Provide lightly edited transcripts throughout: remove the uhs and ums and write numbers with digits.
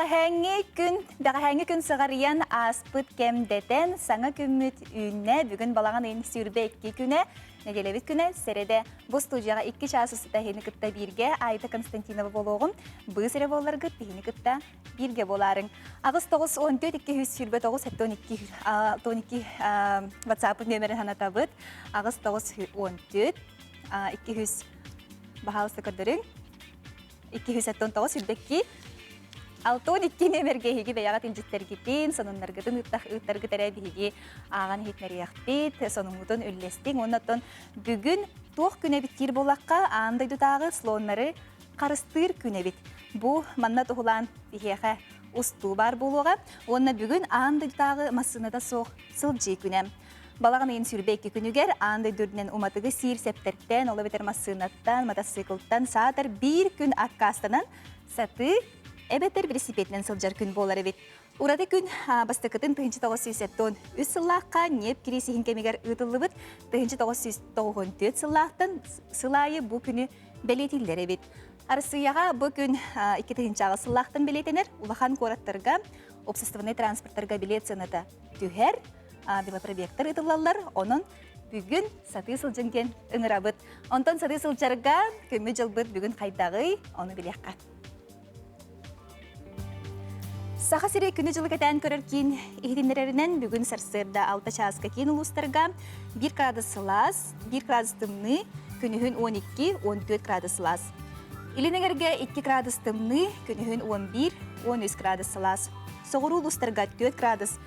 Бэҕэһээҥҥи күн, бэҕэһээҥҥи күн сыҕарыйан ааспыт кэм дэтэн, саҥа күммүт үүннэ. Бүгүн балаҕан ыйын 22 күнэ, нэдиэлэбит күнэ, сэрэдэ. Бу студияҕа 2 чаас устата эһини кытта бииргэ Айта Константинова буолуоҕум. Быыс эрэ буолларгыт биһини кытта бииргэ буолаарыҥ. 8 9 14 229 72 12 WhatsApp нүөмэрин санатабыт. 8 9 14 200 баһаалыста көрдөрүҥ. 279 сүүрбэкки 62 нүөмэргэ эһиги бэйэҕит илдьиттэргитин, сонуннаргытын ыыттаргыт эрэ биһиги ааҕан иһитинэриэхпит, сонуҥҥутун үллэстиҥ. Уонна оттон бүгүн туох күн эбит диир буоллахха, аан дойдутааҕы слоннары харыстыыр күн эбит. Бу манна туһулаан биһиэхэ устуу баар буолуоҕа. Уонна бүгүн аан дойдутааҕы массыыната суох сылдьыы күнэ. Балаҕан ыйын 22 күнүгэр аан дойду үрдүнэн уматыгы сиир сэптэртэн, ол эбэтэр массыынаттан, матасыыкылтан саатар биир күн аккаастанан сатыы эбэтэр велосипединэн сылдьар күн буолар эбит. Ураты күн бастакытын 1973 сыллаахха ньиэп кириисиһин кэмигэр ыытыллыбыт 1994 сыллаахтан сыл аайы бу күнү бэлиэтииллэр эбит. Арассыыйаҕа бу күн 2008 сыллаахтан бэлиэтэнэр улахан куораттарга общественнай транспорттарга билиэт сыаната түһэр, велопробегтар ыытыллаллар. Онон бүгүн сатыы сылдьын диэн ыҥырабыт. Онтон сатыы сылдьарга күммүт-дьылбыт бүгүн хайдаҕый, ону билиэххэ. Саха сири күнү-дьылы кэтээн көрөр киин иһитиннэрэринэн бүгүн сарсыарда 6 чааска киин улуустарга 1 градус сылаас, 1 градус тымныы, күнүһүн 12-14 градус сылаас. Илин эҥэргэ 2 градус тымныы, күнүһүн 11-13 градус сылаас. Соҕуруу улуустарга 4 градус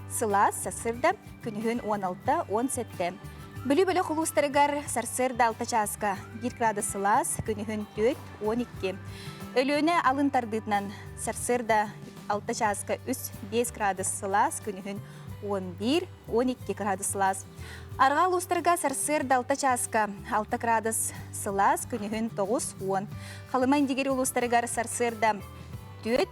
Сылаас сарсыарда күнүһүн 16-17. Бүлүү бөлөх улуустарыгар сарсыарда 6 чааска 1 градус сылаас, күнүһүн 4-12. Өлүөнэ алын тардыытынан сарсыарда 6 чааска 3-5 градус сылаас, күнүһүн 11-12 градус сылаас. Арҕаа улуустарга сарсыарда 6 чааска 6 градус сылаас, күнүһүн 9-10. Халыма Индигири улуустарыгар сарсыарда 4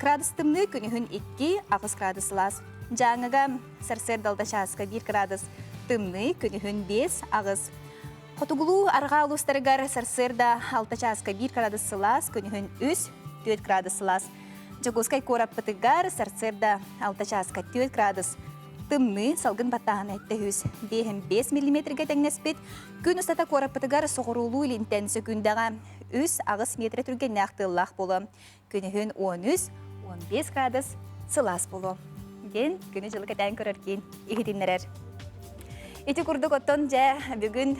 Градус тымныы күнүһүн 2, 8 градус сылаас. Дьааҥыга сарсыарда алта чааска 1 градус тымныы, күнүһүн 5, 8. Хотугулуу арҕаа улуустарыгар сарсыарда 6 чааска 1 градус сылаас, күнүһүн 3, 4 градус сылаас. Дьокуускай куораппытыгар сарсыарда 6 чааска 4 градус тымныы, салгын баттааһына 705 5 миллиметргэ тэҥнэспит. Күн устата куораппытыгар соҕуруулуу илинтэн сөкүүндэҕэ 3-8 метрэ түргэннээх тыаллаах буолуо. Күнүһүн 13-15 градус сылаас буолуо диэн күнү-дьылы кэтээн көрөр киин иһитиннэрэр. Ити курдук оттон дьэ бүгүн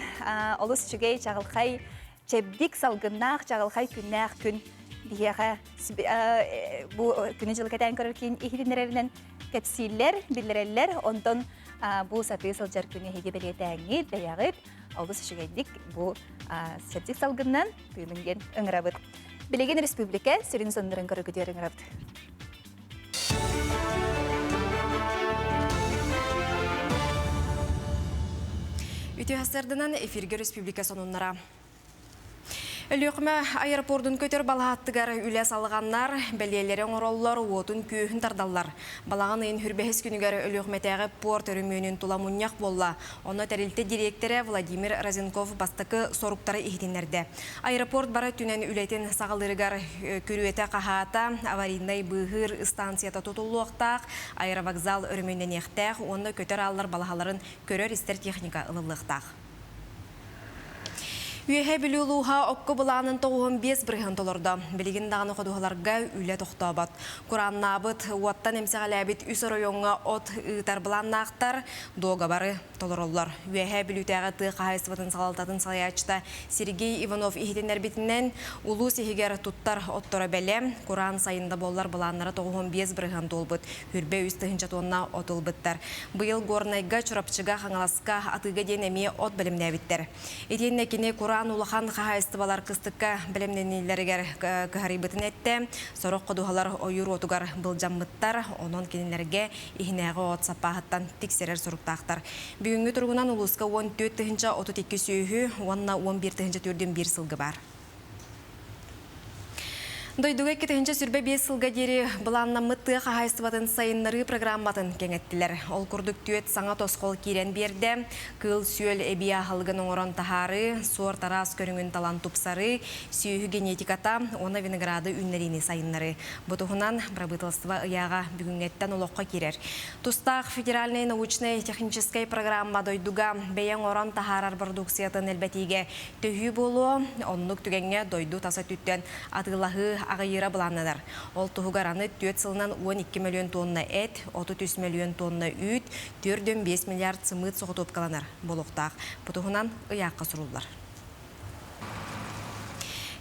олус үчүгэй чаҕылхай чэбдик салгыннаах чаҕылхай күннээх күн биһиэхэ бу күнү-дьылы кэтээн көрөр киин иһитиннэрэринэн кэпсииллэр, биллэрэллэр. Онтон бу сатыы сылдьар күнү эһиги бэлиэтээҥҥит, бэйэҕит олус үчүгэйдик бу чэбдик салгынынан тыынын диэн ыҥырабыт. Билигин республика сүрүн соннарын көрөгүтүөр ыҥырабыт. Үтүө сарсыарданан эфиргэ республика сонуннара. Өлүөхүмэ аэропордун көтөр балаһаттыгар үлэ салҕаннар, бэлиэлэри оҥороллор, уотун-күөһүн тардаллар. Балаҕан ыйын хүрбэһис күнүгэр Өлүөхүмэтээҕи порт өрөмүөнүн тула мунньах буолла. Онно тэрилтэ дириэктэрэ Владимир Разенков бастакы соруктары иһитиннэрдэ. Аэропорт бары өттүнэн үлэтин саҕалыырыгар күрүөтэ-хаһаата, аварийнай быыһыыр ыстаансыйата тутуллуохтаах, аэровокзал өрөмүөннэниэхтээх уонна көтөр ааллар балаһаларын көрөр-истэр техника ылыллыахтаах. Үөһээ Бүлүү улууһа окко былаанын 95% толордо. Билигин даҕаны ходуһаларга үлэ тохтообот. Курааннаабыт, уоттан эмсэҕэлээбит үс оройуоҥҥа от ыытар былааннаахтар, дуогабары толороллор. Үөһээ Бүлүүтээҕи тыа хаһаайыстыбатын салалтатын салайааччыта Сергей Иванов иһитиннэрбитинэн, улуус иһигэр туттар отторо бэлэм, кураан сайын да буоллар былааннара 95% туолбут. Хүрбэ 3 тыһыынча туонна от ылбыттар. Быйыл Горнайга, Чурапчыга, Хаҥаласка атыыга диэн эмиэ от бэлэмнээбиттэр. Итиэннэ кини кураан улахан хаһаайыстыбалар кыстыкка бэлэмнэниилэригэр кыһарыйбытын эттэ. Сорох ходуһалар ойуур уотугар былдьаммыттар, онон кинилэргэ иһинээҕи от саппааһыттан тиксэрэр соруктаахтар. Бүгүҥҥү туругунан улууска 14 тыһыынча 32 сүөһү уонна 11 тыһыынча төрдүн биир сылгы баар. Дойдуга 2025 сылга диэри былааннаммыт тыа хаһаайыстыбатын сайыннарыы программатын кэҥэттилэр. Ол курдук түөрт саҥа тосхол киирэн биэрдэ. Кыыл-сүөл эбии аһылыгын оҥорон таһаарыы, суорт араас көрүҥүн талан тупсарыы, сүөһү генетиката уонна винограды үүннэриини сайыннарыы. Бу туһунан бырабыыталыстыба ыйааҕа бүгүҥҥэттэн олоххо киирэр. Тустаах федеральнай научнай-техническэй программа дойдуга бэйэ оҥорон таһаарар продукциятын элбэтиигэ төһүү буолуо, оннук түгэҥҥэ дойду тас өттүттэн атыылаһыы аҕыйыыра былааннанар. Ол туһугар аны түөрт сылынан 12 мөлүйүөн тонна эт, 33 мөлүйүөн тонна үүт, 4,5 миллиард сымыыт соҕотуопкаланар буолуохтаах. Бу туһунан ыйаахха суруллар.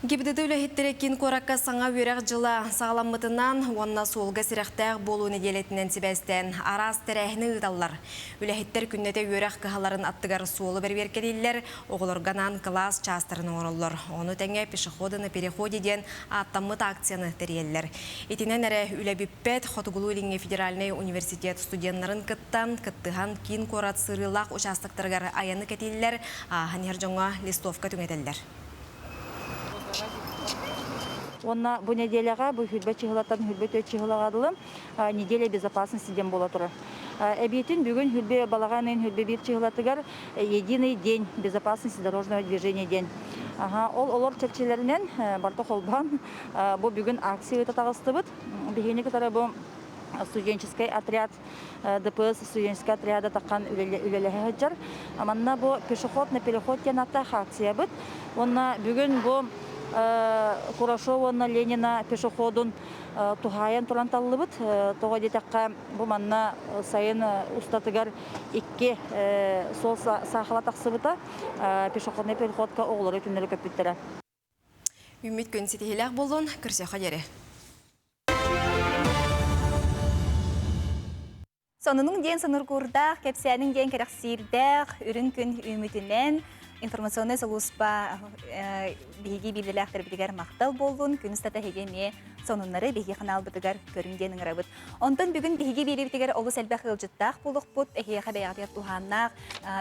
ГИБДД үлэһиттэрэ киин куоракка саҥа үөрэх дьыла саҕаламмытынан уонна суолга сэрэхтээх буолуу нэдиэлэтинэн сибээстээн араас тэрээһини ыыталлар. Үлэһиттэр күннэтэ үөрэх кыһаларын аттыгар суолу бэрэбиэркэлииллэр, оҕолорго анаан кылаас чаастарын оҥороллор. Ону тэҥэ «Пешеходы на переходе» диэн ааттаммыт акцияны тэрийэллэр. Итинэн эрэ үлэ бүппэт, Хотугулуу-Илиҥҥи федеральнай университет студеннарын кытта кыттыһан киин куорат сырыылаах учаастактарыгар айаны кэтииллэр, ааһан иһэр дьоҥҥо листовка түҥэтэллэр. Уонна бу нэдиэлэҕэ бу хүрбэ чыһылаттан хүрбэ төрт чыһылаҕа дылы неделя безопасности диэн буола турар. Эбиитин бүгүн хүрбэ балаҕан ыйын хүрбэ биир чыһылатыгар единый день безопасности дорожного движения диэн. Ол олор чэрчилэринэн барыта холбоон бу бүгүн акция ыыта таҕыстыбыт. Биһигини кытары бу студенческий отряд ДПС студенческий отряда таххан үлэлэһэ сылдьар. Манна бу пешеход на переход диэн ааттаах акциябыт. Уонна бүгүн бу Курашов уонна Ленина пешеходун туһаайан туран таллыбыт. Тоҕо диэтэххэ, бу манна сайын устатыгар икки суол саахала тахсыбыта. Пешеходный переходка оҕолору түннэри көппүттэрэ. Үмит күн ситиһилээх буоллун, көрсөхө диэри. Сонунуҥ диэн сонургуурдаах, кэпсээниҥ диэн кэрэхсиирдээх, үрүҥ күн үүмүтүнэн информационнай сулууспа биһиги биирдэлээхтэрбитигэр махтал буоллун. Күн устата эһиги эмиэ сонуннары биһиги ханаалбытыгар көрүҥ диэн ыҥырабыт. Онтон бүгүн биһиги биэриибитигэр олус элбэх ыалдьыттаах буолуохпут. Эһиэхэ бэйэҕитигэр туһааннаах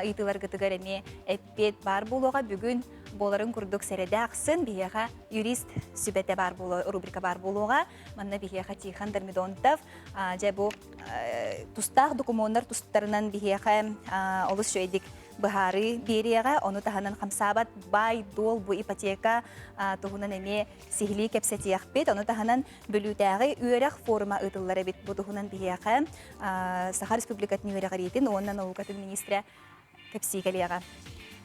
ыйытыыларгытыгар эмиэ эппиэт баар буолуоҕа. Бүгүн буоларын курдук сэрэдэ ахсын биһиэхэ юрист сүбэтэ баар буолуо, рубрика баар буолуоҕа. Манна биһиэхэ Тихон Дормидонтов дьэ бу тустаах докумуоннар тустарынан биһиэхэ олус үчүгэйдик быһаарыы биэриэҕэ. Ону таһынан хамсаабат баай-дуол бу ипотека туһунан эмиэ сиһилии кэпсэтиэхпит. Ону таһынан Бүлүүтээҕи үөрэх форума ыытыллар эбит. Бу туһунан биһиэхэ Саха Республикатын үөрэҕириитин уонна наукатын министрэ кэпсии кэлиэҕэ.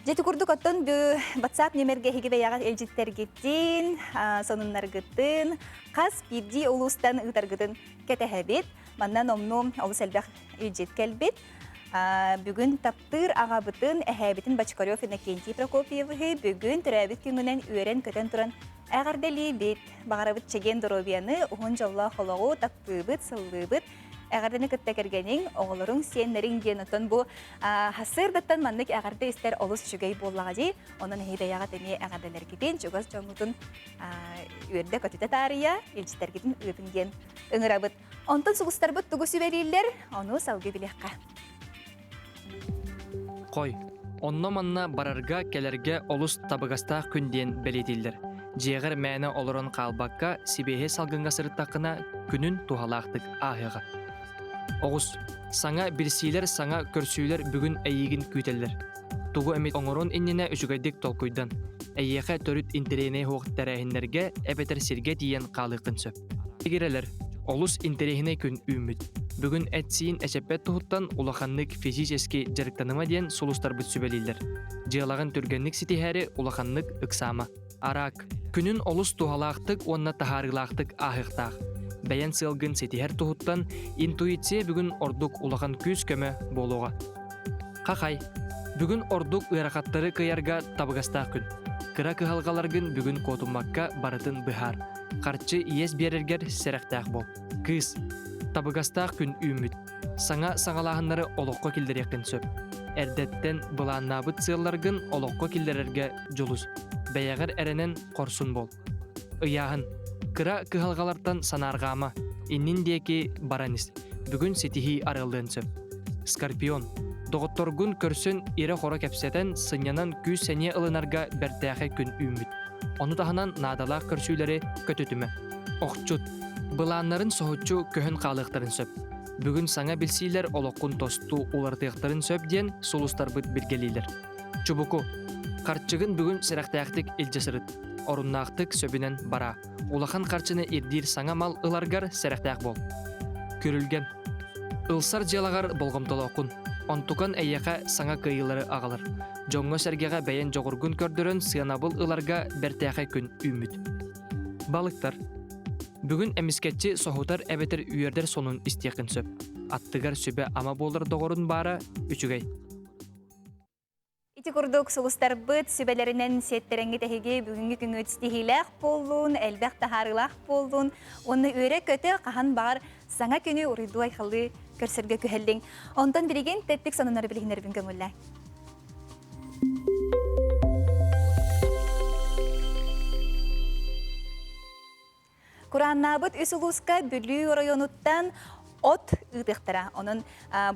Дьэ ити курдук оттон бу WhatsApp нүмергэ эһиги бэйэҕит илдьиттэргитин, сонуннаргытын хас биирдии улуустан ыытаргытын кэтэһэбит. Манна номнуо олус элбэх илдьит кэлбит. Бүгүн таптыыр аҕабытын, эһээбитин Бочкарев Иннокентий Прокопьевиһы бүгүн төрөөбүт күҥүнэн үөрэн-көтөн туран эҕэрдэлиибит. Баҕарабыт чэгиэн доруобуйаны, уһун дьоллоох олоҕу таптыыбыт, сыллыыбыт. Эҕэрдэни кытта кэргэниҥ, оҕолоруҥ, сиэннэриҥ диэн оттон бу сарсыардаттан маннык эҕэрдэ истэр олус үчүгэй буоллаҕа дии. Онон эһиги бэйэҕит эмиэ эҕэрдэлэргитин, чугас дьоҥҥутун үөрдэ-көтүтэ таарыйа, илдьиттэргитин ыытыҥ диэн ыҥырабыт. Онтон сулустарбыт тугу сүбэлииллэр, ону салгыы билиэххэ. Хой, онно-манна барарга-кэлэргэ олус табыгастаах күн диэн бэлиэтииллэр. Дьиэҕэр мээнэ олорон хаалбакка, сибиэһэй салгыҥҥа сырыттаххына, күнүн туһалаахтык ааһыаҕа. Оҕус, саҥа билсиилэр, саҥа көрсүүлэр бүгүн эйиигин күүтэллэр. Тугу эмит оҥорон иннинэ үчүгэйдик толкуйдан. Эйиэхэ төрүт интэриэһинэй суох тэрээһиннэргэ эбэтэр сиргэ тиийэн хаалыаххын сөп. Игирэлэр, олус интэриэһинэй күн үүммүт. Бүгүн эт-сиин эчэппэт туһуттан улаханнык физически дьарыктаныма диэн сулустарбыт сүбэлииллэр. Дьыалаҕын түргэнник ситиһээри улаханнык ыксаама. Араак, күнүн олус туһалаахтык уонна таһаарыылаахтык ааһыахтаах. Бэйэн сыалгын ситиһэр туһуттан интуиция бүгүн ордук улахан күүс-көмө буолуоҕа. Хахай, бүгүн ордук ыарахаттары кыайарга табыгастаах күн. Кыра кыһалҕаларгын бүгүн куотуммакка барытын быһаар. Харчы иэс биэрэргэр сэрэхтээх буол. Кыыс, табыгастаах күн үүммүт. Саҥа саҕалааһыннары олоххо киллэриэххин сөп. Эрдэттэн былааннаабыт сыалларгын олоххо киллэрэргэ дьулус. Бэйэҕэр эрэнэн хорсун буол. Ыйааһын. Кыра кыһалҕалартан санаарҕаама. Иннин диэки баран ис. Бүгүн ситиһии арыаллыан сөп. Скорпион. Доҕотторгун көрсөн ирэ-хоро кэпсэтэн, сынньанан күүс-сэниэ ылынарга бэртээхэй күн үүммүт. Ону таһынан наадалаах көрсүүлэри көтүтүмэ. Охчут. Былааннарын соһуччу көһөн хаалыахтарын сөп. Бүгүн саҥа билсиилэр олоххун тосту уларытыахтарын сөп диэн сулустарбыт билгэлиилэр. Чубуку. Харчыгын бүгүн сэрэхтээхтик илдьэ сырыт. Оруннаахтык сөбүнэн бараа. Улахан харчыны ирдиир саҥа мал ыларгар сэрэхтээх буол. Күрүлгэн. Ылсар дьыалаҕар болҕомтолооххун. Онтукан эйиэхэ саҥа кыайыылары аҕалар. Дьоҥҥо-сэргэҕэ бэйэн дьоҕургун көрдөрөн сыанабыл ыларга бэртээхэй күн үүммүт. Балыктар. Бүгүн эмискэччи соһутар эбэтэр үөрдэр сонун истиэххин сөп. Аттыгар сүбэ-ама буолар доҕорун баара үчүгэй. Ити курдук сулустарбыт сүбэлэринэн сиэттэрэҥҥит эһиги бүгүҥҥү күҥҥүт ситиһиилээх буоллун, элбэх таһаарыылаах буоллун уонна үөрэ-көтө хаһан баҕар саҥа күнү уруйдуу-айхаллыы көрсөргө күһэллиҥ. Онтон билигин тэттик сонуннары билиһиннэрбин көҥүллээ. Курааннаабыт үс улууска Бүлүү оройуонуттан от ыытыахтара. Онон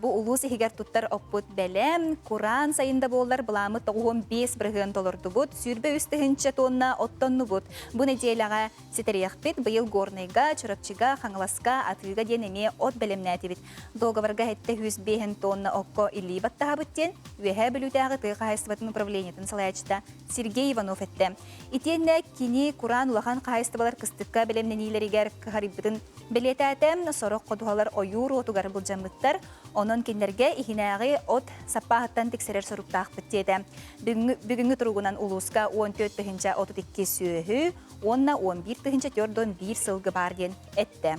бу улуус иһигэр туттар оппут бэлэм, кураан сайын да буоллар былааммыт 95% толордубут, 23 тыһыынча тонна оттоннубут. Бу нэдиэлэҕэ ситэриэхпит. Быйыл Горнайга, Чурапчыга, Хаҥаласка атыыга диэн эмиэ от бэлэмнээтибит. Дуогабарга 705 тонна окко илии баттаһабыт диэн Үөһээ Бүлүүтээҕи тыа хаһаайыстыбатын управлениетын салайааччыта Сергей Иванов эттэ. Итиэннэ кини кураан улахан хаһаайыстыбалар кыстыкка бэлэмнэниилэригэр кыһарыйбытын бэлиэтээтэ. Сорох ходуһалар ойуур уотугар былдьаммыттар. Онон кинилэргэ иһинээҕи от саппааһыттан тиксэрэр соруктаахпыт диэтэ. Бүгүҥҥү туругунан улууска 14 32 сүөһү уонна 11 401 сылгы баар диэн эттэ.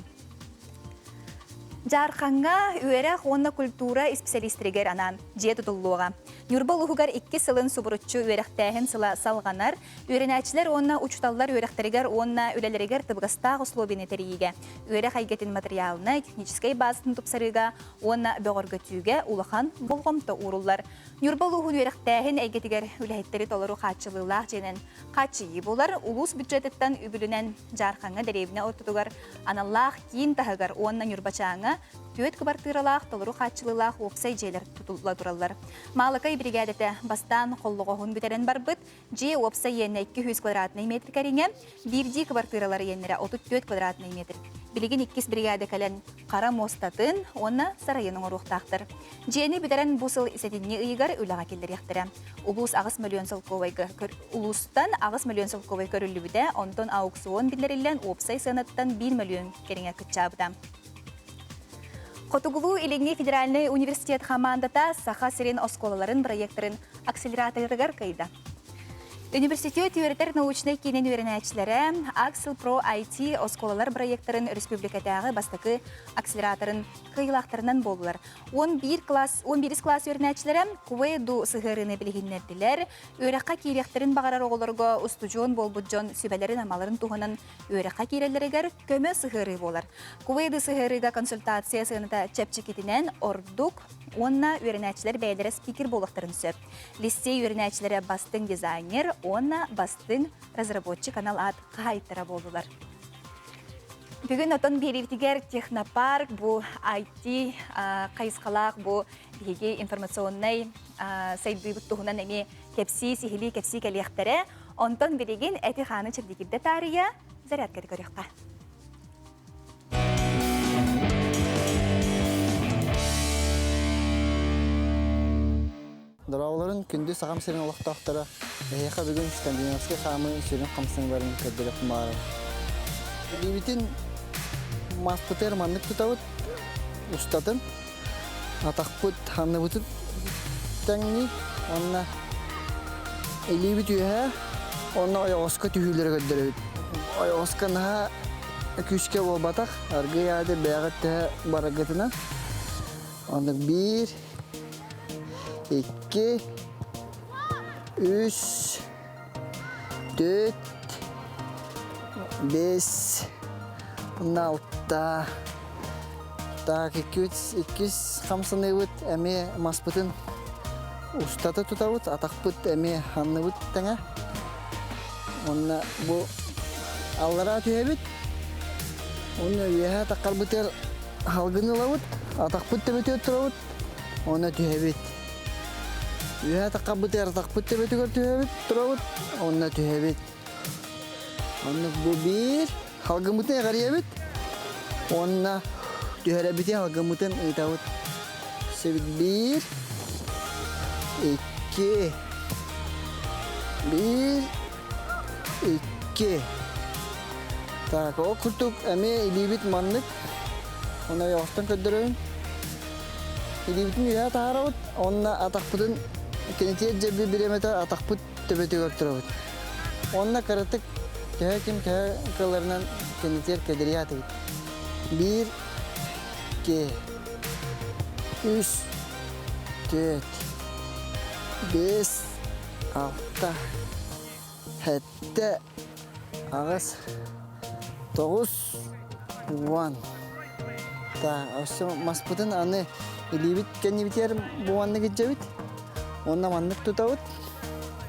Дьаархаҥҥа үөрэх уонна культура исписэлиистэригэр анаан дьиэ тутуллуоҕа. Ньурба улууһугар икки сылын субуруччу үөрэхтээһин сыла салҕанар. Үөрэнээччилэр уонна учууталлар үөрэхтэригэр уонна үлэлэригэр табыгастаах условияны тэрийиигэ, үөрэх эйгэтин материалынай, техническэй базатын тупсарыыга уонна бөҕөргөтүүгэ улахан болҕомто ууруллар. Ньурба улууһун үөрэхтээһин эйгэтигэр үлэһиттэри толору хааччылыылаах дьиэнэн хааччыйыы буолар. Улуус бюджетыттан үбүлүнэн Дьаархаҥҥа дэриэбинэ ортотугар аналлаах киин таһыгар уонна Ньурбачааҥҥа түөрт кыбартыыралаах толору хааччылыылаах уопсай дьиэлэр тутулла тураллар. Маалыкай биригээдэтэ бастаан холлоҕоһун бүтэрэн барбыт. Дьиэ уопсай иэнэ 200 квадратнай метр кэриҥэ, биирдии кыбартыыралар иэннэрэ 34 квадратнай метр. Билигин иккис биригээдэ кэлэн хара муостатын уонна сарайын оҥоруохтаахтар. Дьиэни бүтэрэн бу сыл сэтинньи ыйыгар үлэҕэ киллэриэхтэрэ. Улуус 8 мөлүйүөн солкуобайга улуустан 8 мөлүйүөн солкуобай көрүллүбүтэ, онтон аукцион биллэриллэн уопсай сыанаттан 1 мөлүйүөн кэриҥэ кыччаабыта. Хотугулуу-Илиҥҥи федеральнай университет хамаандата Саха сирин оскуолаларын проекторын акселераторыгар кыайда. Университет үөрэтэр научнай киинин үөрэнээччилэрэ Axel Pro IT оскуолалар проекторын республикатааҕы бастакы акселераторын кыайыылаахтарынан буоллулар. 11 класс 11 класс үөрэнээччилэрэ КВЭДУ сыһыарыыны билиһиннэрдилэр. Үөрэххэ киириэхтэрин баҕарар оҕолорго устудьуон буолбут дьон сүбэлэрин-амаларын туһунан үөрэххэ киирэллэригэр көмө сыһыарыы буолар. КВЭДУ сыһыарыыга консультация сыаната чэпчэкитинэн ордук уонна үөрэнээччилэр бэйэлэрэ спикер буолуохтарын сөп. Лиссиэй үөрэнээччилэрэ бастыҥ дизайнер уонна бастыҥ разработчик анал аат хаһаайыттара буоллулар. Бүгүн отон биэриибитигэр технопарк бу IT хайысхалаах бу биһиги информационнай сайдыыбыт туһунан эмиэ кэпсии, сиһилии кэпсии кэлиэхтэрэ. Онтон билигин эти-хааны чэбдигирдэ таарыйа зарядканы көрүөххэ. Дорооболорун күндү Сахам сирин олохтоохторо, эһиэхэ бүгүн скандинавскай хаамыы сүрүн хамсаныыларын көрдөрүөхпүн баҕарабын. Илиибитин маспытыгар маннык тутабыт, устатын, атахпыт анныбытын тэҥнии, уонна илиибит үөһээ, уонна ойоҕоско түһүүлэри көрдөрөбүт. Ойоҕоско наһаа күүскэ буолбатах, аргыый аады бэйэҕит төһө бараргытынан. Оннук биир, икки, үс, түөрт, бэс, алта. Так, иккис, иккис хамсаныыбыт эмиэ маспытын устата тутабыт, атахпыт эмиэ анныбыт тэҥэ. Уонна бу аллараа түһэбит, уонна үөһээ таххарбытыгар Халгын ылабыт, атахпыт төбөтүгэр турабыт, уонна түһэбит. Үөһэ атаххабытыгар атахпыт төбөтүгэр түһэбит, турабыт, уонна түһэбит. Оннук бу биир. Халгыммытын эҕэрийэбит уонна түһэрэбитин халгыммытын ыытабыт. Сөбүт биир, икки, биир, икки. Так, ол курдук эмиэ илиибит маннык. Онно ойоҕостон көрдөрөбүн. Илиибитин үөһэ таһаарабыт уонна атахпытын кинитиэр дьэби бириэмэтэ атахпыт төбөтүгэр турабыт. Уонна кыратык төһө ким төһө кыларынан кинитиэр кэдэрийэ атыбыт. Биир, икки, үс, түөрт, биэс, алта, сэттэ, аҕыс, тоҕус, уон. Так, өссө маспытын аны илиибит кэннибитигэр буоннык илдьэбит. Уонна маннык тутабыт.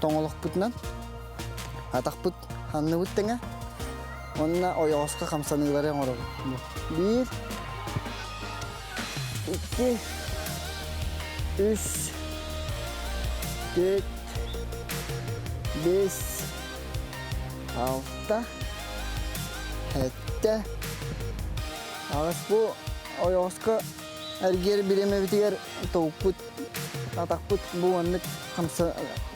Тоҥолохпутунан атахпыт анныбыт тэҥэ. Уонна ойоҕоско хамсаныылары оҥоробут. Биир, икки, үс, түөрт, биэс, алта, сэттэ, аҕыс. Бу ойоҕоско эргиэр бириэмэбитигэр тобукпут, атахпыт бу маннык хамса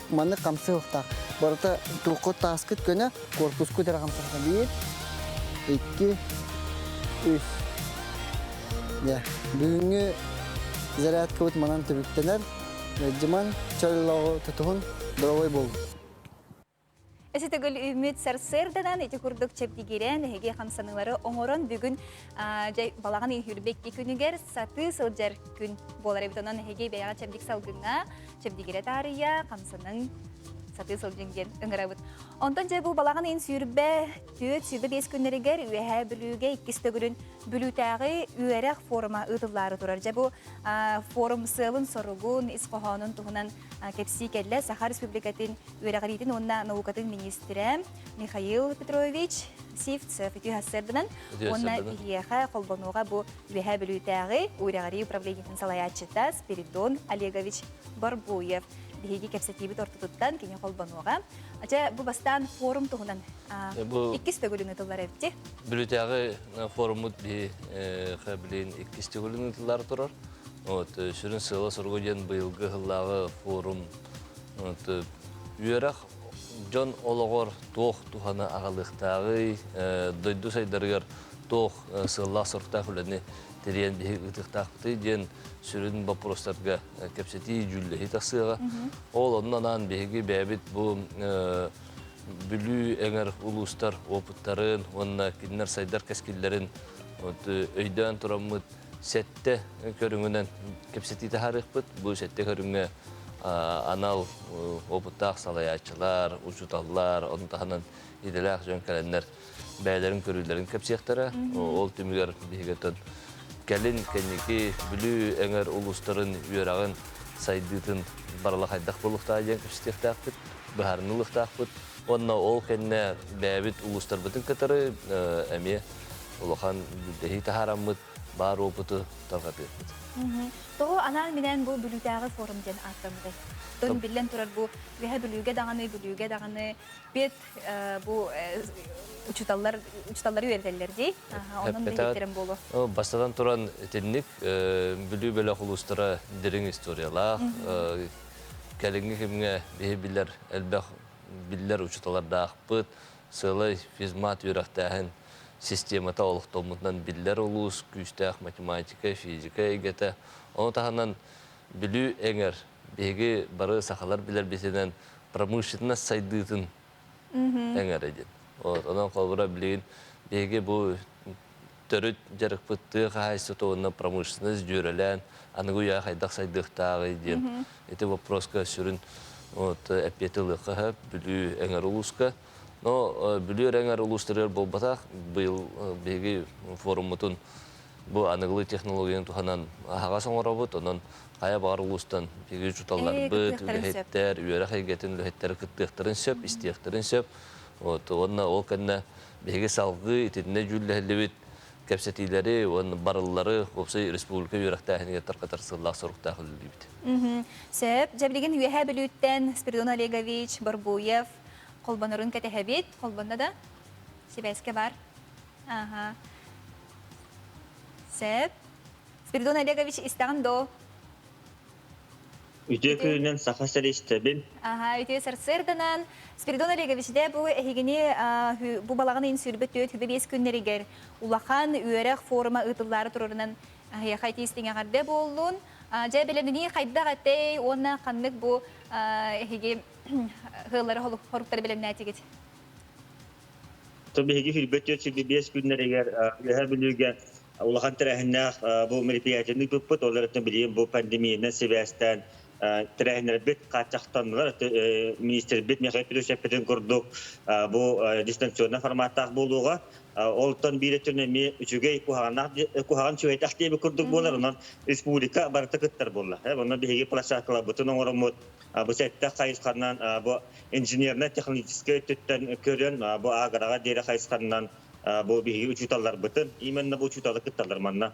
маннык хамсыахтаах. Барыта туоххут тааскыт көнө, корпускут эрэ хамсаата. Биир, икки, үс. Дьэ, бүгүҥҥү зарядкабыт манан түмүктэнэр. Дьыман чөл олоҕу тутуһун, доруобай буолун. Эси төгүл үүммүт сарсыарданан ити курдук чэбдигирэн, эһиги хамсаныылары оҥорон бүгүн дьэ балаҕан 22 күнүгэр сатыы сылдьар күн буолар эбит. Онон эһиги бэйэҕэ чэбдик салгыҥҥа чэбдигирэ таарыйа, хамсаныҥ, сатыы сылдьыҥ диэн ыҥырабыт. Онтон дьэ бу балаҕан ыйын 24, 25 күннэригэр Үөһээ Бүлүүгэ иккис төгүлүн Бүлүүтээҕи үөрэх форума ыытыллаары турар. Дьэ бу форум сыалын-соругун, ис хоһоонун туһунан кэпсии кэллэ Саха Республикатын үөрэҕириитин уонна наукатын министрэ Михаил Петрович Сивцев үтүө сарсыарданан уонна биһиэхэ холбонууга бу Үөһээ Бүлүүтээҕи үөрэҕирии управлениетын салайааччыта Спиридон Олегович Борбуев биһиги кэпсэтиибит ортотуттан кини холбонуоҕа. Дьэ, бу бастаан форум туһунан иккис төгүлүн ыытыллар эбит. Бүлүүтээҕи форуммут биһи билигин иккис төгүлүн ыытыллар турар. Вот, сүрүн сыала-соруга диэн быйылгы сыллааҕы форум вот, үөрэх дьон олоҕор туох туһаны аҕалыахтааҕый, дойду сайдарыгар туох сыаллаах-соруктаах үлэни тэрийэн биһиги ыытыахтаахпытый диэн сүрүн боппуруостарга кэпсэтии, дьүүллэһии тахсыаҕа. Ол онно анаан биһиги бэйэбит бу Бүлүү эҥэр улуустар опыттарын уонна кинилэр сайдар кэскиллэрин өйдөөн тураммыт сэттэ көрүҥүнэн кэпсэтии таһаарыахпыт. Бу сэттэ көрүҥҥэ анал опыттаах салайааччылар, учууталлар, ону таһынан идэлээх дьон кэлэннэр бэйэлэрин көрүүлэрин кэпсиэхтэрэ. Ол түмүгэр биһиги кэлин кэнники Бүлүү эҥэр улуустарын үөрэҕин сайдыытын барыла хайдах буолуохтааҕа диэн кэпсэтиэхтээхпит, быһаарыныылыахтаахпыт. Уонна ол кэннэ бэйэбит улуустарбытын кытары эмиэ улахан бүлдэһии таһаараммыт баар опыту тарҕатыахпыт. Тоҕо анаан-минээн бу Бүлүүтээҕи форум диэн ааттаммытай? Тон биллэн турар бу Үөһэ Бүлүүгэ даҕаны, Бүлүүгэ даҕаны пед бу учууталлар учууталлары үөрэтэллэр дии. Онон да буолуо. Бастатан туран итинник Бүлүү бөлөх улуустара дириҥ историялаах, кэлиҥҥи кэмҥэ биһи билэр элбэх биллэр учууталардаахпыт, сыалай физмат үөрэхтээһин системата олохтоммутунан биллэр улуус, күүстээх математика, физика эйгэтэ. Ону таһынан Бүлүү эҥэр биһиги бары сахалар билэрбитинэн промышленность сайдыытын эҥэрэ диэн. Вот, онон холобура билигин биһиги бу төрүт дьарыкпыт тыа хаһаайыстыбата уонна промышленность дьүөрэлээн аныгы үйэҕэ хайдах сайдыахтааҕый диэн ити вопроска сүрүн вот, эппиэти ылыахха сөп Бүлүү эҥэр улууска. Но Бүлүү эҥэр улуустарыгар буолбатах, быйыл биһиги форуммутун бу аныгылыы технологияны туһанан аһаҕас оҥоробут, онон хайа баҕар улуустан биһиги учууталларбыт, үлэһиттэр, үөрэх эйгэтин үлэһиттэрэ кыттыахтарын сөп, истиэхтэрин сөп. Вот, уонна ол кэннэ биһиги салгыы итиннэ дьүүллэһиллибит кэпсэтиилэри уонна барыллары уопсай республика үөрэхтээһинигэр тарҕатар сыаллаах-соруктаах үлэлиибит. Сөп. Дьэ билигин Үөһээ Бүлүүттэн Спиридон Олегович Борбуев холбонорун кэтэһэбит. Холбонно да? Сибээскэ бар. Аха. Сеп. Спиридон Олегович истэҕин доо? Үтүө күнүнэн Саха сири истэбин. Аха, үтүө сарсыарданан Спиридон Олегович дэ бу эһигини бу балаҕан ыйын сүүрбэ түөрт хүбэ биэс күннэригэр улахан үөрэх форума ыытыллаары турарынан эһиэхэ итии эҕэрдэ буоллун. Дьэ бэлэмнэнии хайдах этэй уонна ханнык бу эһиги ыаллары хоруктары бэлэмнээтигит? То биһиги сүүрбэ түөрт сүүрбэ биэс күннэригэр Үөһээ Бүлүүгэ улахан тэрээһиннээх бу мероприятиены ыыппыппыт. Ол эрэн билигин бу пандемиянан сибээстээн тэрээһиннэрбит хааччахтаннылар. Министрбит Михаил Петрович эппитин курдук бу дистанционнай форматтаах буолуоҕа. Олтон биир өттүнэн эмиэ үчүгэй куһаҕаннаах куһаҕан үчүгэйдэх диэбит курдук буолар. Онон республика барыта кыттар буолла. Онон биһиги площадкаларбытын оҥороммут бу сэттэ хайысханан бу инженерно-техническэй өттүттэн көрөн бу аграҕа диэри хайысханан бу биһиги учууталларбытын именно бу учууталы кытталлар манна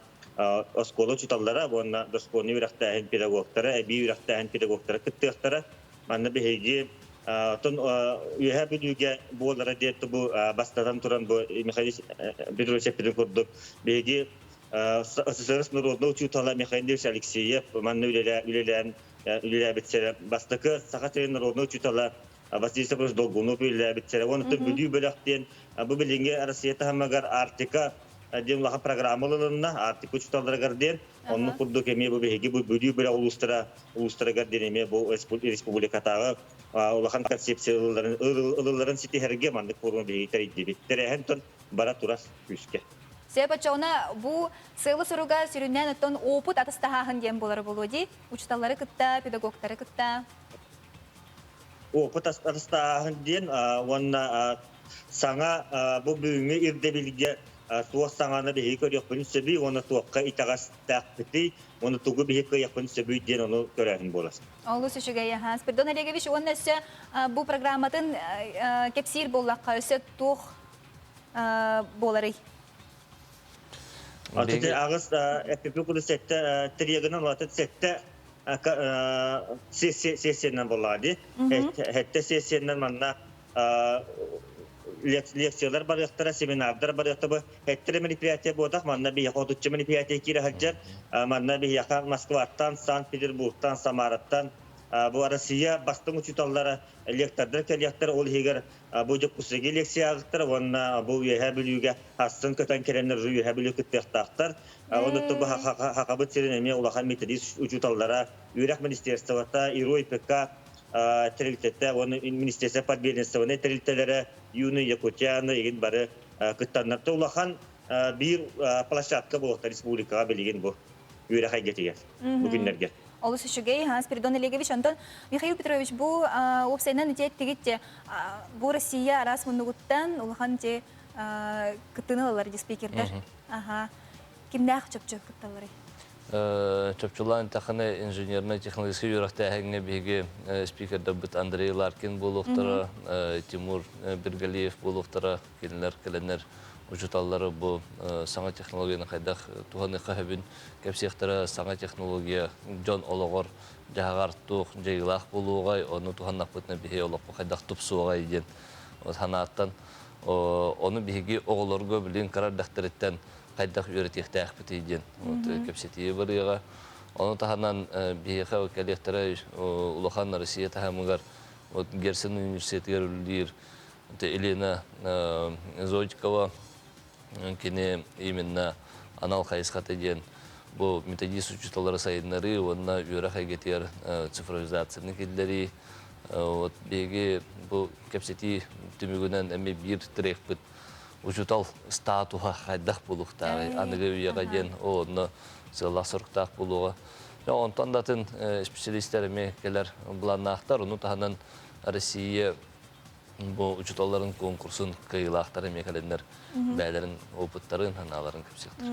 оскуола учууталлара уонна дошкольнай үөрэхтээһин педагогтара эбии үөрэхтээһин педагогтара кыттыахтара. Манна биһиги оттон Үөһээ Бүлүүгэ буолара диэн бу бастатан туран бу Михаил Петрович эппитин курдук биһиги СССР народнай учуутала Михаил Ильич Алексеев манна үлэлээн үлэлээбит сирэ. Бастакы Саха сирин народнай учуутала Василий Саввич Долгунов үлэлээбит сирэ. Уонна Бүлүү бөлөх диэн бу билиҥҥи Россия таһымыгар Арктика диэн улахан программа ылылынна. Арктика учууталларыгар диэн. Оннук курдук эмиэ бу биһиги бу Бүлүү бөлөх улуустара улуустарыгар диэн эмиэ бу республикатааҕы улахан концепция ылылларын ситиһэргэ маннык форуму биһиги тэрийдибит. Тэрээһин бара турар күүскэ. Сөп оччоҕуна бу сыалы-соруга сүрүннээн оттон опыт атастаһааһын диэн буолара буолуо дии. Учууталлары кытта, педагогтары кытта. Опыт атастааһын диэн уонна саҥа бу бүгүҥҥү ирдэбилгэ туох саҥаны биһиги көрүөхпүн сөбүй уонна туохха итэҕэстээхпитий уонна тугу биһиги кыайыахпын сөбүй диэн ону көрөөһүн буолар. Олус үчүгэй аһа. Спиридон Олегович уонна өссө бу программатын кэпсиир буоллахха өссө туох буоларый? Аты аҕыс эппипи курдук сэттэ триегынан улаатыт сэттэ сессиянан буоллаҕа дии. Сэттэ сессиянан манна лекциялар барыахтара, семинардар барыахтара. Хэттэрэ мероприятие буотах, манна биһиэхэ отучча мероприятие киирэ сылдьар. Манна биһиэхэ Москваттан, Санкт-Петербургтан, Самараттан бу Россия бастыҥ учууталлара лектордар кэлиэхтэр, ол иһигэр бу Дьокуускайга лекция ааҕыттар уонна бу Үөһээ Бүлүүгэ астын көтөн кэлэннэр уже Үөһээ Бүлүү кыттыахтаахтар. Онно бу Хахабыт сирин эмиэ улахан методист учууталлара, үөрэх министерствота, ИРО-ИПК тэрилтэтэ уонна министерство подведомственнай тэрилтэлэрэ, юные якутяне игин бары кыттаннар. Улахан биир площадка буолуохта республикаҕа билигин бу үөрэх эйгэтигэр бу күннэргэ. Олус үчүгэй, Спиридон Олегович. Онтон Михаил Петрович, бу уопсайынан ити эттигит бу Россия араас муннугуттан улахан те кыттыыны ылалар ди спикердер. Аха. Кимнээх чопчу кытталларый? Чопчулаан таханы инженерно-технологическай үөрэхтээһиҥҥэ биһиги спикердэрбит Андрей Ларкин буолуохтара, Тимур Бергалиев буолуохтара, кинилэр кэлэннэр учууталлары бу саҥа технологияны хайдах туһаныахха сөбүн кэпсиэхтэрэ, саҥа технология дьон олоҕор дьаһаҕар туох дьайыылаах буолуоҕай, ону туһаннахпытына биһиги олоххо хайдах тупсуоҕай диэн санааттан ону биһиги оҕолорго билигин кыра эрдэхтэриттэн хайдах үөрэтиэхтээхпитий диэн кэпсэтии барыаҕа. Ону таһынан биһиэхэ кэлиэхтэрэ улахан Россия таһымыгар вот Герцен университетыгар үлэлиир Елена Зотикова кини именно анал хайысхата диэн бу методист учууталлары сайыннарыы уонна үөрэх эйгэтигэр цифровизацияны киллэрии. Вот биһиги бу кэпсэтии түмүгүнэн эмиэ биир трекпит учуутал статуһа хайдах буолуохтааҕый аныгы үйэҕэ диэн онно сыаллаах соруктаах буолуоҕа. Онтон да атын специалистер эмиэ кэлэр былааннаахтар. Ону таһынан Россия бу учууталларын конкурсун кыайыылаахтар эмиэ кэлэннэр бэйэлэрин опыттарын, санааларын кэпсиэхтэр.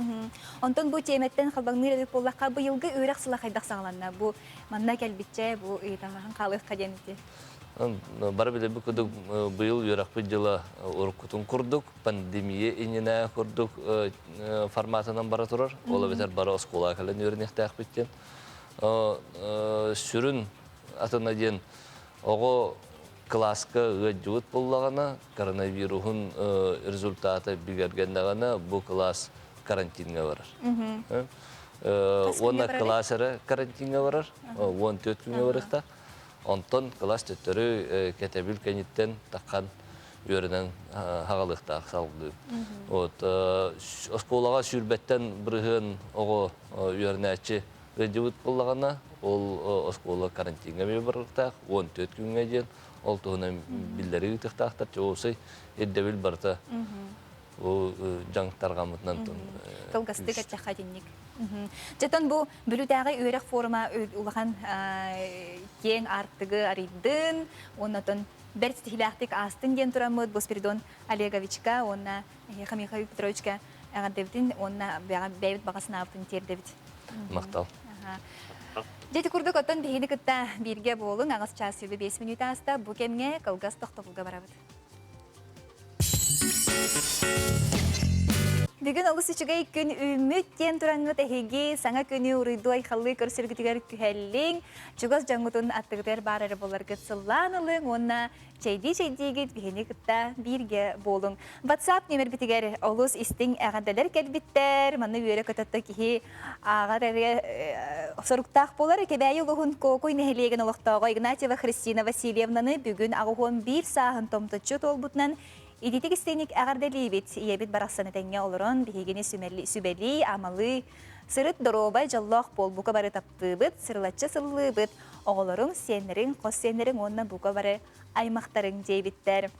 Онтон бу тиэмэттэн халбаҥныыр эбит буоллахха, быйылгы үөрэх сыла хайдах саҕаланна? Бу манна кэлбиччэ, бу ыйыталаһан хаалыахха диэн ити. Бары билэрбит курдук быйыл үөрэхпит дьыла уруккутун курдук, пандемия иннинэ курдук форматынан бара турар. Ол эбэтэр бары оскуолаҕа кэлэн үөрэниэхтээхпит диэн. Сүрүн атына диэн оҕо Кылааска ыалдьыбыт буоллаҕына, коронавируһун результата бигэргэннэҕинэ, бу кылаас карантиҥҥа барар. Уонна кылаас эрэ карантиҥҥа барар, 14 күҥҥэ барыахтаах. Онтон кылаас төттөрү кэтэбил кэнниттэн таххан үөрэнэн хаҕалыахтаах салгыы. Вот оскуолаҕа сүүрбэттэн бырыһыан оҕо үөрэнээччи ыалдьыбыт буоллаҕына, ол оскуола карантиҥҥа эмиэ барыахтаах, 14 күҥҥэ диэн ол туһунан биллэрии ыытыахтаахтар. Чуолсай ирдэбил барыта бу дьаҥ тарҕаммытынан Кылгастык эттэххэ итинник. Дьэтон бу Бүлүүтээҕи үөрэх форума улахан киэҥ аартыгы арыйдын, уонна бэрт ситиһиилээхтик аастын диэн тураммыт бу Спиридон Олеговичка уонна эһиэхэ Михаил Петровичка эҕэрдэбитин уонна бэйэбит баҕа санаабытын тиэрдэбит. Махтал. Дьэ курдук оттон биһигини кытта бииргэ буолуҥ аҕыс чаас 25 мүнүүтэ ааста бу кэмҥэ кылгас тохтобулга барабыт. Бүгүн олус үчүгэй күн үүммүт диэн тураҥҥыт эһиги саҥа күнү уруйдуу айхаллыы көрсөргүтүгэр күһэллиҥ, чугас дьоҥҥутун аттыгытыгар баар эрэ буоларгыт сыллаан ылыҥ уонна чэйдии-чэйдиигит биһини кытта бииргэ буолуҥ. WhatsApp нүөмэрбитигэр олус истиҥ эҕэрдэлэр кэлбиттэр. Манна үөрэ-көтөттө киһи ааҕар эрэ соруктаах буолар. Кэбээйи улууһун Куокуй нэһилиэгин олохтооҕо Игнатьева Христина Васильевнаны бүгүн 81 сааһын томточчу туолбутунан ититик истиҥник эҕэрдэлиибит. Ийэбит барахсан этэҥҥэ олорон биһигини сүбэлии, амалыы, сырыт доруобай, дьоллоох буол, бука бары таптыыбыт, сырылаччы сыллыыбыт, оҕолоруҥ, сиэннэриҥ, хос сиэннэриҥ уонна бука бары аймахтарыҥ диэбиттэр.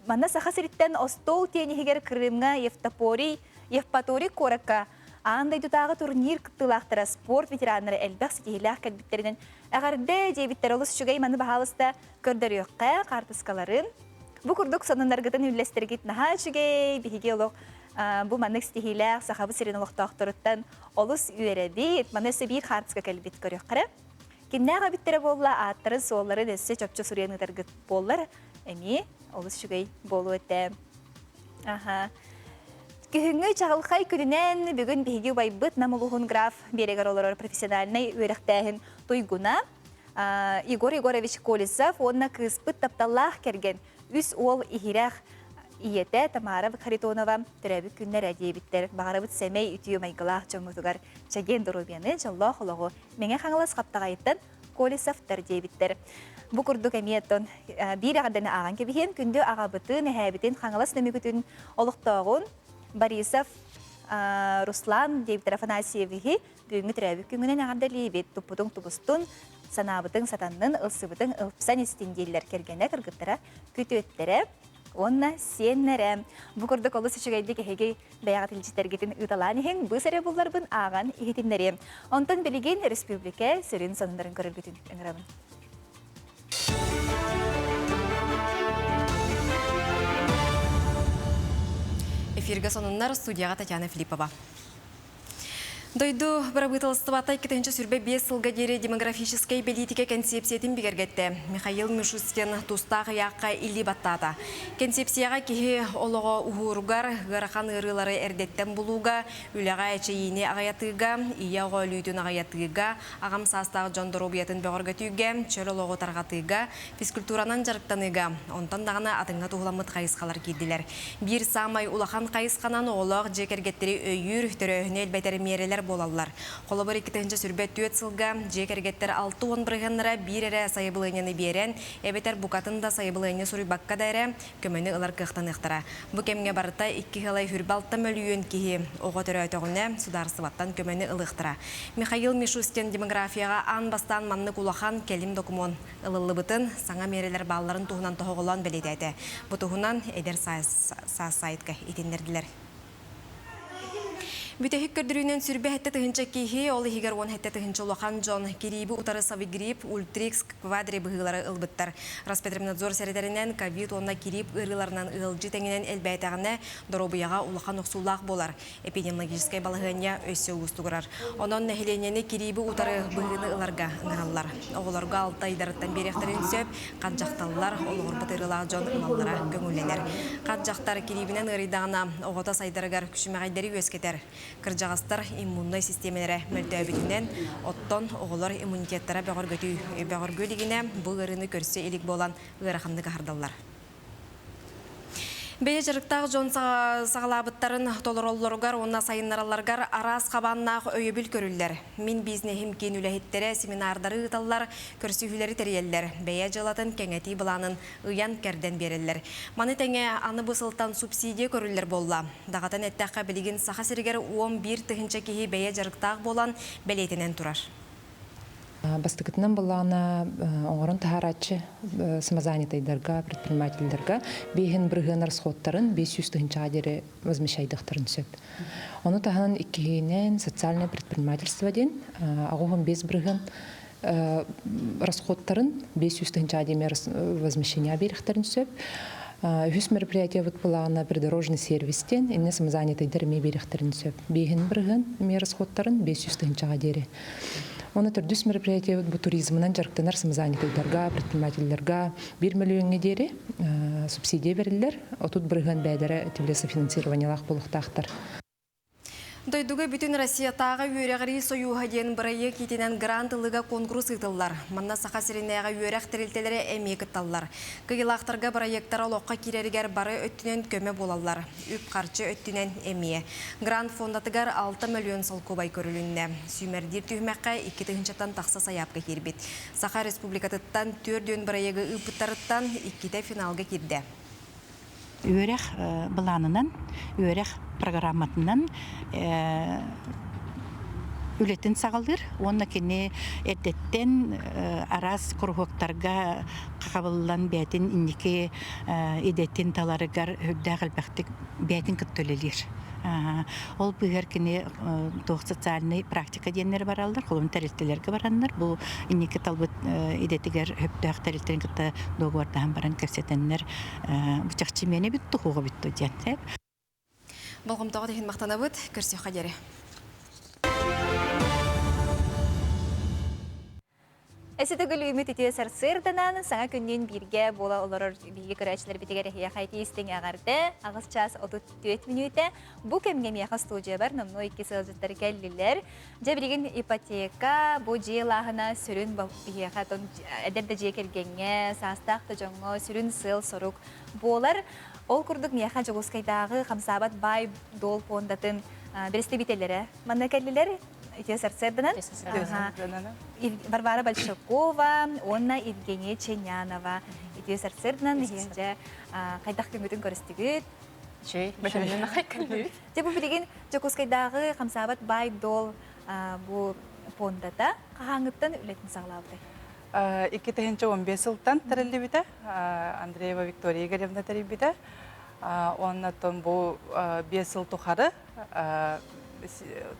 Манна Саха сириттэн остуол тиэньиһигэр Крымҥа Евтопорий, Евпаторий куоракка аан дойдутааҕы турнир кыттыылаахтара спорт ветераннара элбэх ситиһиилээх кэлбиттэринэн эҕэрдэ диэбиттэр олус үчүгэй маны баһаалыста көрдөрүөххэ хаартыскаларын. Бу курдук сонуннаргытын үллэстэргит наһаа үчүгэй биһиги олох бу маннык ситиһиилээх Сахабыт сирин олохтоохторуттан олус үөрэбит. Маны өссө биир хаартыска кэлбит көрүөххэ. Кимнээх эбиттэрэ буолла ааттарын-суолларын өссө чопчу суруйан ыытаргыт буоллар эмиэ олус үчүгэй буолуо этэ. Аха. Күһүҥҥү чаҕылхай күнүнэн бүгүн биһиги убайбыт Нам улууһун граф биэрэгэр олорор профессиональнай үөрэхтээһин туйгуна Егор Егорович Колесов уонна кыыспыт тапталлаах кэргэн үс уол иһирэх ийэтэ Тамара Харитонова төрөөбүт күннэрэ диэбиттэр. Баҕарабыт сэмэй үтүө майгылаах дьоммутугар чэгиэн доруобуйаны, дьоллоох олоҕу Мэҥэ Хаҥалас Хаптаҕайыттан Колесовтар диэбиттэр. Бу курдук эмиэ оттон биир эҕэрдэни ааҕан кэбиһиэм. Күндү аҕабытын, эһээбитин, Хаҥалас Нөмүгүтүн олохтооҕун Борисов Руслан диэбиттэр Афанасьевиһи бүгүҥҥү төрөөбүт күҥҥүнэн эҕэрдэлиибит. Туппутуҥ тубустун, санаабытыҥ сатаннын, ылсыбытыҥ ылсан истин дииллэр кэргэнэ кыргыттара, күтүөттэрэ уонна сиэннэрэ. Бу курдук олус үчүгэйдик эһиги бэйэҕит илдьитэргитин ыыталаан иһиҥ, быыс эрэ булларбын ааҕан иһитиннэриэм. Онтон билигин республика сүрүн сонуннарын көрөргүтүн ыҥырабын. Эфиргэ сонуннар студияҕа Татьяна Филиппова. Дойду бырабыыталыстыбата 2025 сылга диэри демографическай бэлиитикэ кэнсиэпсийэтин бигэргэттэ. Михаил Мишустин тустаах ыйаахха илии баттаата. Кэнсиэпсийэҕэ киһи олоҕо уһууругар, ыарахан ыарыылары эрдэттэн булууга, үлэҕэ эчэйиини аҕыйатыыга, ийэ оҕо өлүүтүн аҕыйатыыга, аҕам саастаах дьон доруобуйатын бөҕөргөтүүгэ, чөл олоҕу тарҕатыыга, физкультуранан дьарыктаныыга, онтон даҕаны атыҥҥа туһуламмыт хайысхалар киирдилэр. Биир саамай улахан хайысханан оҕолоох дьиэ кэргэттэри өйүүр, төрөөһүнү элбэтэр миэрэлэр буолаллар. Холобур, 2024 сылга дьиэ кэргэттэр 60 бырыһыаннара биир эрэ сайабылыанньаны биэрэн, эбэтэр букатын да сайабылыанньа суруйбакка да эрэ, көмөнү ылар кыахтаныахтара. Бу кэмҥэ барыта 2,26 мөлүйүөн киһи оҕо төрөөтөҕүнэ, судаарыстыбаттан көмөнү ылыахтара. Михаил Мишустин демографияҕа аан бастаан маннык улахан кэлим докумуон ылыллыбытын, саҥа миэрэлэр баалларын туһунан тоһоҕолоон бэлиэтээтэ. Бу туһунан Эдэр саас сайтка итиннэрдилэр. Бүтэһик көрдөрүүнэн сүрбэ сэттэ тыһыынча киһи, ол иһигэр 17 тыһыынча улахан дьон кирииби утары Савигрипп, Ультрикс, Квадри быһыылары ылбыттар. Роспотребнадзор сэрэтэринэн, ковид уонна кириип ыарыыларынан ыалдьыы тэҥинэн элбээтэҕинэ, доруобуйаҕа улахан охсуулаах буолар. Эпидемиологическай балаһыанньа өссө уустугурар. Онон нэһилиэнньэни кирииби утары быһыыны ыларга ыҥыраллар. Оҕолорго алта ыйдарыттан биэриэхтэрин сөп, хат дьахталлар, олоҕурбут ыарыылаах дьон ылаллара көҥүллэнэр. Хат дьахтар кириибинэн ыарыйдаҕына, оҕото сайдарыгар күчүмэҕэйдэри үөскэтэр. Кырдьаҕастар иммуннай систиэмэлэрэ мөлтөөбүтүнэн, оттон оҕолор иммунитеттара бөҕөргөтүү илигинэ бу ыарыыны көрсө илик буолан ыараханнык аһардаллар. Бэйэ дьарыктаах дьон саҕалаабыттарын толороллоругар уонна сайыннаралларыгар араас хабааннаах өйөбүл көрүллэр. Мин бизнеһим киин үлэһиттэрэ семинардары ыыталлар, көрсүһүүлэри тэрийэллэр, бэйэ дьыалатын кэҥэтии былаанын ыйан-кэрдэн биэрэллэр. Маны тэҥэ аны бу сылтан субсидия көрүллэр буолла. Даҕатан эттэххэ, билигин Саха сиригэр 11 тыһыынча киһи бэйэ дьарыктаах буолан бэлиэтэнэн турар. Бастакытынан былаана оҥорон таһаарааччы самозанятыйдарга, предпринимателлэргэ биэһин бырыһыан расходтарын 500 тыһыынчаҕа диэри возмещайдыахтарын сөп. Ону таһынан иккиһинэн социальное предпринимательство диэн 85 бырыһыан расходтарын 500 тыһыынчаҕа диэри возмещение биэриэхтэрин сөп. Үһүс мероприятиебыт былаана придорожный сервис диэн иннэ самозанятыйдар эмиэ биэриэхтэрин сөп. Биэһин бырыһыан эмиэ расходтарын 500 тыһыынчаҕа диэри. Уонна төрдүс мероприятиебыт бу туризмынан дьарыктанар самозанятыйдарга, предпринимателлэргэ 1 мөлүйүөҥҥэ диэри субсидия бэриллэр. 30% бэйэлэрэ тимле софинансированиелаах буолуохтаахтар. Дойдуга бүтүн Россиятааҕы үөрэҕирии сойууһа диэн бырайыак иитинэн грант ылыыга куонкурус ыытыллар. Манна Саха сиринээҕи үөрэх тэрилтэлэрэ эмиэ кытталлар. Кыайыылаахтарга бырайыактара олоххо киирэригэр бары өттүнэн көмө буолаллар. Үп-харчы өттүнэн эмиэ. Грант фондатыгар 6 мөлүйүөн солкуобай көрүлүннэ. Сүүмэрдиир түһүмэххэ 2 тыһыынчаттан тахса сайаапка киирбит. Саха Республикатыттан 4 бырайыагы ыыппыттарыттан иккитэ финалга киирдэ. Үөрэх былаанынан, үөрэх программатынан үлэтин саҕалыыр уонна кини эрдэттэн араас куруһуоктарга хабыллан бэйэтин инники идэтин таларыгар үрдээх элбэхтик бэйэтин кытта үлэлиир. Ол быыһар кини туох социальный практика диэннэр бараллар, холобур тэрилтэлэргэ бараннар, бу инники талбыт идэтигэр сөптөөх тэрилтэрин кытта дуогабардаһан баран кэпсэтэннэр бу чахчы миэнэ бүттү, хуоҕа бүттү диэн. Болҕомтоҕут иһин махтанабыт. Көрсүөххэ диэри. Эсэтөгүл үмүт үтүө сарсыарданан саҥа күннүүн бииргэ буола олорор биһиги көрөөччүлэрбитигэр эһиэхэ итии-истиҥ эҕэрдэ аҕыс чаас 34 мүнүүтэ бу кэмҥэ миэхэ студиябар номнуо икки сылдьыттар кэллилэр дьэ билигин ипотека бу дьиэ ылааһына сүрүн биһиэхэ эдэр да дьиэ кэргэҥҥэ саастаах да дьоҥҥо сүрүн сыал-сорук буолар ол курдук миэхэ Дьокуускайдааҕы хамсаабат баай дуол пуондатын бэрэстэбиитэллэрэ манна кэллилэр Үтүө сарсыарданан. Варвара Большакова уонна Евгения Ченянова. Үтүө сарсыарданан иһиэхэ хайдах күҥҥүтүн көрүстүгүт? Үчүгэй, бэлэмнэн ахай кэллибит. Дьэ бу билигин Дьокуускайдааҕы хамсаабат баай-дуол бу пуондата хаһааҥҥыттан үлэтин саҕалаабытай? 2015 сылтан тэриллибитэ. Андреева Виктория Игоревна тэрийбитэ. Уонна бу 5 сыл тухары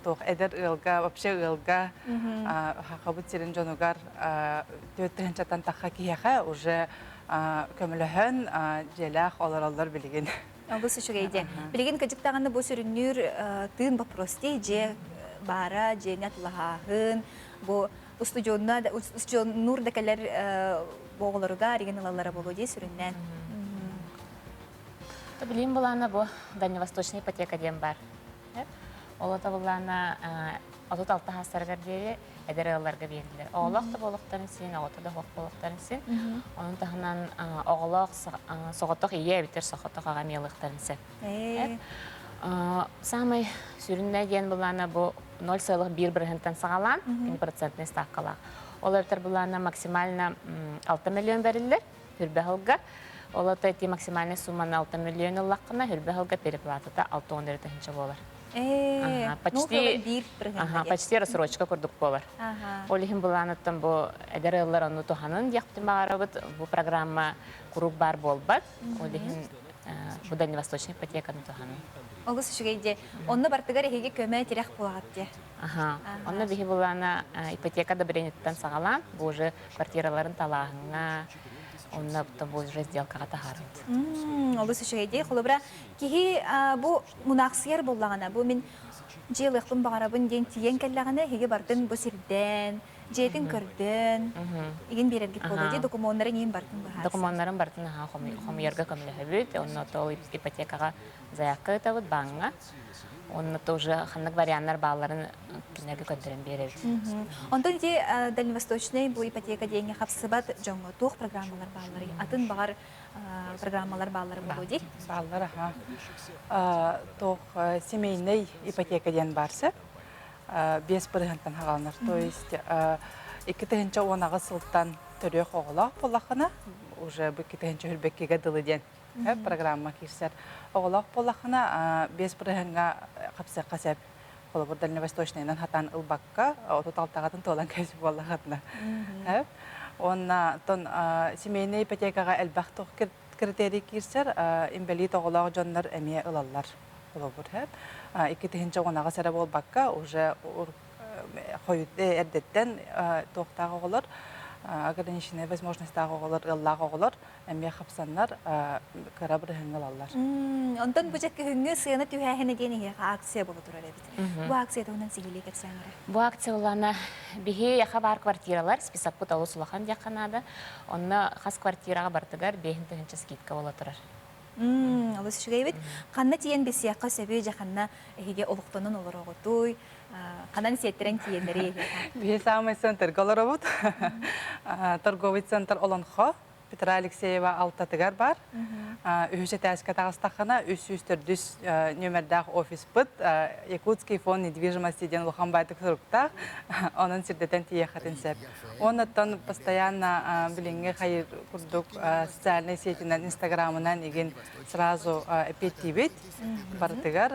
туох эдэр ыалга, вообще ыалга Хахабыт сирин дьонугар түөрт тыһыынчаттан тахха киһиэхэ уже көмөлөһөн дьиэлээх олороллор билигин. Олус үчүгэй дьэ. Билигин кыдьык даҕаны бу сүрүннүүр тыын вопрос дии дьиэ баара, дьиэни атылаһааһын, бу устудьуоннуур да кэлэр оҕолоругар игин ылаллара буолуо дии сүрүннээн. Билим былаана бу Дальневосточная ипотека диэн бар. Ол ата былаана 36 хаастарыгар диэри эдэр ыалларга биэриллэр. Оҕолоох да буолуохтарын син, оҕото да суох буолуохтарын син. Onun таһынан оҕолоох соҕотох ийэ эбэтэр соҕотох аҕа эмиэ ылыахтарын сөп. Самый сүрүннэ диэн былаана бу 0,1 бырыһынтан саҕалаан, процентный ставкалаах. Ол эбэтэр былаана максимально 6 миллион бэриллэр. Хүрбэ сылга. Ол ата ити максимальный сумманы 6 миллион ыллаххына, хүрбэ сылга переплатата 6 тыһыынча буолар. Почти почти рассрочка курдук буолар. Ол иһин былааныттан бу эдэр ыаллар ону туһанын диэхпитин баҕарабыт. Бу программа куруук баар буолбат. Ол иһин бу дальневосточный ипотеканы туһанын. Олус үчүгэй дии. Онно бартыгар эһиги көмө тирэх буолаҕыт дии. Онно биһи былаана ипотека одобрениеттан саҕалаан, бу уже квартираларын талааһыҥҥа, онно бу уже сделкаҕа таһаарбыт. Олус үчүгэй дии. Холобура, киһи бу мунаахсыйар буоллаҕына, бу мин дьиэ ылыахпын баҕарабын диэн тиийэн кэллэҕинэ, эһиги бардын бу сирдээн, дьиэтин көрдөөн, игин биэрэргит буолуо дии, докумуоннарын иин бартын быһаарсан. Докумуоннарын бартын хомуйарга көмөлөһөбүт, онно ол ипотекаҕа заявка ыытабыт бааҥҥа. Онно тоже ханнык варианнар баалларын кинилэргэ көрдөрөн биэрэбит. Онтон ити дальневосточный бу ипотека диэҥҥэ хапсыбат дьоҥҥо туох программалар баалларый? Атын баҕар программалар бааллара буолуо дии? Бааллар, аха. Туох семейный ипотека диэн баар сөп. 5 бырыһыантан хааланар. То есть 2018 сылтан төрүөх оҕолоох буоллаххына, уже бу 2022-гэ дылы диэн программа киирсэр. Оҕолоох буоллаххына, 5 бырыһыаҥҥа хапсыахха сөп. Холобур, Дальневосточныйынан хатаан ылбакка, 36-атын туолан кэс буоллаххытына. Уонна тон семейный ипотекаҕа элбэх туох критерий киирсэр, инбэлиит оҕолоох дьоннор эмиэ ылаллар. Холобур, 2018 эрэ буолбакка, уже хойут эрдэттэн туохтаах оҕолор, ограниченная возможностьтаах оҕолор, ыаллаах оҕолор эмиэ хапсаннар кыра бырыһыҥҥа ылаллар. Онтон бу дьэ күһүҥҥү сыана түһээһинэ диэн эһиэхэ акция буола турар эбит. Бу акция туһунан сиһилии кэпсээн эрэ. Бу акция улаана биһи яха баар квартиралар списокпут олус улахан диэххэ наада. Онно хас квартираҕа бартыгар 5000 скидка буола турар. Олус үчүгэй эбит. Ханна тиийэн билсиэххэ сөбүй, дьэ ханна эһиги олохтонон олороҕутуй, ханан сиэттэрэн тиийэллэрий эһиэхэ? Биһи саамай центрга олоробут. Торговый центр Олонхо Петра Алексеева алтатыгар бар. Үһүс этээскэ таҕыстаххына, 304 нүөмэрдээх офиспыт Якутский фонд недвижимости диэн улахан баайтык суруктаах. Онон сирдэтэн тиийиэххитин сөп. Оннуттан постоянно билиҥҥи хайыр курдук социальнай сетинэн, инстаграмынан игин сразу эппиэттиибит барытыгар.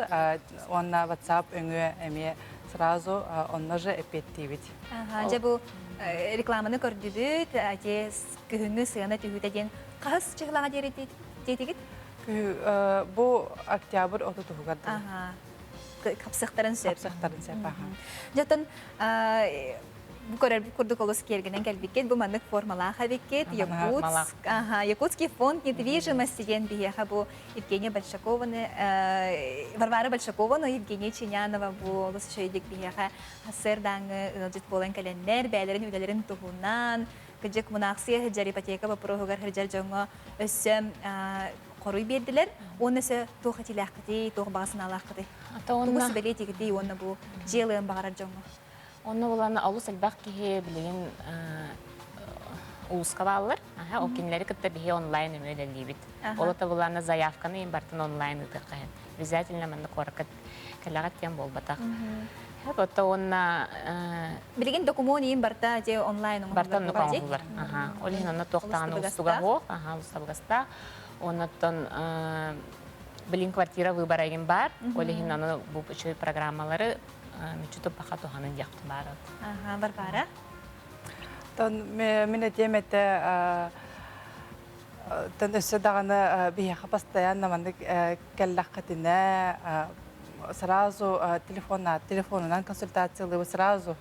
Уонна WhatsApp өҥүө эмиэ сразу онно же эппиэттиибит. Дьэ бу рекламаны көрдүбүт, ати күһүҥҥү сыана түһүүтэ диэн хаһыс чыһылаҕа диэри диэтигит? Бу октябрь отутугар. Хапсыхтарын сөп. Хапсыхтарын сөп, аха. Дьотон бу көрөр курдук олус киэргэнэн кэлбиккит, бу маннык формалаах эбиккит. Якутск, ага, Якутский фонд недвижимости диэн биһиэхэ бу Евгения Большакованы, Варвара Большакованы, Евгения Чинянова бу олус үчүгэйдик биһиэхэ сарсыардааҥҥы ыалдьыт буолан кэлэннэр, бэйэлэрин үлэлэрин туһунан, кыдьык мунаахсыйа сылдьар ипотека боппуруоһугар сылдьар дьоҥҥо өссө хоруй биэрдилэр. Уонна өссө туох этиилээххитий, туох баҕа санаалааххытый? Тугу сүбэлиэтигитий уонна бу дьиэ ылыан баҕарар дьоҥҥо? Онно булан олус элбэх киһи билигин улууска бааллар. Ол кинилэри кытта биһи онлайн эмиэ үлэлиибит. Ол это булана заявканы им бартын онлайн ыытыахха. Обязательно манна куоракка кэлэҕит диэн буолбатах. Ото уонна Билигин докумуон иин барта же онлайн барта оннук оҥоһуллар. Ол иһин онно туохтаҕаны устуга суох, устабыгастаах. Оннуттан билин квартира выбора игин бар. Ол иһин аны бу үчүгэй программалары мүччү туппаха туһанын диэхпит баар. Аха, Варвара. Тон мин этиэм этэ тон өссө даҕаны биһиэхэ постоянно маннык кэллэххитинэ сразу телефонна телефонунан консультациялыыбыт сразу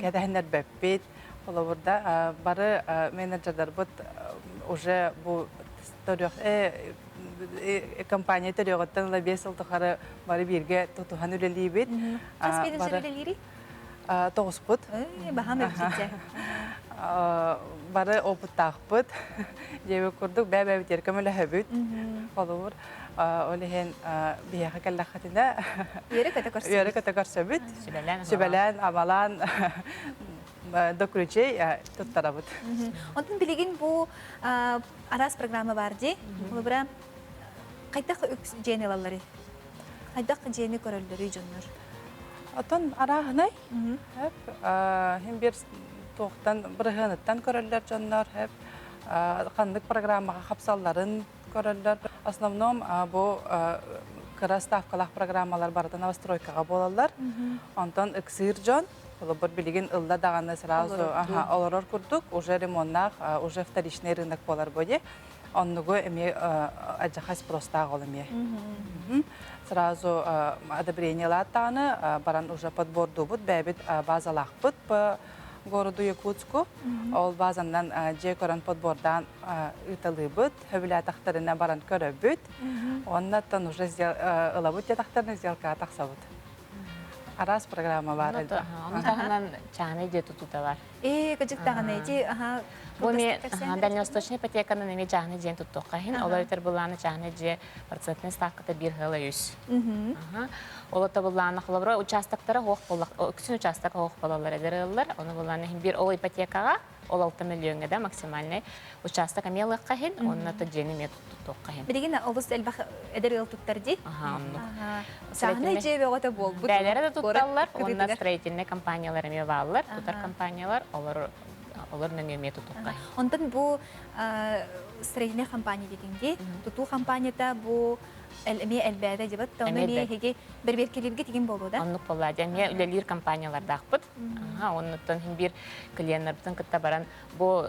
кэтэһиннэрбэппит холобурда бары менеджердарбыт уже бу компания төрүөҕүттэн ыла 5 сыл тухары бары бииргэ тутуһан үлэлиибит. Хас менеджер үлэлиирий? Тоҕуспут. Баһаам эбитчэ. Бары опыттаахпыт. Диэбит курдук бэйэ-бэйэбитигэр көмөлөһөбүт. Холобур, ол иһин биһиэхэ кэллэххитинэ үөрэ-көтө көрсөбүт. Үөрэ-көтө көрсөбүт. Сүбэлээн, амалаан до ключей туттарабыт. Онтон билигин бу араас программа бар дии. Холобура, хайдах дьиэни ылалларый? Хайдах дьиэни көрөллөрүй дьоннор? Отон арааһынай. Хим бир туохтан бырыһыаныттан көрөллөр дьоннор, ханнык программаҕа хапсалларын көрөллөр. Основном бу кыра ставкалаах программалар барыта новостройкаҕа буолаллар. Онтон ыксыыр дьон, холобур билигин ылла даҕаны сразу олорор курдук, уже ремоннаах, уже вторичный рынок буолар бу Оннугу эмиэ адьахас простаах ол эмиэ. Сразу одобрение даҕаны баран уже подбордуубут, бэйэбит базалаахпыт по городу Якутску. Ол базаннан дьиэ көрөн подбордаан ыыталыыбыт, хөбүлээтахтарына баран көрөбүт. Оннаттан уже ылабыт диэтэхтэринэ сделкаҕа тахсабыт. Араас программа бар элбэх. Ону таһынан чааһынай дьиэ тутуута бар. Ээ, кыдьык даҕаны ити аха Бу эми дальневосточная ипотеканан эми чааһынай дьиэн туттуохха иһин, ол эбэтэр былааны чааһынай дьиэ процентный ставката биир ыла үс. Ол ото былааны холобура участоктара хуох боллах, үксүн участок хуох болалар эдэр ыаллар, ону былааны иһин бир ол ипотекаҕа ол алта миллиоҥҥа да максимальный участок эмиэ ылыахха иһин, уонна то дьиэни эмиэ туттуохха иһин. Билигин олус элбэх эдэр ыал туттар дии. Аха, оннук. Чааһынай дьиэ бөҕөтө буолбут. Бээлэрэ да тутталлар, уонна строительнай компаниялар эмиэ бааллар, тутар компаниялар, олор олор нөҥүө эмиэ тутуохха. Онтон бу строительнай компания диэтиҥ дии. Тутуу компанията бу эмиэ элбээтэ дебат, ону эмиэ эһиги бэрбиэркэлииргэ тигин буолуо да? Оннук буолла. Эмиэ үлэлиир компаниялардаахпыт. Оннуттан хин биир клиеннарбытын кытта баран бу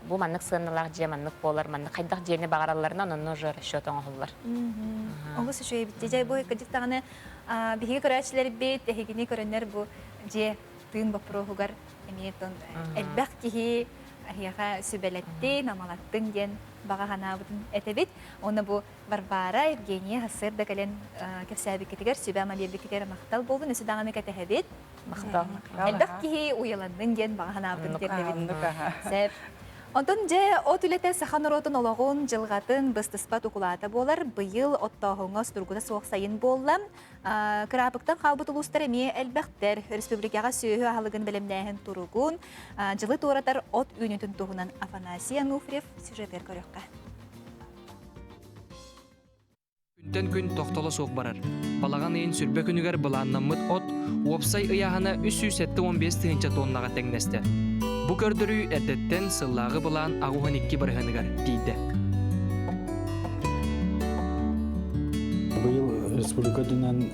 бу маннык сыаналаах дьиэ маннык буолар, маннык хайдах дьиэни баҕаралларынан онно уже расчет оҥоһуллар. Олус үчүгэй эбит. Дьэ бу кырдьык даҕаны биһиги көрөөччүлэрбит эһигини көрөннөр бу дьиэ тыын боппуруоһугар эмиэ элбэх киһи эһиэхэ сүбэлэттин, амалаттын диэн баҕа санаабытын этэбит. Уонна бу Варвара, Евгения сарсыарда кэлэн кэпсээбиккитигэр, сүбэ-ама биэрбиккитигэр махтал буоллун, өссө даҕаны кэтэһэбит. Махтал. Элбэх киһи уйаланнын диэн баҕа санаабытын тиэрдэбит. Сөп. Онтон дьэ от үлэтэ саха норуотун олоҕун, дьылҕатын быстыспат укулаата буолар. Быйыл оттооһуҥҥа судургута суох сайын буолла. Кыраапыктан хаалбыт улуустар эмиэ элбэхтэр. Республикаҕа сүөһү аһылыгын бэлэмнээһин туругун, дьылы туоратар от үүнүүтүн туһунан Афанасий Ануфриев сюжетыгар көрүөххэ. Күнтэн күн тохтоло суох барар. Балаҕан ыйын сүрбэ күнүгэр былааннаммыт от уопсай ыйааһына 375 тыһыынча тоннаҕа тэҥнэстэ. Бу көрдөрүү эрдэттэн сыллааҕы былаан 82 бырыһыаныгар тиийдэ. Быйыл республика үрдүнэн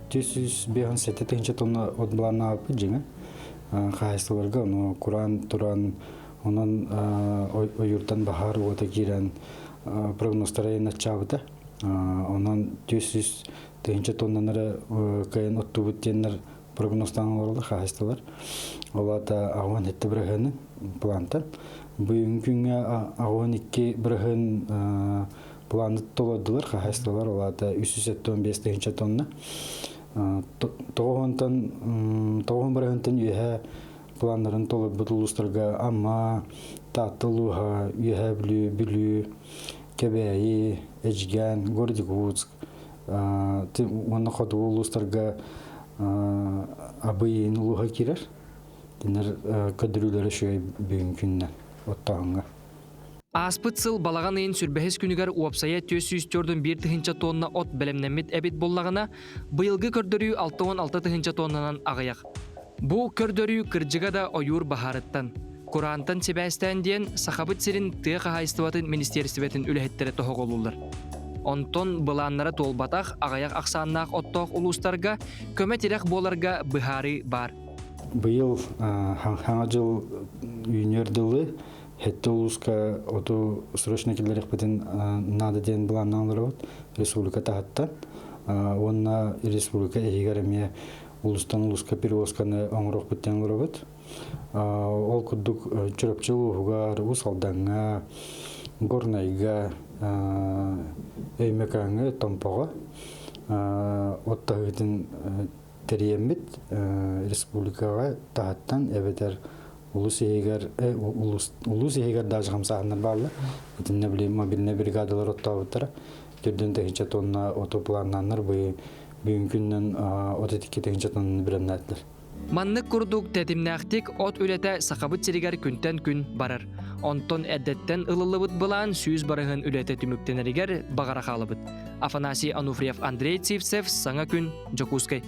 457 тыһыынча тонна от былааннаабыппыт дьиҥэ. Хаһаайыстыбаларга ону кураан туран, онон ойууртан баһаар уота киирэн прогнозтара аччаабыта. Онон 400 тыһыынча тоннаны эрэ кыайан оттубут диэннэр прогнозтаан олороллор хаһаайыстыбалар. Ол аата 87 бырыһыаны плантан. Бүгүҥҥү күҥҥэ 82 бырыһыан планы толордулар хаһаайыстыбалар. Ол аата 375 тыһыынча тонна. Тоҕуһунтан тоҕуһун бырыһыантан үөһэ планнарын толорбут улуустарга Амма, Таатта улууһа, Үөһээ Бүлүү, Бүлүү, Кэбээйи, Эдьигээн, город Якутск уонна хотугу улуустарга Абый улууһа киирэр. Кинилэр көрдөрүүлэрэ үчүгэй бүгүн күннэн оттооһуҥҥа. Ааспыт сыл балаҕан ыйын сүрбэһис күнүгэр уопсайа 441 тыһыынча тонна от бэлэмнэммит эбит буоллаҕына, быйылгы көрдөрүү 66 тыһыынча тоннанан аҕыйах. Бу көрдөрүү кырдьыга да ойуур баһаарыттан, кураантан сибээстээн диэн Сахабыт сирин тыа хаһаайыстыбатын министиэристибэтин үлэһиттэрэ тоһоҕолууллар. Онтон былааннара туолбатах аҕыйах ахсааннаах оттоох улуустарга көмө-тирэх буоларга быһаарыы баар. Быйыл хаҥа дьыл үүнүөр дылы Хэттэ улууска оту срочно киллэриэхпитин наада диэн былааннаан олоробут республика таһыттан уонна республика иһигэр эмиэ улуустан улууска перевозканы оҥоруохпут диэн олоробут. Ол курдук Чурапчы улууһугар, Уус Алдаҥҥа, Горнайга, Өймөкөөҥҥө, Томпоҕо от таһыытын тэрийэммит республикаҕа таһыттан эбэтэр улуус иһигэр улуус иһигэр даже хамсааһыннар бааллар. Итиннэ били мобильнай бригадалар оттообуттара. Төрдүн тыһыынча тонна оту планнааннар бүгүн күннэн от икки тыһыынча тоннаны бэлэмнээтилэр. Маннык курдук тэтимнээхтик от үлэтэ Сахабыт сиригэр күнтэн күн барар. Онтон эрдэттэн ылыллыбыт былаан 100 барыһын үлэтэ түмүктэнэригэр баҕара хаалабыт. Афанасий Ануфриев, Андрей Цивцев, Саҥа күн, Дьокуускай.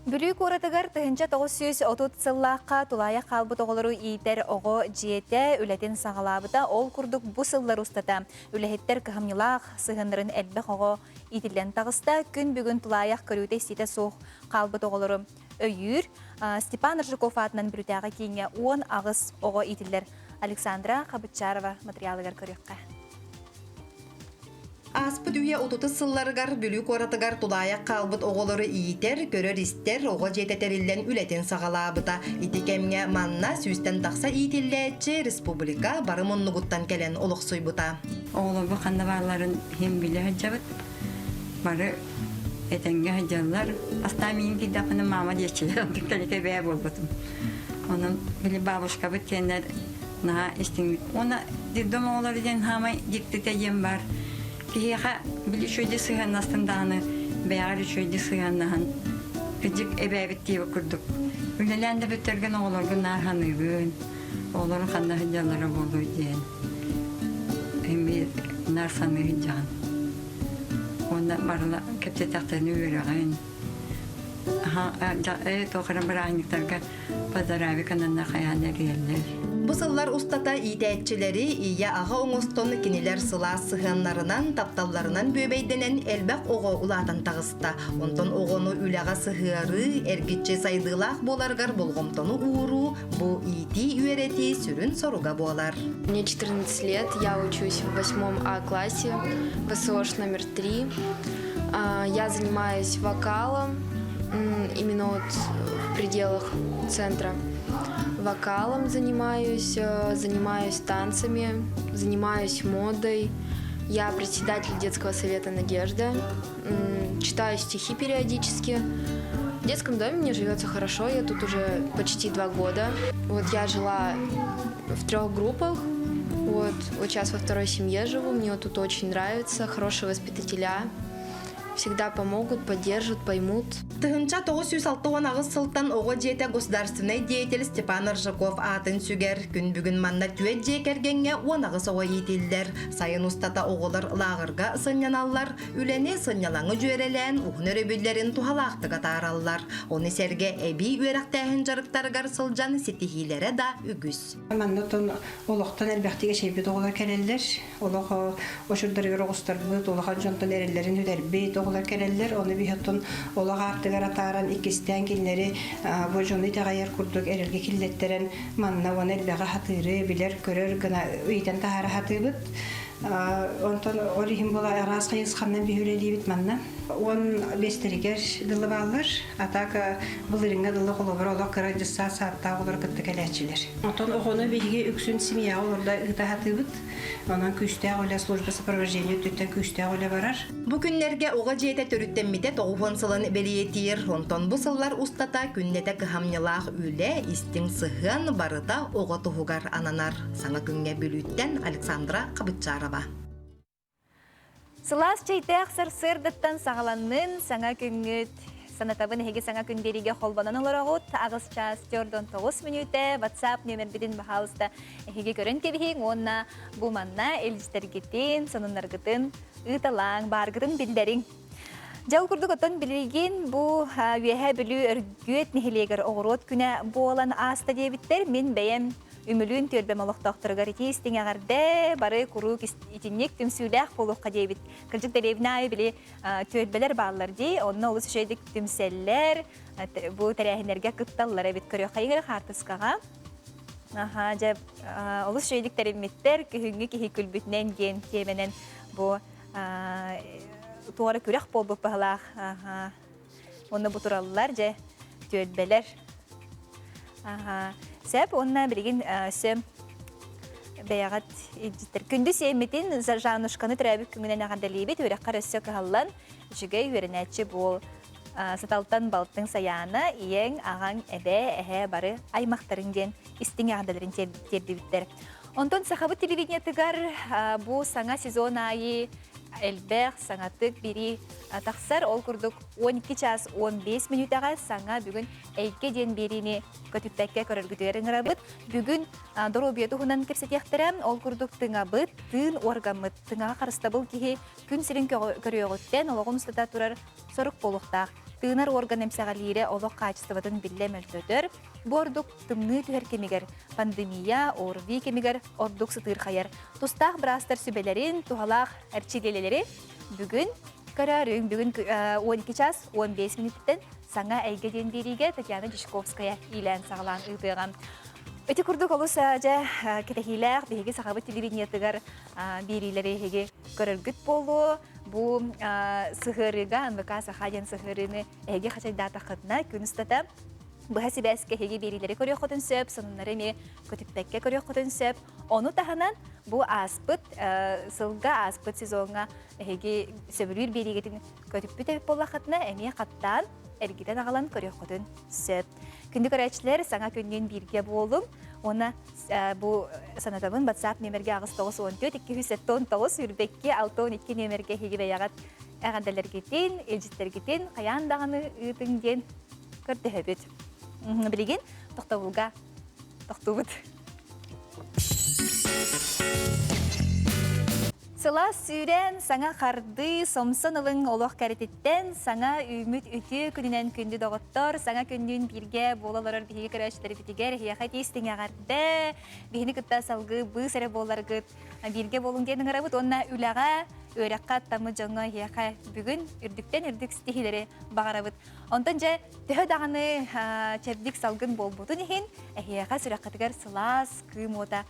Бүлүү куоратыгар 1930 сыллаахха тулаайах хаалбыт оҕолору иитэр оҕо дьиэтэ үлэтин саҕалаабыта. Ол курдук бу сыллар устата үлэһиттэр кыһамньылаах сыһыаннарын элбэх оҕо иитиллэн таҕыста. Күн бүгүн тулаайах көрүүтэ-истиитэ суох хаалбыт оҕолору өйүүр. Степан Рыжиков аатынан Бүлүүтээҕи кииҥҥэ 18 оҕо иитиллэр. Александра Хабытчарова материалыгар көрүөххэ. Ааспыт үйэ отутус сылларыгар Бүлүү куоратыгар тулаайах хаалбыт оҕолору иитэр, көрөр-истэр оҕо дьиэтэ тэриллэн үлэтин саҕалаабыта. Ити кэмҥэ манна сүүстэн тахса иитиллээччи республика бары муннугуттан кэлэн олохсуйбута. Оҕолорбут ханна баалларын иһин билэ сылдьабыт. Бары Этэҥҥэ сылдьаллар. Бастаан миигин киирдэхпинэ маама диэччилэр, онтон кэликэ бэйэ буолбутум. Онон били бабушкабыт диэннэр наһаа истиҥник. Уонна детдом оҕолоро диэн хаамай дьиктитэ диэн баар. Киһиэхэ били үчүгэйдик сыһыаннастын даҕаны бэйэҕэр үчүгэйдик сыһыаннаһан кырдьык эбээбит диэбит курдук. Үлэлээн да бүттэргин оҕолоргун наар саныыбын. Оҕолорун ханна сылдьаллара буолуой диэн. Эмиэ наар саныы сылдьаҕын. Уонна барыла кэпсэтэхтэринэ үөрэҕин. Ээ туох эрэ бырааһынньыктарга поздравик ананна хайаан эрийэллэр. Бу сыллар устата иитээччилэри ийэ-аҕа оҥостон кинилэр сылаас сыһыаннарынан, тапталларынан бүөбэйдэнэн элбэх оҕо улаатан таҕыста. Онтон оҕону үлэҕэ сыһыарыы, эргиччи сайдыылаах буоларыгар болҕомтону ууруу бу иитии-үөрэтии сүрүн соруга буолар. Мне 14 лет, я учусь в восьмом А классе, ВСОШ номер 3. Я занимаюсь вокалом, именно вот в пределах центра. Вокалом занимаюсь, занимаюсь танцами, занимаюсь модой. Я председатель детского совета «Надежда», читаю стихи периодически. В детском доме мне живется хорошо, я тут уже почти 2 года. Вот я жила в трех группах, вот, вот сейчас во второй семье живу, мне вот тут очень нравится, хорошие воспитателя, всегда помогут, поддержат, поймут. 1968 сылтан оҕо дьиэтэ государственнай деятель Степан Аржаков аатын сүгэр. Күн бүгүн манна түөрт дьиэ кэргэҥҥэ 18 оҕо иитиллэр. Сайын устата оҕолор лааҕырга сынньаналлар, үлэни сынньалаҥы дьүөрэлээн уһун өрөбүллэрин туһалаахтык атаараллар. Ону сэргэ эбии үөрэхтээһин дьарыктарыгар сылдьан ситиһиилэрэ да үгүс. Манна олохтон элбэхтик эчэйбит оҕолор кэлэллэр. Олох очурдарыгар оҕустарбыт, улахан дьонтон эрэллэрин сүтэрбит оҕолор кэлэллэр. Ону биһиттэн олох аартыгар атааран иккистээн кинилэри бу дьону итэҕэйэр курдук эрэлгэ киллэттэрэн манна уонна элбэҕи хатыыры билэр-көрөр гына ыйтан таһаара хатыыбыт. Онтон ол иһин була араас хайысханнан биһи үлэлиибит манна. 15-тэригэр дылы бааллар. Атака былырыҥҥа дылы холобур олох кыра дьыссаат сааттаах олор кытта кэлээччилэр. Онтон оҕону биһиги үксүн семьяҕа олордо ыыта сатыыбыт. Онон күүстээх үлэ служба сопровождения өттүттэн күүстээх үлэ барар. Бу күннэргэ оҕо дьиэтэ төрүттэммитэ 90 сылын бэлиэтиир. Онтон бу сыллар устата күннэтэ кыһамньылаах үлэ, истиҥ сыһыан барыта оҕо туһугар ананар. Саҥа күҥҥэ Бүлүүттэн Александра Хабытчарова. Сылаас чэйдээх сарсыардаттан саҕаланнын саҥа күҥҥүт. Санатабын эһиги саҥа күн биэриигэ холбонон олороҕут. Аҕыс чаас 49 мүнүүтэ WhatsApp нүөмэрбитин баһаалыста эһиги көрөн кэбиһиҥ уонна бу манна илдьитэргитин, сонуннаргытын ыыталааҥ, бааргытын биллэриҥ. Дьэ ол курдук оттон билигин бу Үөһээ Бүлүү Өргүөт нэһилиэгэр оҕуруот күнэ буолан ааста диэбиттэр. Мин бэйэм Үмүлүүн түөлбэм олохтоохторугар итии истиҥ эҕэрдэ, бары куруук итинник түмсүүлээх буолуохха диэбит. Кырдьык дэриэбинэ аайы били түөлбэлэр бааллар дии, онно олус үчүгэйдик түмсэллэр, бу тэрээһиннэргэ кытталлар эбит. Көрүөххэйиҥ эрэ хаартыскаҕа. Аха, дьэ, олус үчүгэйдик тэриммиттэр, күһүҥҥү киһи күлбүтүнэн диэн тиэмэнэн бу туора күрэх буолбут баһылаах. Аха. Онно бу тураллар, дьэ, түөлбэлэр. Аха. Сөп, уонна билигин өссө бэйэҕит илдьиттэр. Күндү сиэммитин Жанушканы төрөөбүт күҥүнэн эҕэрдэлиибит. Үөрэххэр өссө кыһаллан, үчүгэй үөрэнээччи буол. Саталтан балтыҥ Сайаана, ийэҥ, аҕаҥ, эбээ, эһээ бары аймахтарыҥ диэн истиҥ эҕэрдэлэрин тиэрдибиттэр. Онтон сахабыт телевидениетыгар бу саҥа сезон аайы элбэх саҥатык бири тахсар. Ол курдук 12 час 15 мүнүүтэҕэ саҥа бүгүн Эйгэ диэн биэриини көтүппэккэ көрөргүтүгэр ыҥырабыт. Бүгүн доруобуйа туһунан кэпсэтиэхтэрэ. Ол курдук тыҥабыт, тыын уоргаммыт, тыҥаҕа харыстабыл киһи күн сирин көрүөҕүттэн олоҕун устата турар сорук буолуохтаах. Тыынар уорган эмсэҕэлиирэ олох хаачыстыбатын биллэ мөлтөтөр. Бу ордук тымныы түһэр кэмигэр, пандемия, ОРВИ кэмигэр ордук сытыырхайар. Тустаах быраастар сүбэлэрин, туһалаах эрчилиилэри бүгүн көрөөрүҥ. Бүгүн 12 час 15 мүнүүттэн саҥа эйгэ диэн биэриигэ Татьяна Дьячковская иилээн-саҕалаан ыытыаҕа. Ити курдук олус дьэ кэтэһиилээх биһиги сахабыт телевидениетыгар биэриилэри эһиги көрөргүт буолуо. Бу сыһыарыыга НВК Саха диэн сыһыарыыны эһиги хачайдаатаххытына күн устата. Быһа сибээскэ эһиги биэриилэри көрүөххүтүн сөп, сонуннары эмиэ көтүппэккэ көрүөххүтүн сөп. Ону таһынан бу ааспыт сылга, ааспыт сезоҥҥа эһиги сөбүлүүр биэриигитин көтүппүт эбит буоллаххытына, эмиэ хаттаан эргитэн аҕалан көрүөххүтүн сөп. Күндү көрөөччүлэр, саҥа күннүүн бииргэ буолуҥ. Уонна бу санатабын WhatsApp нүөмэргэ 894 279 22 62 нүөмэргэ эһиги бэйэҕит эҕэрдэлэргитин, илдьиттэргитин хайаан даҕаны ыытыҥ диэн көрдөһөбүт. Билигин тохтобулга тохтуубут. Сылаас сүүрэн, саҥа хардыы, сомсон ылыҥ олох кэрэтиттэн, саҥа үүммүт үтүө күнүнэн күндү доҕоттор, саҥа күннүүн бииргэ буола олорор биһиги көрөөччүлэрбитигэр эһиэхэ тиистиҥ эҕэрдэ, биһини кытта салгыы быыс эрэ буоларгыт бииргэ буолуҥ диэн ыҥырабыт уонна үлэҕэ, үөрэххэ аттаммыт дьоҥҥо эһиэхэ бүгүн үрдүктэн үрдүк ситиһиилэри баҕарабыт. Онтон дьэ, төһө даҕаны чэбдик салгын буолбутун иһин, эһиэхэ сүрэххитигэр сылаас кыым уота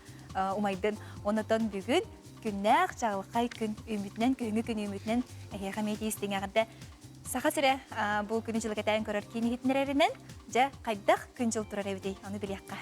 умайдын. Онотон бүгүн күннээх чаҕылхай күн үүммүтүнэн, күһүҥҥү күн үүммүтүнэн эһиэхэ эмиэ тиистиҥ эҕэрдэ. Саха сирэ бу күнү-дьылы кэтээн көрөр киин иһитиннэрэринэн, дьэ, хайдах күн-дьыл турар эбитий, ону билиэххэ.